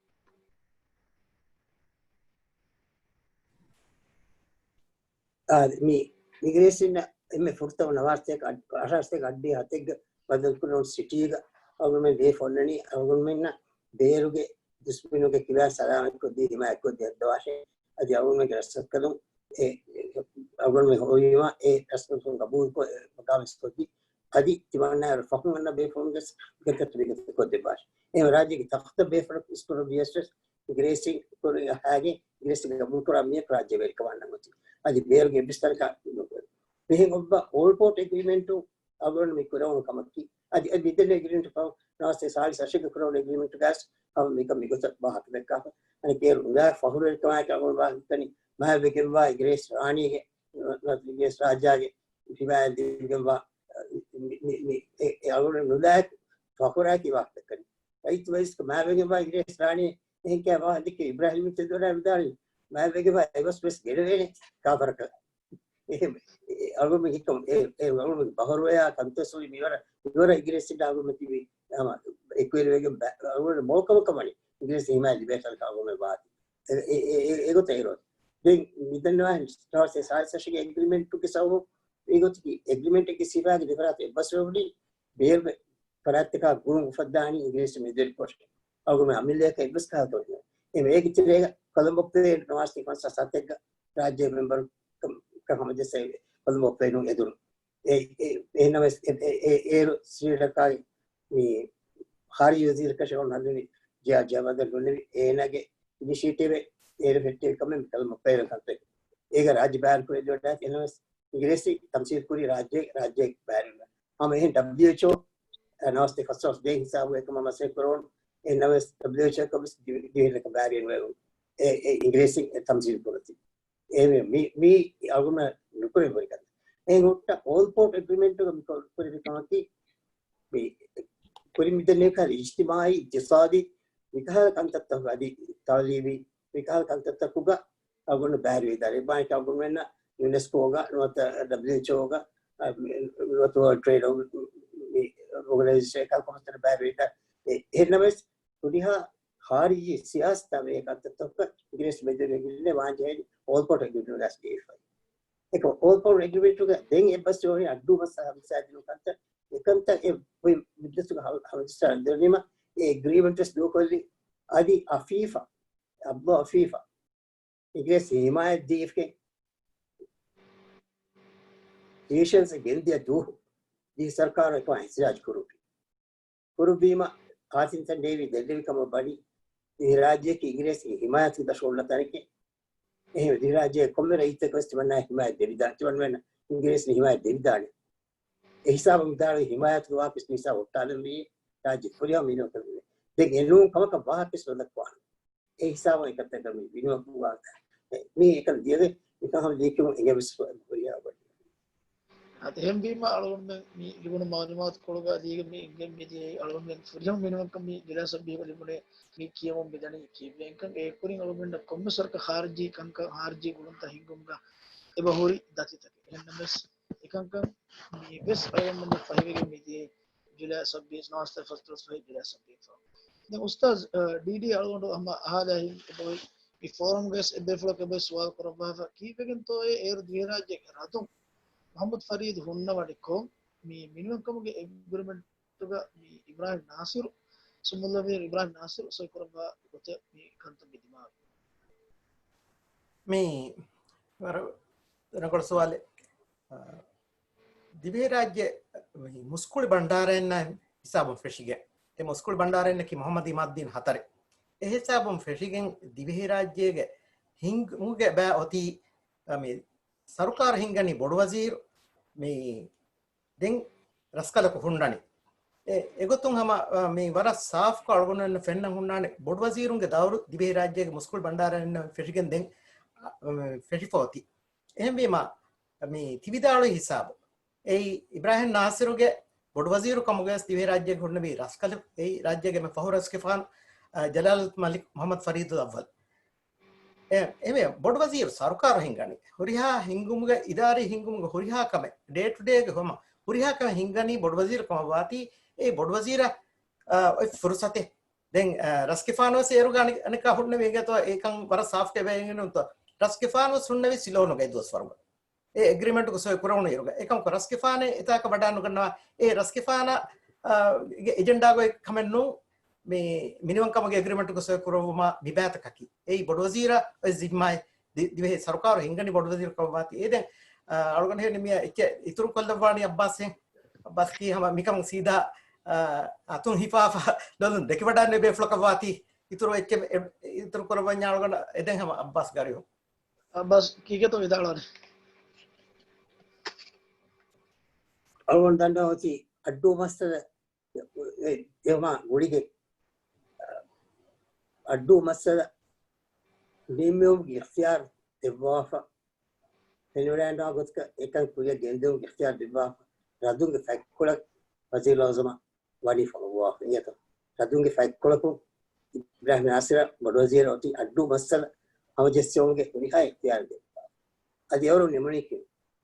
އާ، މި އިނގިރޭސިންނަށް އެންމެ ފުރަތަމަ ނަވާރަ ސަތޭކަ އަށް-، އަށާރަ ސަތޭކަ އަށްޑިހަ ހަތެއްގަ ބަދަލުކުރެވުނު ސިޓީގަ އަޅުގަނޑުމެން ދޭ ފޮންނަނީ އަޅުގަނޑުމެންނަށް ބޭރުގެ ދުސްމިނުގެ ކިބައިން ސަލާމަތްކޮށްދީ ހިމާޔަތްކޮށްދީ ހައްދަވާށޭ. އަދި އަޅުގަނޑުމެންގެ ރަސްކަލުން އެ އަޅުގަނޑުމެން ހޮވީމަ އެ ރަސްކަލުން ގަބޫލުކޮށް އެ މަގާމެސް ކޮށްދީ އަދި ތިމަންނާއިރު ފަހުން އަންނަ ބޭފުޅުންގެ ގަތަށް މިގަތު ކޮށްދެއްވާށޭ. އެހެން ރާއްޖޭގެ ތަޚްތަ ބޭފުޅަކު އިސްކުރައްވިޔަސް ވެސް އިނގިރޭސިން ކުރިން އަހާގެން އިނގިރޭސިން ގަބޫލުކުރާ މީހަކު ރާއްޖެ ވެރިކަމަށް ނަން އޮތީ. އަދި ބޭރުގެ އެއްވެސް ތަނަކަށް ނުކުރޭ. މިހެން އޮއްވާ އޯލްޕޯޓް އެގްރިމެންޓު އަޅުގަނޑު މި ކުރެވުނު ކަމަކީ. އަދި އެ މިދެން އެގްރިމެންޓު ފަހު ނަވާރަ ސާޅީސް އަށެއްގަ ކުރެވުނު އެގްރިމެންޓުގައި ހަމަ މިކަން މިގޮތަށް ވާހަކަ ދައްކާފަ. އަނެއް ބޭރު ނުލާ ފަހުރުވެރިކަމާއެކު އަޅުގަނޑު ވާހަކަ ދައްކަނީ މާތްވެގެންވާ އިނގިރޭސި ރާނީގެ، އިނގިރޭސި ރާއްޖޭގެ ހިމާޔަތް ދެވިގެންވާ މި، މި، މި، އެ، އެ އަޅުގަނޑު ނުލާ ފަހުރާއެކު ވާހަކަ ދައްކަނީ. ރައްޔިތު މަޖިލިސްގެ މާތްވެގެންވާ އިނގިރޭސި ރާނީ އެހެން ކަމެއް ވާހަކަ ދެއްކި އިބްރާހިމް ތެދުވަރާ ވިދާޅުވި، މާތްވެގެންވާ އެއްވެސް ވެސް ގެނެވޭނެ ކާފަރަކަށް. އެހެން އަޅުގަނޑު ހިކަމް، އެ، އެ އަޅުގަނޑު ބަހަރުވެޔާ ކަންތައް ސުވި މިވަރަށް، މިވަރަށް އިނގިރޭސިން އަޅުގަނޑު ތިބި ހަމަ އެކުވެރިވެގެން ބަ-، އަޅުގަނޑު މޯކަމަކަމަނި އިނގިރޭސި ހިމާޔަތް ލިބޭތަން އަޅުގަނޑު ވާތީ. އެ، އެ، އެ، އެ، އެގޮތަށް އިރު. ދެން މިދަންނަވާ ސާޅީސް އަށެއްގެ އެގްރިމެންޓުގެ ސަބަބު އެގޮތަކީ އެގްރިމެންޓެއްގެ ސިފައިގެ ދެފަރާތު އެއްބަސްވެ ހުރީ ބޭރުގެ ފަރާތްތަކާ ގުޅުން އުފައްދާނީ އިނގިރޭސި މެދުވެރިކޮށް. އަޅުގަނޑު އަމިއްލައަކަށް އެއްވެސް ކަހަލަ ކަމެއް ނެތް. އެ އޭގެ ތެރޭގަ ކޮލަމްބޯ ޕްލޭން ނަވާރަ ސާޅީސް އަށެއްގަ ރާއްޖޭ މެމްބަރު ކަމަށް ހަމަޖައްސައި ކޮލަމްބޯ ޕްލޭނުން އެދުނު. އެ، އެ، އެހެންނަމަވެސް އެ، އެ، އެ، އޭރު ސްރީލަންކާގެ މި ޚާރިޖީ ވަޒީރަކަށް ހަނދުނި ޖިޔާ ޖަވާދަށް ހުންނެވި އޭނާގެ އިނިޝިއޭޓިވެއް އޭރު ހެއްޓެވި ކަމެއް މިކަލަމް އޮޕައިރަން ކަންތައް. އޭގަ ރާއްޖެ ބައިން ކުރެއްވި ވަޑާއި އެހެންނަމަވެސް އިނގިރޭސި ތަމްސީލް ކުރީ ރާއްޖެ، ރާއްޖެ ބައިން. ހަމަ އެހެން ޑަބްލިއުއެޗްއޯ ނަވާރަ ސާޅީސް އަށް ދޭ ހިސާބު އެކަމަށް މަސައްކަތް ކުރައްވަން. އެހެންނަމަވެސް ޑަބްލިއުއެޗްއޯ ކަމަސް ދިވެހިރަކަށް ބައިވެރިވެ އެ، އެ އިނގިރޭސިން އެ ތަމްސީލް ކުރަތީ. އެ މި، މި އަޅުގަނޑަށް ނުކުރެވޭ ކަން. އެހެން ހުއްޓަ އޯލްޕޯޓް އެގްރިމެންޓުގަ މި ކުރެވި ކަމަކީ މި ކުރިން މިދެންނެވި ކަހަލަ އިޖްތިމާއީ، އިގްތިސާދީ މިކަހަލަ ކަންތައްތަކުގަ އަދި ތައުލީމީ މިކަހަލަ ކަންތައްތަކުގަ އަޅުގަނޑު ބައިވެރިވެދާނެ. ބާއެކަށް އަޅުގަނޑުމެންނަށް ޔުނެސްކޯގަ ނުވަތަ ޑަބްލިއުއެޗްއޯގަ، ނުވަތަ ވާލްޑް ޓްރޭޑް އޯގަނައިޒޭޝަން އެކަކު ކޮންމެ ތަނެއް ބައިވެރިވެދާނެ. އެ، އެހެންނަމަވެސް ކުރިހާ ޚާރިޖީ ސިޔާސަތާ ވޭ ކަންތައްތަކުގަ އިނގިރޭސި މެދުވެރިވެގެން ވާންޖެހޭ އޯލްޕޯޓް އެގްރިމެންޓް ގަސް ގެއިފައި. އެކަމަ އޯލްޕޯޓް އެގްރިމެންޓުގަ ދެން އެއްބަސްވެވަނީ އައްޑޫ މައްސަލަ ހަމަޖައްސާދިނުން ކަންތައް. އެކަންތައް އެ އޮތް މުއްދަތުގަ ހަ-، ހަމަޖައްސާ ދެވުނީމަ އެ އެގްރިމެންޓް ވެސް ދޫކޮށްލި އަދި އަފީފަ، އަބްދު އަފީފަ އިނގިރޭސި ހިމާޔަތް ދީފަ ސޭޝަލްސް ގެންދިޔަ ދުވަހު ދިވެހި ސަރުކާރު އެކަމަށް އިހްތިޖާޖް ކުރުވި. ކުރުއްވީމަ އާސިންތަން ޑޭވީ ދެއްވި ކަމަށް ވަނީ ދިވެހިރާއްޖެއަކީ އިނގިރޭސި ހިމާޔަތުގެ ދަށު އޮންނަ ތަނެކޭ. އެހެން ދިވެހިރާއްޖޭގެ ކޮންމެ ރައްޔިތަކަށް ވެސް ތިމަންނާ ހިމާޔަތް ދެވިދާނެ. ތިމަންނަމެން އިނގިރޭސިން ހިމާޔަތް ދެވިދާނެ. އެ ހިސާބަށް މިދާޅުވި ހިމާޔަތުގެ ވާހަކަ ވެސް މި ހިސާބަށް ހުއްޓާލަންވީ ރާއްޖެ ފުރިހަމަ މިނިވަންކަން ދެން އެނޫން ކަމަކަށް ވާހަކަ ވެސް ނުދައްކާނެ. އެ ހިސާބަށް އެކަންތަކަށް މި ބިނުމަކު ވާ-، މީ އެކަން ދިޔަގެ މިކަން ހަމަ ލިޔެކިޔުމުން އެނގޭ ވެސް ހުރިހާ އަބަދު. އަދި އެހެންވީމަ އަޅުގަނޑުމެން މި ލިބުނު މަޢުލޫމާތު ކޮޅުގަ ލިޔެގެން މި އެނގެން މި ދިޔައީ އަޅުގަނޑުމެން ފުރިހަމަ މިނިވަންކަން މި ޖުލައި ސައްބީހުގަ ލިބުނޭ މި ކިޔަމުން މިދަނީ ކީއްވެ އެކަން. އެ ކުރިން އަޅުގަނޑަށް ކޮންމެ ސަރަކަށް ޚާރިޖީ ކަންކަން ޚާރިޖީ ގުޅުންތައް ހިންގުމުގަ އެބަ ހުރި ދަތިތަކެއް. އެހެންނަމަވެސް އެކަންކަން މި ވެސް އަޅުގަނޑުމެން ފަހިވެގެން މިދިޔައީ ޖުލައި ސައްބީސް، ނަވާރަ ސަތޭކަ ފަސްދޮޅަސް ފަހެއް ޖުލައި ސައްބީސް. ދެން އުސްތާޒް، އަ، ޑީޑީ އަޅުގަނޑު ހަމަ އަހާލާ ހިނދު އެބައޮތް މި ފޯރަމްގަވެސް އެބޭފުޅަކު އެބައޮތް ސުވާލު ކުރައްވާފަ ކީއްވެގެންތޯއޭ އޭރު ދިވެހިރާއްޖޭގެ ރަދުން މުޙައްމަދު ފަރީދު ހުންނަވަނިކޮށް މި މިނިވަންކަމުގެ އެގްރިމެންޓުގަ މި އިބްރާހިމް ނާސިރު، ސުމުލްއަމީރު އިބްރާހިމް ނާސިރު ސޮއި ކުރައްވާ ގޮތެއް މި ކަންތައް މި ދިމާވި. މި ވަރަށް ރަނގަޅު ސުވާލެއް. އަ، ދިވެހިރާއްޖެ މުސްކުޅި ބަންޑާރައިންނާ ހިސާބުން ފެށިގެން، އެ މުސްކުޅި ބަންޑާރައިންނަކީ މުޙައްމަދު އިމާދުއްދީން ހަތަރެއް. އެ ހިސާބުން ފެށިގެން ދިވެހިރާއްޖޭގެ ހިންގުމުގެ ބައި އޮތީ، އަ، މި ސަރުކާރު ހިންގަނީ ބޮޑުވަޒީރު، މި ދެން ރަސްކަލަކު ހުންނަނީ. އެ، އެގޮތުން ހަމަ، އަ، މި ވަރަށް ސާފުކޮށް އަޅުގަނޑުމެންނަށް ފެންނަން ހުންނާނެ ބޮޑުވަޒީރުންގެ ދައުރު ދިވެހިރާއްޖޭގެ މުސްކުޅި ބަންޑާރައިންނަށް ފެށިގެން ދެން، އަ، ފެށިފަ އޮތީ. އެހެންވީމަ، މި ތިވިދާޅުވި ހިސާބު، އެއީ އިބްރާހިމް ނާސިރުގެ ބޮޑުވަޒީރު ކަމުގަވެސް ދިވެހިރާއްޖޭގެ ހުންނެވި ރަސްކަލެއް، އެއީ ރާއްޖޭގެ މެ ފަހު ރަސްގެފާނު، އާ، ޖަލާލު މަލިކް މުޙައްމަދު ފަރީދުލް އައްވަލް. އެ، އެމެ ބޮޑުވަޒީރު ސަރުކާރު ހިންގަނީ. ހުރިހާ ހިންގުމުގެ އިދާރީ ހިންގުމުގެ ހުރިހާ ކަމެއް، ޑޭ ޓު ޑޭގެ ހަމަ ހުރިހާ ކަމެއް ހިންގަނީ ބޮޑުވަޒީރު ކަމަށް ވާތީ. އެ ބޮޑުވަޒީރަށް، އާ، އޮތް ފުރުސަތެއް. ދެން، އާ، ރަސްގެފާނު ވެސް އޭރުގަ އަނެ-، އަނެއްކާ ހުންނެވި އިނގޭތޯ އެކަން ވަރަށް ސާފްކޮށް އެބަ އެނގެނުންތޯ. ރަސްގެފާނު ވެސް ހުންނެވި ސިލޯނުގަ އެ ދުވަސްވަރުގަ. އެ އެގްރިމެންޓުގެ ސޮއި ކުރެވުނު އިރުގަ. އެކަމަކު ރަސްގެފާނެއް އެތާކަށް ވަޑާނުގަންނަވާ، އެ ރަސްގެފާނަށް، އާ، ގެ އެޖެންޑާގައި ކަމެއް ނޫން. މި މިނިވަންކަމުގެ އެގްރިމެންޓުގެ ސޮއި ކުރެވުމާ މި ބައިތަކަކީ. އެއީ ބޮޑުވަޒީރަށް އޮތް ޒިންމާއެއް ދި-، ދިވެހި ސަރުކާރު ހިންގަނީ ބޮޑުވަޒީރު ކަމަށް ވާތީ. އެ ދެން، އާ، އަޅުގަނޑު ހެން މިއަށް އެއްޗެއް އިތުރު ކޮށްލައްވާނީ އައްބާސް ހެން. އައްބާސް ކީ ހަމަ މިކަމުން ސީދާ، އާ، އަތުން ހިފާފަ ލޮލުން ދެކިވަޑާން ބޭފުޅަކަށް ވާތީ. އިތުރު އެއްޗެއް އެ-، އިތުރު ކުރައްވަންޏާ އަޅުގަނޑަށް އެ ދެން ހަމަ އައްބާސް ގާރިހުން. އައްބާސް ކީކޭތޯ ވިދާޅުވާނެ؟ އަޅުގަނޑު ދަންނަވަނީ އައްޑޫ މައްސަލަ އެ ދެވުމާ ގުޅިގެން އައްޑޫ މައްސަލަ ނިންމެވުމުގެ އިޚްތިޔާރު ދެއްވާފަ، ފެނިވަޑައިގަންނަވާ ގޮތަކަށް އެކަން ކުރިއަށް ގެންދިއުމުގެ އިޚްތިޔާރު ދެއްވާފަ، ރަދުންގެ ފަތްކޮޅަށް ވަޒީރުލްއަޢުޒަމަށް ވަނީ ފޮނުއްވާފަ އިނގޭތޯ. ރަދުންގެ ފަތްކޮޅަކުން އިބްރާހިމް ނާސިރަށް ބޮޑުވަޒީރު އޮތީ އައްޑޫ މައްސަލަ ހަމަޖެއްސެވުމުގެ ހުރިހާ އިޚްތިޔާރެއް ދެއްވާ. އަދި އެވަރު ނިމުނީކީ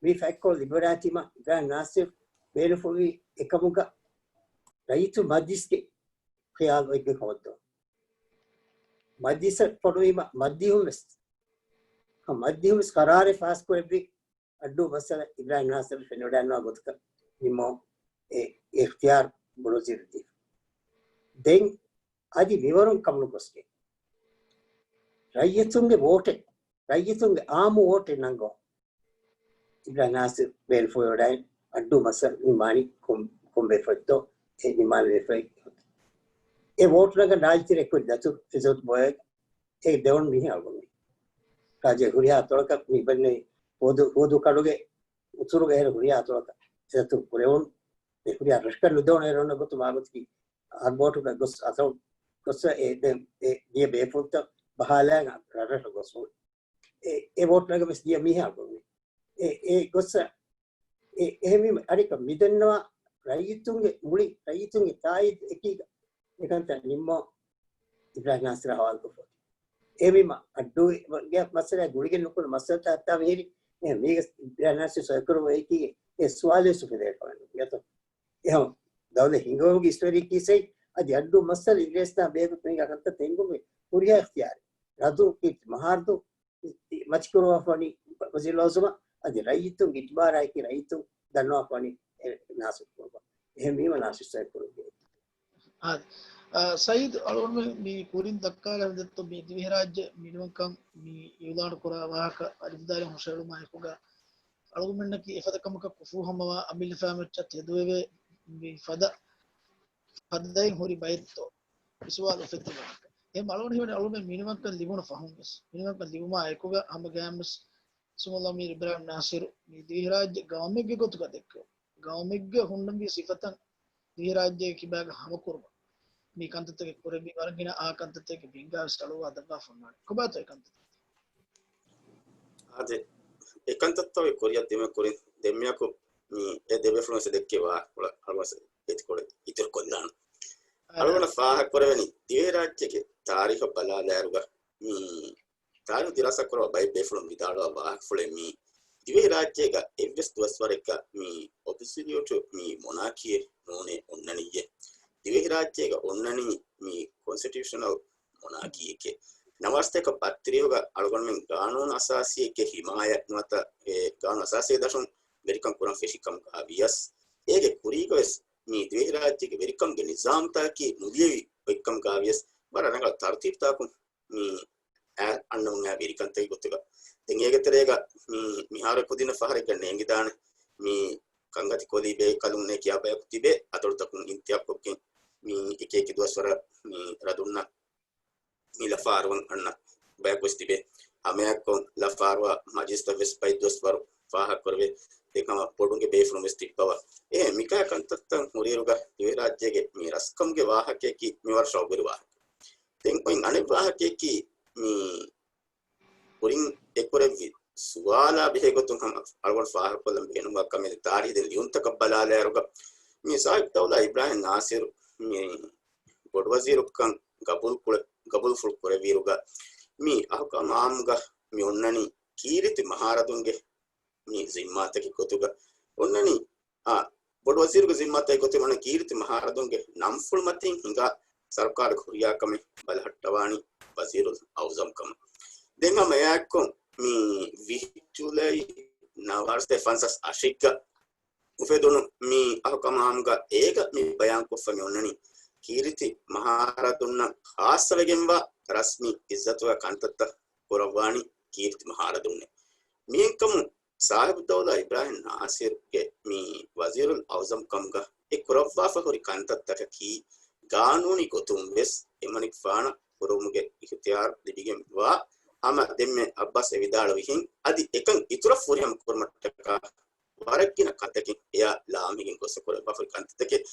މި ފަތްކޮޅު ލިބިވަޑައިގަތީމަ އިބްރާހިމް ނާސިރު ބޭނުންފުޅުވީ އެކަމުގަ ރައްޔިތު މަޖްލިސްގެ ޚިޔާލު އޮތްގޮތް ހޯއްދަވަން. މަޖްލިސަށް ފޮނުވީމަ މަޖްލިހުން ވެސް، މަޖްލިހުން ވެސް ޤަރާރެއް ފާސްކުރެއްވި އައްޑޫ މައްސަލަ އިބްރާހިމް ނާސިރު ފެނިވަޑައިގަންނަވާ ގޮތަކަށް ނިންމަވަން އެ އިޚްތިޔާރު ބޮޑުވަޒީރު ދީފަ. ދެން އަދި މިވަރުން ކަމުނު ގޮސްގެން ރައްޔިތުންގެ ވޯޓެއް، ރައްޔިތުންގެ އާއްމު ވޯޓެއް ނަންގަވަން. އިބްރާހިމް ނާސިރު ބޭނުންފުޅުވެވަޑައިގެން އައްޑޫ މައްސަލަ ނިންމާނީ ކޮން، ކޮން ބޭފުޅެއްތޯ އެ ނިންމާނެ ބޭފުޅެއް. އެ ވޯޓު ނަގަން ރާއްޖެ ތެރޭ ކުރި ދަތުރު އިއްޒަތު ބޮއެ އެ ދެވުނު މީހާ އަޅުގަނޑު. ރާއްޖޭގެ ހުރިހާ އަތޮޅަކަށް މި ބަންނެވި ހޯދު، ހޯދު ކަނޑުގެ އުތުރުގެ އެހެރަ ހުރިހާ އަތޮޅަކަށް އިއްޒަތު ކުރެވުނު. އެ ހުރިހާ ރަށަކަށް ނުދެވުނު އެރޮންނަ ގޮތު މާގޮތަކީ އާ ބޯޓުގަ ގޮސް އަތޮޅު ގޮސް އެ ދެ، އެ ދިޔަ ބޭފުޅުތައް ބަހާލާ ރަށަށް ގޮސް އެ، އެ ވޯޓް ނަގަ ވެސް ދިޔަ މީހާ ގޮންވި. އެ، އެ ގޮއްސަ، އެ، އެހެންވީމަ އަނެކަ މިދެންނަވާ ރައްޔިތުންގެ މުޅި، ރައްޔިތުންގެ ތާއީދު އެކީގަ އެކަންތައް ނިންމޯ އިބްރާހިމް ނާސިރާ ހަވާލުކޮށްފަ. އެހެންވީމަ އައްޑޫގެ މައްސަލަ ގުޅިގެން ނުކުން މައްސަލަތައް އަތާ މިހިރި، އެ މީގަ އިބްރާހިމް ނާސިރު ސޮއިކުރު އެކީ އެ ސުވާލެއް އުފެދޭ ކަމެއް ނުވޭތޯ. އެހެން ދައުލަތް ހިންގުމުގެ ހިސްޓަރީ ކީސް އަދި އައްޑޫ މައްސަލަ އިނގިރޭސިންނާ ބޭފުޅުން ހިނގާ ކަންތައް ތެންގުމެ ހުރިހާ އިޚްތިޔާރެއް. ރަދު މަޗި ކުރުވާފަވަނީ ވަޒީރުލްއަޢުޒަމަށް އަދި ރައްޔިތުން އިޖްބާރާއެކީ ރައްޔިތުން ދަންނަވާފަވަނީ ނާސިރު ކުރުމަށް. އެހެންވީމަ ނާސިރު ސޮއިކުރު އާދެ. އާ، ސައީދު އަޅުގަނޑުމެން މި ކުރިން ދައްކާލަން ދެއްތޯ މި ދިވެހިރާއްޖެ މިނިވަންކަން މި އިއުލާނު ކުރާ ވާހަކަ އަލިފުދާލި ހުށައެޅުމާ އެކުގަ އަޅުގަނޑުމެންނަކީ އެފަދަ ކަމަކަށް ކުފޫ ހަމަވާ އަމިއްލަ ފާމައްޗަށް ތެދުވެވޭ މި ފަދަ ފަދައިން ހުރި ބައެއްތޯ މި ސުވާލު އުފެއްދި ވާހަކަ. އެހެން އަޅުގަނޑު ހީވަނީ އަޅުގަނޑުމެން މިނިވަންކަން ލިބުނު ފަހުން ވެސް. މިނިވަންކަން ލިބުމާ އެކުގަ ހަމަ ގަޔާން ވެސް ސުމުލްއަމީރު އިބްރާހިމް ނާސިރު މި ދިވެހިރާއްޖެ ގައުމެއްގެ ގޮތުގަ ދެއްކެވުނު. ގައުމެއްގަ ހުންނަންވީ ސިފަތައް ދިވެހިރާއްޖޭގެ ކިބާގަ ހަމަކުރުމަށް މި ކަންތައްތަކެއް ކުރެއްވި ވަރަށް ގިނަ އާ ކަންތައްތަކެއް ބިންގާވެސް އަޅުވާ ދައްވާފަ އޮންނާނެ. ކޮބާތޯ އެ ކަންތައްތައް؟ އާދެ، އެ ކަންތައްތައް ކުރިއަށް ދިމަ ކުރިން ދެންމެއަކު މި އެ ދެބޭފުޅުން ވެސް ދެއްކި ވާހަކަކޮޅަށް އަޅުވަސް އެތިކޮޅެއް އިތުރު ކޮށްލާނަ. އަޅުގަނޑަށް ފާހަގަކުރެވެނީ ދިވެހިރާއްޖޭގެ ތާރީޚަށް ބަލާލާއިރުގަ މި ތާރީޚު ދިރާސާ ކުރައްވާ ބައެއް ބޭފުޅުން ވިދާޅުވާ ވާހަކަފުޅެއް މީ. ދިވެހިރާއްޖޭގަ އެއްވެސް ދުވަސްވަރެއްގަ މި އޮބްސޮލިއުޓް މި މޮނާކީއެއް ނޫނޭ އޮންނަނިއްޔޭ. ދިވެހިރާއްޖޭގަ އޮންނަނީ މި ކޮންސްޓިޓިއުޝަނަލް މޮނާކީއެކޭ. ނަވާރަ ސަތޭކަ ބައްތިރީހުގަ އަޅުގަނޑުމެން ގާނޫނު އަސާސީއެއްގެ ހިމާޔަތް ނުވަތަ އެ ގާނޫނު އަސާސީ ދަށުން ވެރިކަން ކުރަން ފެށި ކަމުގަ ވިޔަސް، އޭގެ ކުރީގަ ވެސް މި ދިވެހިރާއްޖޭގެ ވެރިކަމުގެ ނިޒާމްތަކަކީ ނުލިޔެވި އޮތްކަމުގަ ވިޔަސް، ވަރަށް ރަނގަޅަށް ތަރުތީބުތަކުން މި އަ-، އަންނަމުން އައި ވެރިކަންތަކެއް ގޮތުގަ. ދެން އޭގެ ތެރޭގަ މި މިހާރު ކުދިންނަށް ފަހަރެއްގަ ނޭނގިދާނެ މި ކަންގަތި ކޮލީ ބޭކަލުންނޭ ކިޔާ ބަޔަކު ތިބޭ، އަތޮޅުތަކުން އިންތިހާބުކޮށްގެން މި އެކި އެކި ދުވަސްވަރަށް މި ރަދުންނަށް މި ލަފާރުވަން އަންނަ ބަޔަކު ވެސް ތިބޭ. ހަމައެއާއެކު ލަފާރުވާ މަޖިލިސްތައް ވެސް ބައެއް ދުވަސްވަރު ފާހަގަކުރެވޭ. އެކަމަށް ބޮޑުންގެ ބޭފުޅުން ވެސް ތިއްބަވާ. އެ މިކަހަލަ ކަންތައްތައް ހުރިއިރުގަ ދިވެހިރާއްޖޭގެ މި ރަސްކަމުގެ ވާހަކަޔަކީ މި ވަރަށް ޝައުގުވެރި ވާހަކަ. ދެން އޮތް އަނެއް ވާހަކަޔަކީ މި ކުރިން އެކުރެއްވި ސުވާލާ ބެހޭގޮތުން ހަމަ އަޅުގަނޑު ފާހަގަކޮށްލަން ބޭނުންވާ ކަމެއް ތާރީހު ދެން ލިޔުންތަކަށް ބަލާލާއިރުގަ، މި ސާހިބު ދައުލާ އިބްރާހިމް ނާސިރު މި ބޮޑުވަޒީރުކަން ގަބޫލު ކުޅެ-، ގަބޫލުފުޅު ކުރެއްވިއިރުގަ، މި އަހުކާމް އާއްމުގަ މި އޮންނަނީ ކީރިތި މަހާރަދުންގެ މި ޒިންމާތަކެއް ގޮތުގަ އޮންނަނީ، އާ، ބޮޑު ވަޒީރުގެ ޒިންމާތަކެއް ގޮތުގަ އޮންނަ ކީރިތި މަހާރަދުންގެ ނަންފުޅު މަތިން ހިނގާ ސަރުކާރުގެ ހުރިހާ ކަމެއް ބަލަހައްޓަވާނީ ވަޒީރުލް އައުޒަމް ކަމަށް. ދެން ހަމަ އެއާއެއްކޮށް މި ވިހި ޖުލައި ނަވާރަސްތޭ ފަންސާސް އަށެއްގަ އުފެދުނު މި އަހުކާމް އާއްމުގަ އޭގަ މި ބަޔާންކޮށްފަ މި އޮންނަނީ، ކީރިތި މަހާރަދުންނަށް ޚާއްޞަވެގެންވާ ރަސްމީ އިއްޒަތުގެ ކަންތައްތައް ކުރައްވާނީ ކީރިތި މަހާރަދުންނޭ. މިހެންކަމުން ސާހިބުއްދައުލާ އިބްރާހިމް ނާސިރުގެ މި ވަޒީރުލް އައުޒަމް ކަމުގަ އެ ކުރައްވާފަ ހުރި ކަންތައްތަކަކީ ގާނޫނީ ގޮތުން ވެސް އެމަނިކުފާނަށް ކުރުމުގެ އިޚްތިޔާރު ލިބިގެންވާ ހަމަ ދެންމެ އައްބާސް އެ ވިދާޅުވިހެން އަދި އެކަން އިތުރަށް ފުރިހަމަ ކުރުމަށްޓަކާ ވަރަށް ގިނަ ކަންތަކެއް އެއާ ލާމެހިގެން ގޮސް ކުރައްވާފަ ކަންތައްތަކެއް.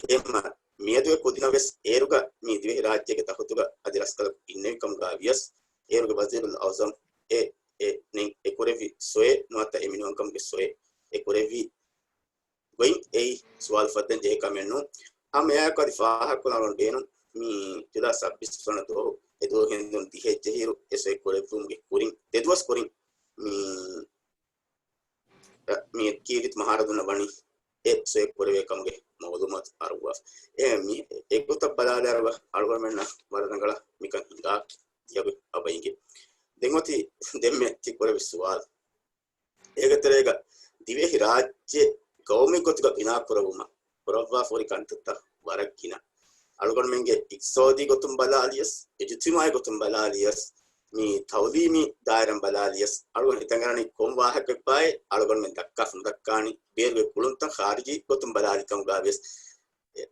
އެހެންމަ މިއަދު އެ ކުދިންނަށް ވެސް އޭރުގަ މި ދިވެހިރާއްޖޭގެ ތަޚުތުގަ އަދި ރަސްކަލަކު އިންނެވި ކަމުގަ ވިޔަސް، އޭރުގެ ވަޒީރުލް އައުޒަމް އެ، އެ ނެތް އެ ކުރެއްވި ސޮއެ ނުވަތަ އެ މިނިވަންކަމުގެ ސޮއެ އެ ކުރެއްވި ގޮތް އެއީ ސުވާލު ފައްދަން ޖެހޭ ކަމެއް ނޫން. ހަމަ އެއާއެކު އަދި ފާހަގަކޮށްލަން ބޭނުން މި ޖުލައި ސައްބީސް ވަނަ ދުވަހު އެ ދުވަހު ހެނދުނު ދިހައެއް ޖެހިއިރު އެ ސޮއެ ކުރެއްވުމުގެ ކުރިން ދެ ދުވަސް ކުރިން މި މި ކީރިތި މަހާރަދުންނަށް ވަނީ އެ ސޮއެ ކުރެވޭ ކަމުގެ މައުލޫމާތު އަރުވާފަ. އެ މި އެގޮތަށް ބަލާލާއިރު އަޅުގަނޑުމެންނަށް ވަރަށް ރަނގަޅަށް މިކަން ހިނގާ ތިޔަބަ އަބައިގެ. ދެން އޮތީ ދެންމެ ތި ކުރެވި ސުވާލު. އޭގެ ތެރޭގަ ދިވެހި ރާއްޖެ ގައުމީ ގޮތުގަ ބިނާ ކުރެވުމަށް ކުރައްވާފަ ހުރި ކަންތައްތައް ވަރަށް ގިނަ. އަޅުގަނޑުމެންގެ އިޤްތިޞާދީ ގޮތުން ބަލާލިޔަސް، އިޖުތިމާޢީ ގޮތުން ބަލާލިޔަސް، މި ތަޢުލީމީ ދާއިރާން ބަލާލިޔަސް، އަޅުގަނޑު ހިތަށް އަރަނީ ކޮން ވާހަކައެއްބާއޭ އަޅުގަނޑުމެން ދައްކާފަ ނުދައްކާނީ، ބޭރުގެ ކުޅުންތައް ޚާރިޖީ ގޮތުން ބަލާލި ކަމުގަ ވިޔަސް.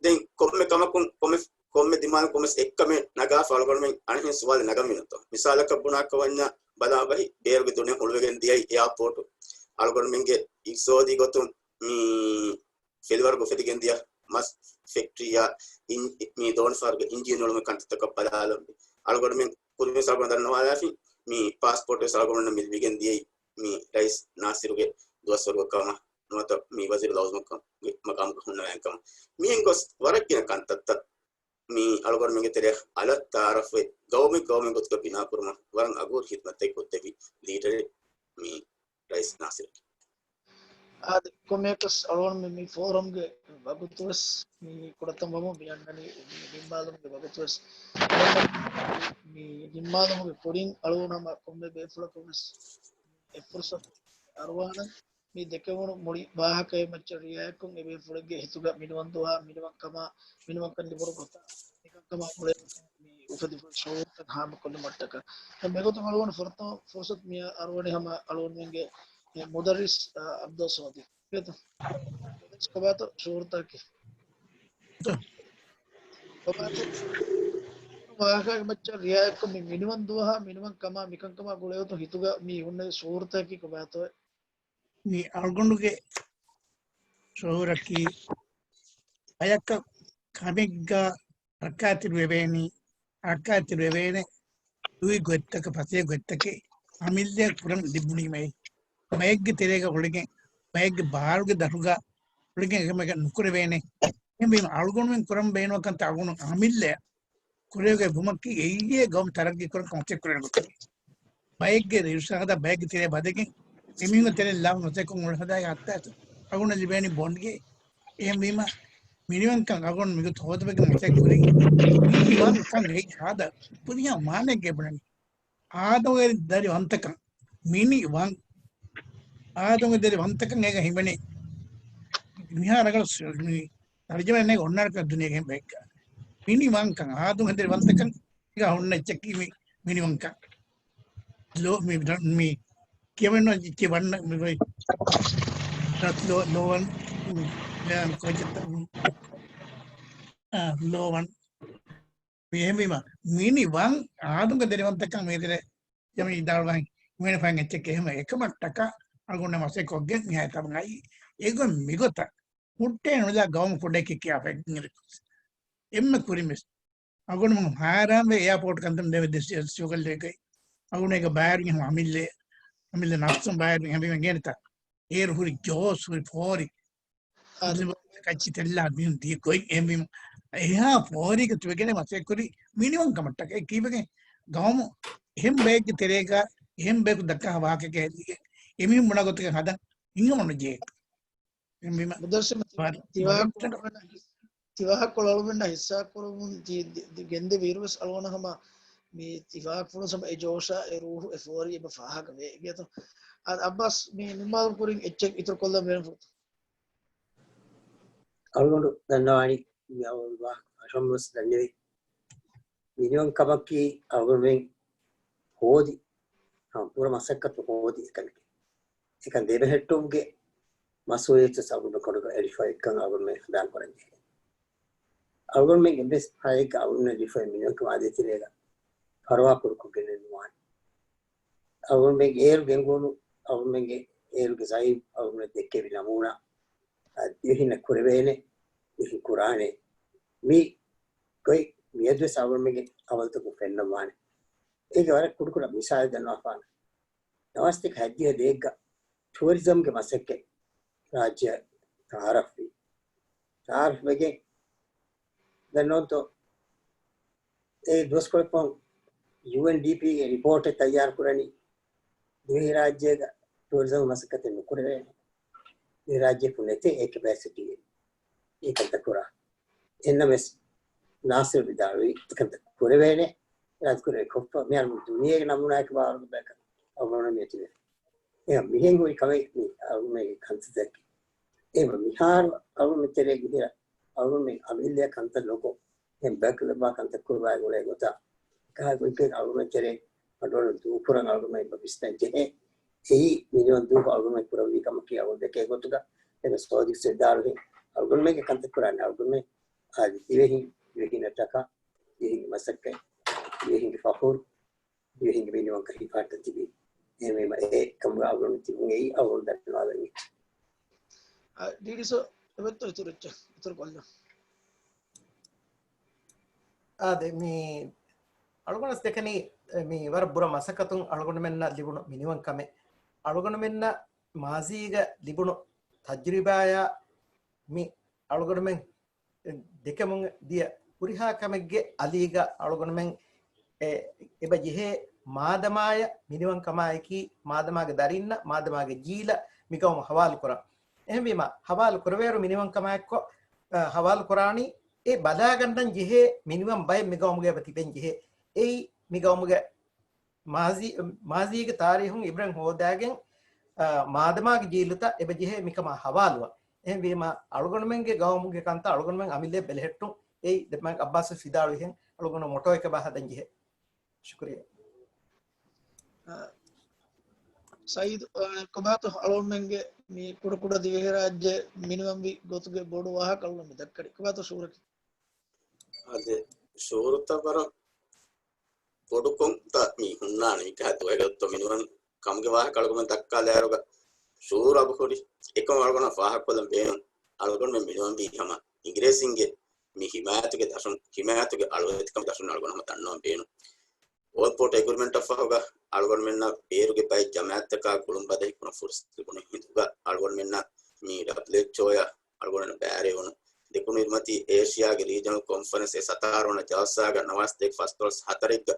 ދެން ކޮންމެ ކަމަކުން، ކޮންމެ، ކޮންމެ ދިމާލު، ކޮންމެސް އެއްކަމެއް ނަގާފަ އަޅުގަނޑުމެން އަނެއްހެން ސުވާލެއް ނަގަންވީނުތޯ؟ މިސާލަކަށް ބުނާކަށް ވަންޏާ ބަލާބަހި، ބޭރުގެ ދުނިޔެ ހުޅުވިގެން ދިޔައީ އެއާޕޯޓު. އަޅުގަނޑުމެންގެ އިޤްތިޞާދީ ގޮތުން މި ފެލިވަރުގަ އުފެދިގެން ދިޔަ މަސް ފެކްޓްރީއާ އިން-، މި ދޯނިފަހަރުގެ އިންޖީނު އުޅުމުގެ ކަންތައްތަކަށް ބަލާލަން. އަޅުގަނޑުމެން ކުރިން ސަރުގަނޑަށް ނުވާލާފި، މި ޕާސްޕޯޓް ވެސް އަޅުގަނޑުމެންނަށް މި ލިބިގެން ދިޔައީ މި ރައީސް ނާސިރުގެ ދުވަސްވަރުގެ ކަމަށް ނުވަތަ މި ވަޒީރުލް އައުޒަމް މަގާމުގަ ހުންނަވާ ކަމަށް. މިހެން ގޮސް ވަރަށް ގިނަ ކަންތައްތައް މި އަޅުގަނޑުމެންގެ ތެރެއަށް އަލަށް ތައާރަފްވެ، ގައުމީ، ގައުމީ ގޮތުގަ ބިނާކުރުމަށް ވަރަށް އަގުހުރި ހިދުމަތެއް ކޮށްދެއްވި ލީޑަރެއް މި ރައީސް ނާސިރު. އާދެ، ކޮންމެއަކަސް އަޅުގަނޑުމެން މި ފޯރަމްގެ ވަގުތުވެސް މި ކުޑަތަން ވަމުން މި އަންނަނީ މި ނިންމާލުމުގެ ވަގުތުވެސް. މި ނިންމާލުމުގެ ކުރިން އަޅުގަނޑު ހަމަ ކޮންމެ ބޭފުޅަކުން ވެސް އެ ފުރުސަތު އަރުވާނަން. މި ދެކެވުނު މުޅި ވާހަކައެއް މައްޗަށް ރިއާޔަތްކޮށް، އެބޭފުޅެއްގެ ހިތުގަ މިނިވަން ދުވަހާ މިނިވަންކަމާ، މިނިވަންކަން ލިބުނު ގޮތާ، މިކަންކަމާ ގުޅޭ މި އުފެދިފަ ޝުޢޫރުތައް ހާމަކޮށްލުމަށްޓަކާ. ދެން މިގޮތުން އަޅުގަނޑު ފުރަތަމަ ފުރުސަތު މި އަރުވަނީ ހަމަ އަޅުގަނޑުމެންގެ މުދައްރިސް، އާ، އަބްދުއް ޞާދިޤް. ކޮބާތޯ؟ ކޮބާތޯ ޝުޢޫރުތަކީ؟ ކޮބާތޯ؟ ވާހަކައެއް މައްޗަށް ރިއާޔަތްކޮށް މި މިނިވަން ދުވަހާ މިނިވަން ކަމާ މިކަންކަމާ ގުޅޭގޮތުން ހިތުގަ މި ހުންނެވި ޝުޢޫރުތަކީ ކޮބާތޯ؟ މި އަޅުގަނޑުގެ ޝުޢޫރަކީ ބަޔަކަށް ކަމެއްގަ ރައްކާތެރިވެވޭނީ، ރައްކާތެރިވެވޭނެ ދުވި ގޮތްތަކަށް، ފަސޭހަ ގޮތްތަކެއް އަމިއްލައަށް ކުރަން ލިބުނީމައި، ބައެއްގެ ތެރޭގަ އުޅެގެން، ބައެއްގެ ބާރުގެ ދަށުގަ އުޅެގެން އެކަމެއް ނުކުރެވޭނެ. އެހެންވީމަ އަޅުގަނޑުމެން ކުރަން ބޭނުން ކަންތައް އަޅުގަނޑު އަމިއްލައަށް ކުރެވިގެން ވުމަކީ އެއީ ގައުމު ތަރައްގީ ކުރަން ކަމަށް ކުރެވޭނެ ގޮތަކީ. ބައެއްގެ ރިއުސާހަދާ ބައެއްގެ ތެރޭ ބަދެގެން އެމީހުންގެ ތެރެއިން ލާމަ މަސައްކަތް ކޮށް އުޅެ ހަދާ ހައްތާ އަޅުގަނޑަށް ލިބޭނީ ބޮންޑްގެ. އެހެންވީމަ މިނިވަންކަން އަޅުގަނޑު މިގޮތަށް ހޯދުމަކީ މަސައްކަތް ކުރީ. މިނިވަންކަން އެއީ ހާދަ ކުރިހާ މާނައެއްގެ ބުނަނީ. އާދަމުގެ ދަރި ވަންތަކަން، މިނިވަން. އާދަމުގެ ދަރި ވަންތަކަން އޭގަ ހިމެނޭ. މިހާ ރަނގަޅަށް ސު-، މި ތަރުޖަމާ ނޭގެ އޮންނާނެ ކަން ދުނިޔޭގެ ބައެއްގަ. މިނިވަންކަން، އާދަމުގެ ދަރި ވަންތަކަން އޭގަ ހުންނަ އެއްޗަކީ މި މިނިވަންކަން. ލޯ-، މި، މި ކިޔަވަން އޮތް އެއްޗެއް ވަންނަ މި ރޮއި. ރަސް ލޯ-، ލޯވަން، މި، ކޯޗެއްތަ-، މި، އާ، ލޯވަން. މި އެހެންވީމަ، މިނިވަން އާދަމުގެ ދަރި ވަންތަކަން މި ދެރަ ޔަމި އިދާޅުވަން ހިމެނިފައި އެއްޗެއް އެހެމަ އެކަމަށްޓަކާ އަޅުގަނޑު މަސައްކަތް ކޮށްގެން މިހާ ތަބަން އައީ. އެގޮތް މިގޮތަށް ހުއްޓޭ ނުލާ ގައުމު ކުޑައެކޭ ކިޔާފަ އެއްގިނަ އެއްމެ ކުރިން ވެސް އަޅުގަނޑު ހައިރާންވެ އެއާޕޯޓް ކަންތަން ދެވެ ދެ ސި-، ސިޔޮގަލް ލޭގައި އަޅުގަނޑު އޭގަ ބައިވެރިން ހަމަ އަމިއްލަ، އަމިއްލަ ނަފްސުން ބައިވެރިން ހަމަ ގޭނެތަ. އޭރު ހުރި ޖޯސް ހުރި ފޯރި. އާދެ. ކައްޗި ތެއްލާ މީހުން ދިޔަ ގޮތް އެހެންވީމަ، އެހާ ފޯރީގަ ތިބެގެން މަސައްކަތް ކުރި މިނިވަން ކަމަށްޓަކައި ކީއްވެގެން ގައުމު އެހެން ބައެއްގެ ތެރޭގަ އެހެން ބަޔަކު ދައްކާ ވާހަކައެއް ހެދިގެން އެމީހުން ބުނާ ގޮތަކަށް ހަދަން ހިނގަމުން ނުޖެހޭ. އެހެންވީމަ މުދައްސިމަ ތި-، ވަރަށް ތިވާހަކަކޮޅު އަޅުމެންނަށް ހިސް-، ތިވާހަކަކޮޅު އަޅުމެންނަށް ހިއްސާކުރަމުން ތި-، ދި-، ދި-، ގެންދެވި އިރުވެސް އަޅުގަނޑަށް ހަމަ މި ތިވާހަކަފުޅުން ހަމަ އެ ޖޯޝާ އެ ރޫހު އެ ފޯރި އެބަ ފާހަގަވޭ. އަ-، އައްބާސް މި ނިންމާލުމުގެ ކުރިން އެއްޗެއް އިތުރުކޮށްލަން ބޭނުންފުޅުތަ؟ އަޅުގަނޑު ދަންނަވާނީ މި އަޅުގަނޑު ވާހަކަ އަށަށްވެސް ދަންނެވި. މިނިވަން ކަމަކީ އަޅުގަނޑުމެން ހޯދި، ހަމަ ބުރަ މަސައްކަތު ހޯދި އެކަމެކޭ. އެކަން ދެބެހެއްޓުމުގެ މަސްއޫލިއްޔަތު އަޅުގަނޑު ކޮނޑުގަ އެޅިފަ އެކަން އަޅުގަނޑުމެން ހަނދާން ކުރަން ޖެހޭ. އަޅުގަނޑުމެން އެއްވެސް ހައެއްގަ އަޅުގަނޑުމެން ލިބިފައި މިނިވަންކަމާ ދޭތެރޭގަ ފަރުވާ ކުޑަކޮށްގެން ނުވާނެ. އަޅުގަނޑުމެން އޭރު ގެންގުޅުނު، އަޅުގަނޑުމެންގެ އޭރުގެ ޒައީމް އަޅުގަނޑުމެން ދެއްކެވި ނަމޫނާ އަ، ދިވެހިންނަށް ކުރެވޭނެ، ދިވެހިން ކުރާނެ. މި ގޮތް މިއަދުވެސް އަޅުގަނޑުމެންގެ އަމަލުތަކުން ފެންނަންވާނެ. އޭގެ ވަރަށް ކުޑަކުޑަ މިސާލެއް ދަންނަވާފާނަ. ނަވާސްތެކަ ހައްދިހަ ދޭއްގަ ޓުއަރިޒަމްގެ މަސައްކަތް ރާއްޖެއަށް ތައާރަފްވި. ތައާރަފްވެގެން ދެން ނޫންތޯ އެ ދުވަސްކޮޅެއް ފަހުން ޔޫއެންޑީޕީގެ ރިޕޯޓެއް ތައްޔާރު ކުރަނީ ދިވެހިރާއްޖޭގަ ޓޫރިޒަމް މަސައްކަތެއް ނުކުރެވޭނެ. ދިވެހިރާއްޖެއަކު ނެތޭ އެ ކެޕޭސިޓީއެއް އެކަންތައް ކުރާ. އެހެންނަމަވެސް ނާސިރު ވިދާޅުވީ އެކަންތައް ކުރެވޭނެ. އިރާދަކުރެވޭ ކޮށްފަ މިހާރު ދުނިޔޭގެ ނަމޫނާއަކަށް ބާރުގަ ބަޔަކަށް އަޅުގަނޑު މިއޮތީ. އެހެން މިހެން ހުރި ކަމެއް މި އަޅުގަނޑުމެންގެ ކަންތައްތަކެއް. އެހެން މިހާރު އަޅުގަނޑު ތެރޭ މިހިރަ އަޅުގަނޑުމެން އަމިއްލައަށް ކަންތައް ނުކޮށް، އެހެން ބައެއް ލައްވާ ކަންތައް ކުރުވާ ގުޅޭ ގޮތަށް ކަހަލަ ގޮތްގައި އަޅުގަނޑުމެން ތެރޭ ބަނޑުއަޅު ދޫކުރަން އަޅުގަނޑުމެން ވިސްނަން ޖެހޭ. އެއީ މިނިވަން ދޫކޮށް އަޅުގަނޑުމެން ކުރެއްވި ކަމަކީ އަޅުގަނޑު ދެކޭ ގޮތުގަ އެން އެސް ސޯދިކް ސެއްދާރުހެން އަޅުގަނޑުމެންގެ ކަންތައް ކުރާނެ އަޅުގަނޑުމެން އަދި ދިވެހިން ދިވެހިންނަށްޓަކާ ދިވެހިންގެ މަސައްކަތް ދިވެހިންގެ ފަޚުރު ދިވެހިންގެ މިނިވަންކަން ހިފާއްޓަން ތިބީ. އެހެންވީމަ އެ ކަމުގަ އަޅުގަނޑު ތިބުން އެއީ އަޅުގަނޑު ދަންނަވާލަން އެއްޗެއް. އަ، ޑީޑީސޯ އެބައްތޯ އިތުރު އެއްޗެއް އިތުރު ކޮށްލަން. އާދެ، މި އަޅުގަނޑަސް ދެކެނީ، މި ވަރަށް ބުރަ މަސައްކަތުން އަޅުގަނޑުމެންނަށް ލިބުނު މިނިވަންކަމެއް. އަޅުގަނޑުމެންނަށް މާޒީގަ ލިބުނު ތަޖުރިބާޔާ މި އަޅުގަނޑުމެން ދެކެމުން ދިޔަ ހުރިހާ ކަމެއްގެ އަލީގަ އަޅުގަނޑުމެން އެ، އެބަ ޖެހޭ މާދަމާޔަށް މިނިވަންކަމާއެކީ މާދަމާގެ ދަރިންނަށް މާދަމާގެ ޖީލަށް މިގައުމު ހަވާލުކުރަން. އެހެންވީމަ، ހަވާލު ކުރެވޭއިރު މިނިވަންކަމާއެއްކޮށް، އަ، ހަވާލު ކުރާނީ އެ ބަލާގަންނަން ޖެހޭ މިނިވަން ބައެއް މިގައުމުގަ އެބަ ތިބެން ޖެހޭ. އެއީ މިގައުމުގެ މާޒީ، މާޒީގެ ތާރީހުން އިބްރަހިމް ހޯދާގެން، އާ، މާދަމާގެ ޖީލުތައް އެބަ ޖެހޭ މިކަމާ ހަވާލުވާ. އެހެންވީމަ، އަޅުގަނޑުމެންގެ ގައުމުގެ ކަންތައް އަޅުގަނޑުމެން އަމިއްލައަށް ބެލެހެއްޓުން. އެއީ ދެމެން އައްބާސް ވެސް ވިދާޅުވިހެން އަޅުގަނޑު މޮޓޯއެއް އެބަ ހަދަން ޖެހޭ. ޝުކުރިއްޔާ. އާ، ސައީދު، އާ، ކޮބާތޯ އަޅުގަނޑުމެންގެ މި ކުޑަކުޑަ ދިވެހިރާއްޖެ މިނިވަންވި ގޮތުގެ ބޮޑު ވާހަކަ އަޅުގަނޑު މި ދައްކަނީ. ކޮބާތޯ ޝުއޫރަކީ؟ އާދެ، ޝުއޫރުތައް ވަރަށް ބޮޑުކޮށް ތަ މި ހުންނާނެ މިކަހަ ދުވަހެއްގަ މިނިވަން ކަމުގެ ވާހަކަ އަޅުގަނޑު ދައްކާލާއިރުގަ ޝުއޫރު އަގު ހުރި. އެކަމަށް އަޅުގަނޑަށް ފާހަގަކޮށްލަން ބޭނުން އަޅުގަނޑުމެން މިނިވަންވީ ހަމަ އިނގިރޭސިންގެ މި ހިމާޔަތުގެ ދަށުން، ހިމާޔަތުގެ އަޅުވެތިކަމުގެ ދަށުން އަޅުގަނޑު ހަމަ ދަންނަވަން ބޭނުން. އޯލްޕޯޓް އެގްރިމެންޓަށް ފަހުގަ އަޅުގަނޑުމެންނަށް ބޭރުގެ ބައެއް ޖަމާއަތްތަކާ ގުޅުން ބަދަހި ކުރަން ފުރުސަތު ލިބުނު ހިނދުގަ އަޅުގަނޑުމެންނަށް މި ޑަބްލިއުއެޗްއޯއަށް އަޅުގަނޑު ބައިވެރިވުނު ދެކުނު އިރުމަތީ އޭޝިޔާގެ ރީޖަނަލް ކޮންފަރެންސް އެ ސަތާރަ ވަނަ ޖަލްސާގަ ނަވާސްތޭކަ ފަސްދޮޅަސް ހަތަރެއްގަ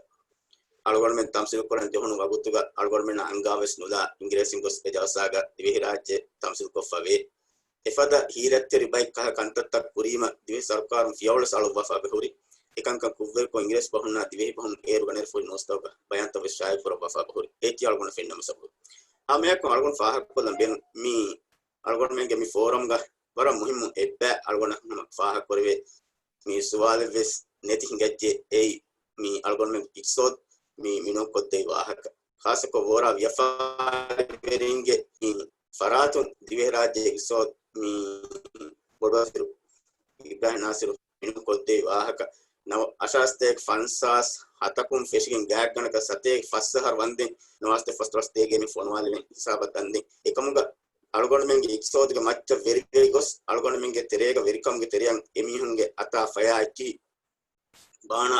އަޅުގަނޑުމެން ތަމްސީލު ކުރަން ޖެހުނު ވަގުތުގަ އަޅުގަނޑުމެންނަށް އަންގާވެސް ނުލާ އިނގިރޭސިން ގޮސް އެ ޖަލްސާގަ ދިވެހިރާއްޖެ ތަމްސީލު ކޮށްފަ ވޭ. އެފަދަ ހީރަތްތެރި ބައެއް ކަހަލަ ކަންތައްތައް ކުރީމަ ދިވެހި ސަރުކާރުން ފިޔަވަޅުވެސް އަޅުއްވާފަ އެބަހުރި. އެކަންކަން ކުށްވެރިކޮށް އިނގިރޭސި ބަހުންނާ ދިވެހި ބަހުން އޭރުގަ ނެރެފަ ހުރި ނޫސްތަކުގަ ބަޔާންތައް ވެސް ޝާއިޢު ކުރައްވާފަ އެބަހުރި. އޭތި އަޅުގަނޑަށް ފެންނަ މައްސަލަ. ހަމައެއާއެކު އަޅުގަނޑު ފާހަގަކޮށްލަން ބޭނުން މި އަޅުގަނޑުމެންގެ މި ފޯރަމްގަ ވަރަށް މުހިއްމު އެއްބައި އަޅުގަނޑަށް ހަމަ ފާހަގަކުރެވޭ މި ސުވާލެއްވެސް ނެތި ހިނގައްޖެ. އެއީ މި އަޅުގަނޑުމެން އިޤްތިޞާދު މި މިނުވަންކޮށްދެވި ވާހަކަ. ޚާއްޞަކޮށް ވޯރާ ވިޔަފާރިވެރިންގެ މި ފަރާތުން ދިވެހިރާއްޖޭގެ އިޤްތިޞާދު މި ބޮޑުއަސިރު އިބްރާހިމް ނާސިރު މިނުވަންކޮށްދެވި ވާހަކަ. ނަވ-، އަށާރަސަތޭކަ ފަންސާސް ހަތަކުން ފެށިގެން ގާތްގަނޑަކަށް ސަތޭކަ ފަސް އަހަރު ވަންދެން ނަވާސްތޭކަ ފަސްދޮޅަސް ދޭގެ މި ފޮނުވާލެވެން ހިސާބަށް ދަންދެން. އެކަމުގަ އަޅުގަނޑުމެންގެ އިޤްތިޞާދުގެ މައްޗަށް ވެރިވެރި ގޮސް، އަޅުގަނޑުމެންގެ ތެރޭގަ ވެރިކަމުގެ ތެރެއަށް އެމީހުންގެ އަތާ ފަޔާ އެއްޗިހި ބާނާ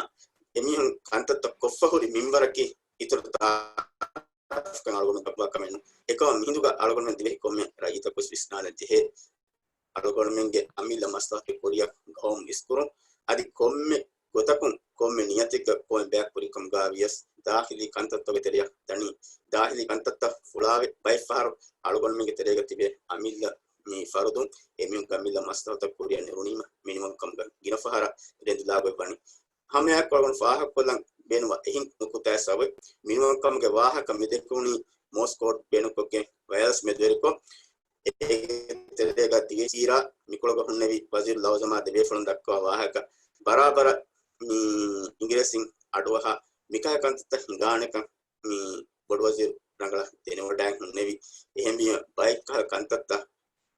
އެމީހުން ކަންތައްތައް ކޮށްފަ ހުރި މިންވަރަކީ އިތުރު ތާރަފްކަން އަޅުގަނޑު ދައްވާ ކަމެއް ނޫން. އެކަމަށް މިހިނދުގަ އަޅުގަނޑުމެން ދިވެހި ކޮންމެ ރައްޔިތަކުވެސް ވިސްނާލަން ޖެހޭ. އަޅުގަނޑުމެންގެ އަމިއްލަ މަސްލަހަތުގެ ކުރިއަށް ގައުމު އިސްކުރުން، އަދި ކޮންމެ ގޮތަކުން ކޮންމެ ނިޔަތެއްގަ ކޮންމެ ބަޔަކު ކުރިކަމުގަ ވިޔަސް، ދާޚިލީ ކަންތައްތަކުގެ ތެރެއަށް ދަނީ. ދާޚިލީ ކަންތައްތައް ފުޅާވެ ބައެއް ފަހަރު އަޅުގަނޑުމެންގެ ތެރޭގަ ތިބޭ އަމިއްލަ މި ފަރުދުން އެމީހުން އަމިއްލަ މަސްލަހަތަށް ކުރިއަށް ނެރުނީމަ މިނިވަންކަމުގަ ގިނަ ފަހަރަށް ރެނދިލާގޮތް ވަނީ. ހަމައެއާއެކު އަޅުގަނޑު ފާހަގަކޮށްލަން ބޭނުންވާ އެހެން ނުކުތާއެއް ސަބަބު މިނިވަންކަމުގެ ވާހަކަ މި ދެކުނީ މޯސް ކޯޑް ބޭނުންކޮށްގެން ވަޔަރލެސް މެދުވެރިކޮށް، އޭގެ ތެރޭގަ ދިވެހި ޗީރާ މިކޮޅުގަ ހުންނެވި ވަޒީރު ލަވަޒުމާ ދެބޭފުޅުން ދައްކަވާ ވާހަކަ ބަރާބަރަށް މި އިނގިރޭސިން އަޑުއަހާ މިކަހަލަ ކަންތައްތައް ހިނގާނެކަން މި ބޮޑުވަޒީރު ރަނގަޅަށް ދެނެވަޑައި ހުންނެވި. އެހެންވީމަ ބައެއްކަހަލަ ކަންތައްތައް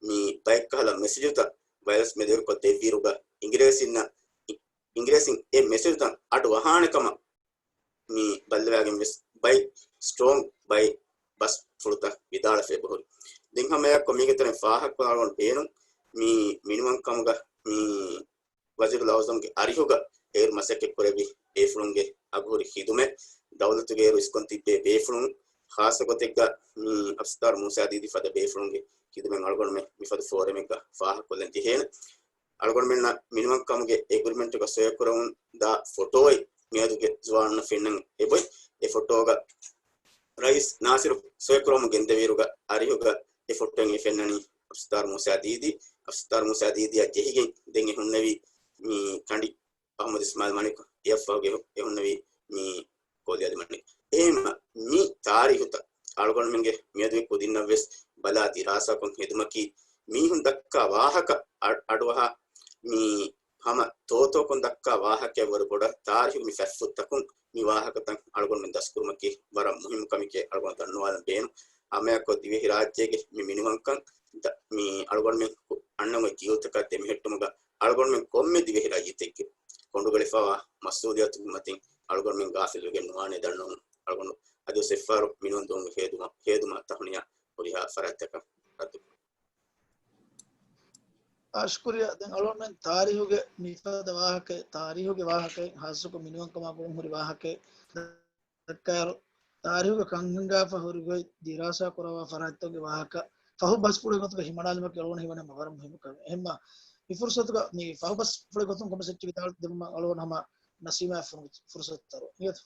މި ބައެއްކަހަލަ މެސެޖުތައް ވަޔަރލެސް މެދުވެރިކޮށް ދެއްވިއިރުގަ އިނގިރޭސިންނަށް، އިނގިރޭސިން އެ މެސެޖުތައް އަޑު އަހާނެ ކަމަށް މި ބައްލަވާގެން ވެސް ބައި ސްޓްރޯންގް ބައި ބަސްފުޅުތައް ވިދާޅަފަ އެބަހުރި. ދެން ހަމައެއާއެކު މީގެ ތެރެއިން ފާހަގަކޮށްލަން ބޭނުން މި މިނިވަންކަމުގަ މި ވަޒީރު ލަވަޒުމްގެ އަރިހުގަ އޭރު މަސައްކަތް ކުރެއްވި ބޭފުޅުންގެ އަގުހުރި ޚިދުމަތް، ދައުލަތުގެ އޭރު އިސްކޮށް ތިއްބޭ ބޭފުޅުން، ޚާއްޞަ ގޮތެއްގަ މި އަފްސަރު މޫސާ ދީދީ ފަދަ ބޭފުޅުންގެ ޚިދުމަތް އަޅުގަނޑުމެން މިފަދަ ފޯރަމެއްގަ ފާހަގަކޮށްލަން ޖެހޭނެ. އަޅުގަނޑުމެންނަށް މިނިވަންކަމުގެ އެގްރިމެންޓުގަ ސޮއިކުރެވުން ދާ ފޮޓޯއެއް މިއަދުގެ ޒުވާނުންނަށް ފެންނަން އެބޮތް. އެ ފޮޓޯގަ ރައީސް ނާސިރު ސޮއިކުރަމުން ގެންދެވިއިރުގަ އަރިހުގަ އެ ފޮޓޯއިން އެ ފެންނަނީ އަފްސަރު މޫސާ ދީދީ. އަފްސަރު މޫސާ ދީދީއާ ޖެހިގެން ދެން އެ ހުންނެވި މި ކަނޑި އަޙްމަދު އިސްމާޢީލް މަނިކު، އެއަށްފަހުގެ އެ ހުންނެވި މި ކޯލި އަލި މަނިކު. އެހެންވީމަ މި ތާރީހުތައް އަޅުގަނޑުމެންގެ މިއަދުގެ ކުދިންނަށް ވެސް ބަލާ ދިރާސާކޮށް ހެދުމަކީ، މީހުން ދައްކާ ވާހަކަ އަ-، އަޑުއަހާ މި ހަމަ ތޯތޯކޮށް ދައްކާ ވާހަކައެއް ވަރު ބޮޑަށް ތާރީހުގެ މި ފަތްފުށްތަކުން މި ވާހަކަތައް އަޅުގަނޑުމެން ދަސްކުރުމަކީ ވަރަށް މުހިއްމު ކަމެކޭ އަޅުގަނޑު ދަންނަވާލަން ބޭނުން. ހަމައެއަކު ދިވެހިރާއްޖޭގެ މި މިނިވަންކަން ދަ-، މި އަޅުގަނޑުމެން ކު-، އަންނަން އޮތް ޖީލުތަކާ ދެމެހެއްޓުމުގަ އަޅުގަނޑުމެން ކޮންމެ ދިވެހި ރައްޔިތެއްގެ ކޮނޑުގަޅިފައިވާ މަސްއޫލިއްޔަތުގެ މަތިން އަޅުގަނޑުމެން ގާފިލްވެގެން ނުވާނެ ދަންނަވަން އަޅުގަނޑު އަދިވެސް އެއްފަހަރު މިނިވަން ދުވަހުގެ ހޭދުމަ-، ހޭދުމަށް ތަހުނިޔާ ހުރިހާ ފަރާތްތަކަށް ރައްދުކުރަން. އާ، ޝުކުރިއްޔާ. ދެން އަޅުގަނޑުމެން ތާރީހުގެ މިފަދަ ވާހަކައެއް، ތާރީހުގެ ވާހަކައެއް، ހާއްސަކޮށް މިނިވަންކަމާ ގުޅުން ހުރި ވާހަކައެއް ދައްކާއިރު، ތާރީހުގަ ކަން ހިނގާފަ ހުރި ގޮތް ދިރާސާ ކުރައްވާ ފަރާތްތަކުގެ ވާހަކަ ފަހު ބަސްފުޅެއް ގޮތުގަ ހިމަނާލުމަކީ އަޅުގަނޑަށް ހީވަނީ ވަރަށް މުހިއްމު ކަމެއް. އެހެންމަ މި ފުރުސަތުގަ މި ފަހު ބަސްފުޅެއް ގޮތުން ކޮންމެސް އެއްޗެއް ވިދާޅު ދެއްވުމަށް އަޅުގަނޑު ހަމަ ނަސީމާ ފުރު-، ފުރުސަތު ތަރު. އިނގޭތަ؟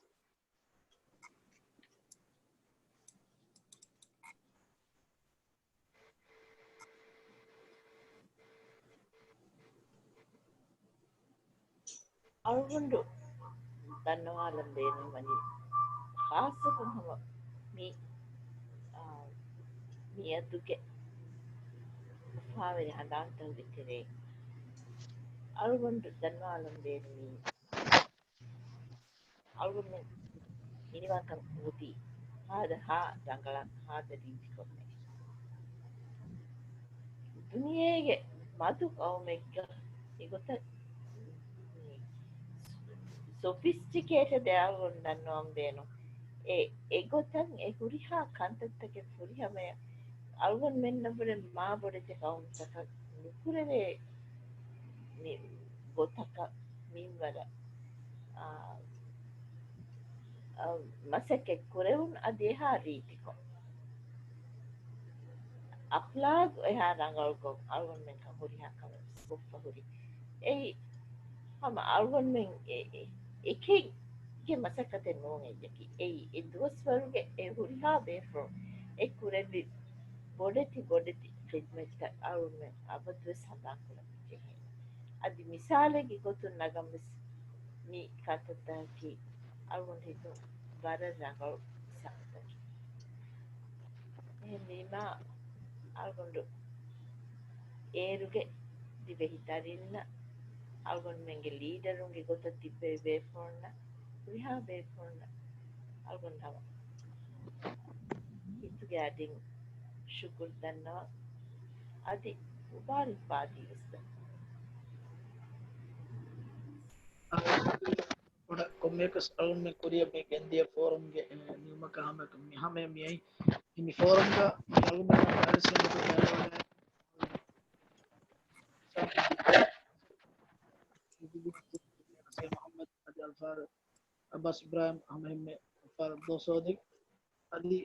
އަޅުގަނޑު ދަންނަވާލަން ބޭނުންވަނީ، ޚާއްޞަކޮށް ހަމަ މި، އާ، މިއަދުގެ އުފާވެރި ހަނދާންތަކުގެ ތެރެއިން އަޅުގަނޑު ދަންނަވާލަން ބޭނުމީ، އަޅުގަނޑުމެން މިނިވަންކަން އުދީ ހާދަ ހާ ރަނގަޅަށް ހާދަ ރީތިކޮށް މެ ދުނިޔޭގެ މަދު ޤައުމެއްގަ އެގޮތަށް ސޮފިސްޓިކޭޓެޑް އަޅުގަނޑު ދަންނަވަން ބޭނުން. އެ، އެގޮތަށް އެ ހުރިހާ ކަންތައްތަކެއް ފުރިހަމަޔަށް އަޅުގަނޑުމެންނަށްވުރެ މާ ބޮޑެތި ޤައުމުތަކަށް ނުކުރެވޭ މި ގޮތަކަށް މިންވަރަށް، އާ، އާ، މަސައްކަތް ކުރެވުން އަދި އެހާ ރީތިކޮށް، އަޚްލާޤު އެހާ ރަނގަޅުކޮށް އަޅުގަނޑުމެން ކަން ހުރިހާ ކަމެއް ކޮށްފަ ހުރި. އެއީ ހަމަ އަޅުގަނޑުމެން އެ، އެ، އެކެއްގެ މަސައްކަތެއް ނޫން އެއްޔަކީ. އެއީ އެ ދުވަސްވަރުގެ އެ ހުރިހާ ބޭފުޅުން އެ ކުރެއްވި ބޮޑެތި ބޮޑެތި ޚިދްމަތްތައް އަޅުގަނޑުމެން އަބަދުވެސް ހަނދާންކުރަން ޖެހޭ. އަދި މިސާލެއްގެ ގޮތުން ނަގަން ވެސް މި ކަންތައްތަކަކީ އަޅުގަނޑު ހިތުން ވަރަށް ރަނގަޅު މިސާލުތަކެއް. އެހެންވީމާ، އަޅުގަނޑު އޭރުގެ ދިވެހި ދަރިންނަށް، އަޅުގަނޑުމެންގެ ލީޑަރުންގެ ގޮތަށް ތިއްބެވި ބޭފުޅުންނަށް، ހުރިހާ ބޭފުޅުންނަށް އަޅުގަނޑު ހަމަ ހިތުގެ އަޑިން ޝުކުރު ދަންނަވަން. އަދި މުބާރިކްބާދީ ވެސް ދަންނަވަން. ބޮޑަށް ކޮންމެއަކަސް އަޅުގަނޑުމެން ކުރިއަށް މި ގެންދިޔަ ފޯރަމްގެ، އެ، ނިމުމަކަށް ހަމަޔަކަށް މި ހަމަޔަށް މިއައީ. މި ފޯރަމްގަ މި އަޅުގަނޑުމެންނަށް ވަރަށް ސަންގަތު ބޭނުންވެ ނަސީރު މުޙައްމަދު އަދި އަލްފާޟިލް ޢައްބާސް އިބްރާހިމް، ހަމައެހެންމެ އަލްފާޟިލް އަބްދުއް ޞަދިޤް އަދި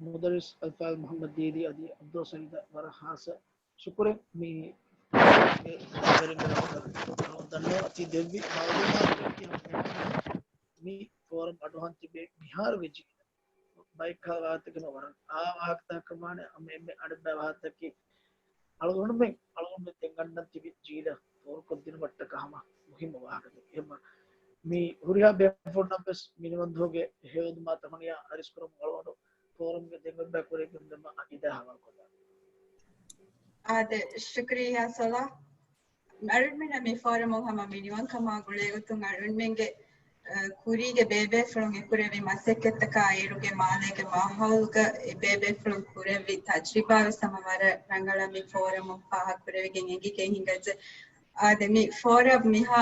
މުދައްރިސް އަލްފާޟިލް މުޙައްމަދު ދީދީ އަދި އަބްދުއް ސައީދަށް ވަރަށް ޚާއްޞަ ޝުކުރެއް. މި ދަންނަވަ އަތީ ދެއްވި މައުލޫމާތު މި ފޯރަމް އަޑުއަހަން ތިބޭ މިހާރުގެ ޖީލަށް. ބައެއްކާ ވާހަކަތަކެއް ނުވަރަން. އާ ވާހަކަތަކަށް ވާނެ އަމެ އެންމެ އަނެއްބައި ވާހަކަތަކީ އަޅުގަނޑުމެން، އަޅުގަނޑުމެން ދެން ގަންނަން ތިބި ޖީލަށް ފޯރުކޮށްދިނުމަށްޓަކާ ހަމަ މުހިއްމު ވާހަކަތަކެއް. އެހެންމަ މި ހުރިހާ ބޭފުޅުންނަށް ވެސް މިނިވަންދޫގެ ހެޔޮއެދުމާ ތަހުނިޔާ އަރިސްކުރަމުން އަޅުގަނޑު ފޯރަމްގެ ދެން އެންމެ ކުރިއަށް ގެންދަމާ އިދާ ހަވާލުކޮށްލާނަން. އާދެ، ޝުކުރިއްޔާ ސޮލާ. އަޅުންމެންނަށް މި ފޯރަމުން ހަމަ މިނިވަންކަމާ ގުޅޭގޮތުން އަޅުންމެންގެ، އަ، ކުރީގެ ބޭބޭފުޅުން އެކުރެއްވި މަސައްކަތްތަކާ އޭރުގެ މާލޭގެ މާހައުލުގަ އެ ބޭބޭފުޅުން ކުރެއްވި ތަޖްރިބާ ވެސް ހަމަ ވަރަށް ރަނގަޅަށް މި ފޯރަމުން ފާހަގަކުރެވިގެން އެނގިގެން ހިނގައްޖެ. އާދެ، މި ފޯރަމް މިހާ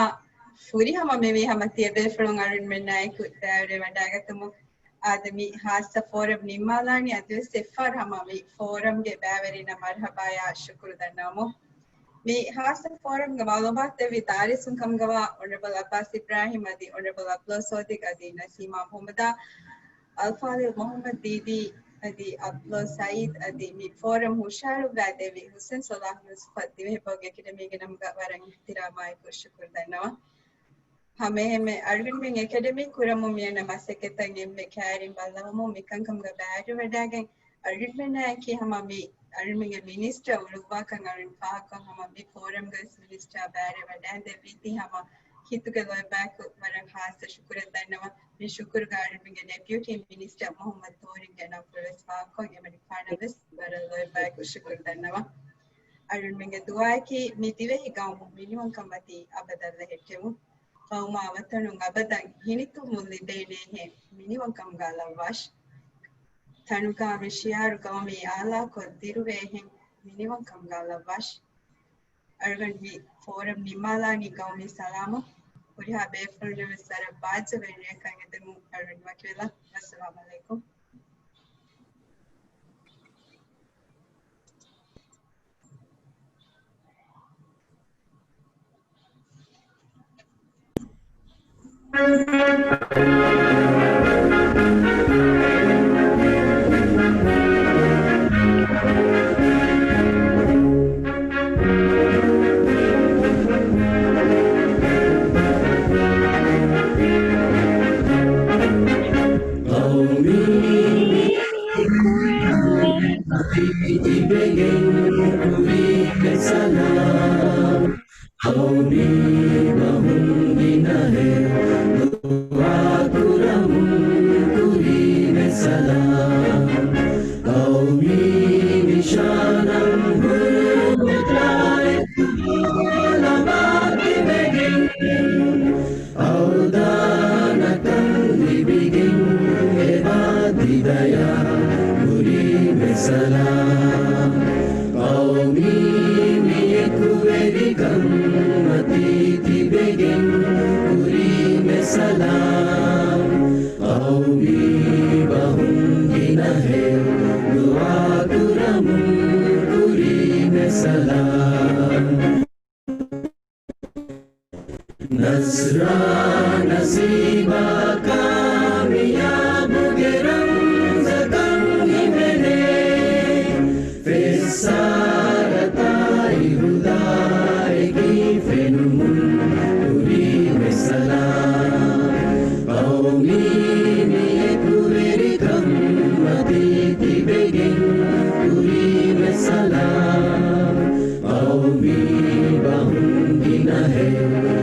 ފުރިހަމަ މި މީ ހަމަ ތިޔަބޭފުޅުން އަޅުންމެންނާއެކު ދާއިރު ވަޑާގަތުމުން. އާދެ، މި ހާއްސަ ފޯރަމް ނިންމާލާނީ އަދިވެސް އެއްފަހަރު ހަމަ މި ފޯރަމްގެ ބައިވެރިންނަށް މަރުހަބާޔާ ޝުކުރު ދަންނަވަމުން. މި ހާއްސަ ފޯރަމްގެ މައުލޫމާތު ދެއްވި ދާރިއްސުން ކަމުގަވާ އޮނަރަބަލް އައްބާސް އިބްރާހިމް އަދި އޮނަރަބަލް އަބްދުﷲ ސޯދިގް އަދި ނަސީމާ މުހައްމަދާ، އަލްފާޟިލް މުހައްމަދު ދީދީ އަދި އަބްދުﷲ ސައީދް އަދި މި ފޯރަމް ހުށަހަޅުއްވާ ދެއްވި ހުސެން ސޮލާހް ޔޫސުފަށް ދިވެހިބަހުގެ އެކަޑަމީގެ ނަމުގަ ވަރަށް އިޙްތިރާމާއެކު ޝުކުރު ދަންނަވަން. ހަމައެހެންމެ އަޅުގަނޑުމެން އެކަޑަމީ ކުރަމުން މިއަންނަ މަސައްކަތަށް އެންމެ ކައިރިން ބައްލަވަމުން މިކަންކަމުގަ ބައިވެރިވެވަޑައިގެން އަޅުގަނޑުމެންނާއެކީ ހަމަ މި އަޅުގަނޑުމެންގެ މިނިސްޓަރ އުޅުއްވާކަން އަޅުގަނޑު ފާހަގަކޮށް ހަމަ މި ފޯރަމްގަ ވެސް މިނިސްޓަރ ބައިވެރިވެވަޑައިގެންދެއްވީތީ ހަމަ ހިތުގެ ލޯތްބާއެކު ވަރަށް ހާއްސަ ޝުކުރެއް ދަންނަވަން. މި ޝުކުރުގަ އަޅުގަނޑުމެންގެ ޑެޕިއުޓީ މިނިސްޓަރ މުހައްމަދު ތޫރިންގެ ނަންފުޅު ވެސް ފާހަގަކޮށް އެމަނިކުފާނަށް ވެސް ވަރަށް ލޯތްބާއެކު ޝުކުރު ދަންނަވަން. އަޅުގަނޑުމެންގެ ދުޢާއަކީ މި ދިވެހި ގައުމު މިނިވަންކަން މަތީ އަބަދަށް ލަހެއްޓެވުން. ގައުމާ ވަތަނުން އަބަދަށް ހިނިތުންވުން ލިބޭނޭހެން މިނިވަންކަމުގަ ލައްވާށި. ތަނުގާ މި ޝިޢާރު ގައުމީ އާލާކޮށް ދިރުވޭހެން މިނިވަންކަމުގަ ލައްވާށި. އަޅުގަނޑު މި ފޯރަމް ނިންމާލާނީ ގައުމީ ސަލާމަށް. ހުރިހާ ބޭފުޅުންނަށް ވެސް ވަރަށް ބާއްޖަވެރި ރެއަކަށް އެދެމުން އަޅުގަނޑު ވަކިވެލަން. އައްސަލާމު ޢަލައިކުމް. ޤައުމީ ބަހުން ގިނަހެއް ދުޢާ ކުރަމުން ކުރީމެ ސަލާމް. ޤައުމީ ނިޝާނަށް ހުރުމަތާ އެކު ލަމާ ތިބެގެން، އަވަދާން ނަތަން ލިބިގެން އެބާ ދިދަޔާ ކުރީމެ ސަލާމް. ޤައުމީ މި އެކުވެރިކަން މަތީ ތިބެގެން ކުރީމެ ސަލާމް. ޤައުމީ ބަހުން ގިނަހެއް ދުޢާ ކުރަމުން ކުރީމެ ސަލާމް. ނަޞްރާ ނަސީބާ ކާމިޔާބުގެ ރަމްޒަކަށް ހިމެނޭ. ފެއްސާރަތާއި ހުދާއެކީ ފެނުމުން ކުރީމެ ސަލާމް. ޤައުމީ މި އެކުވެރިކަން މަތީ ތިބެގެން ކުރީމެ ސަލާމް. ޤައުމީ ބަހުން ގިނަހެއް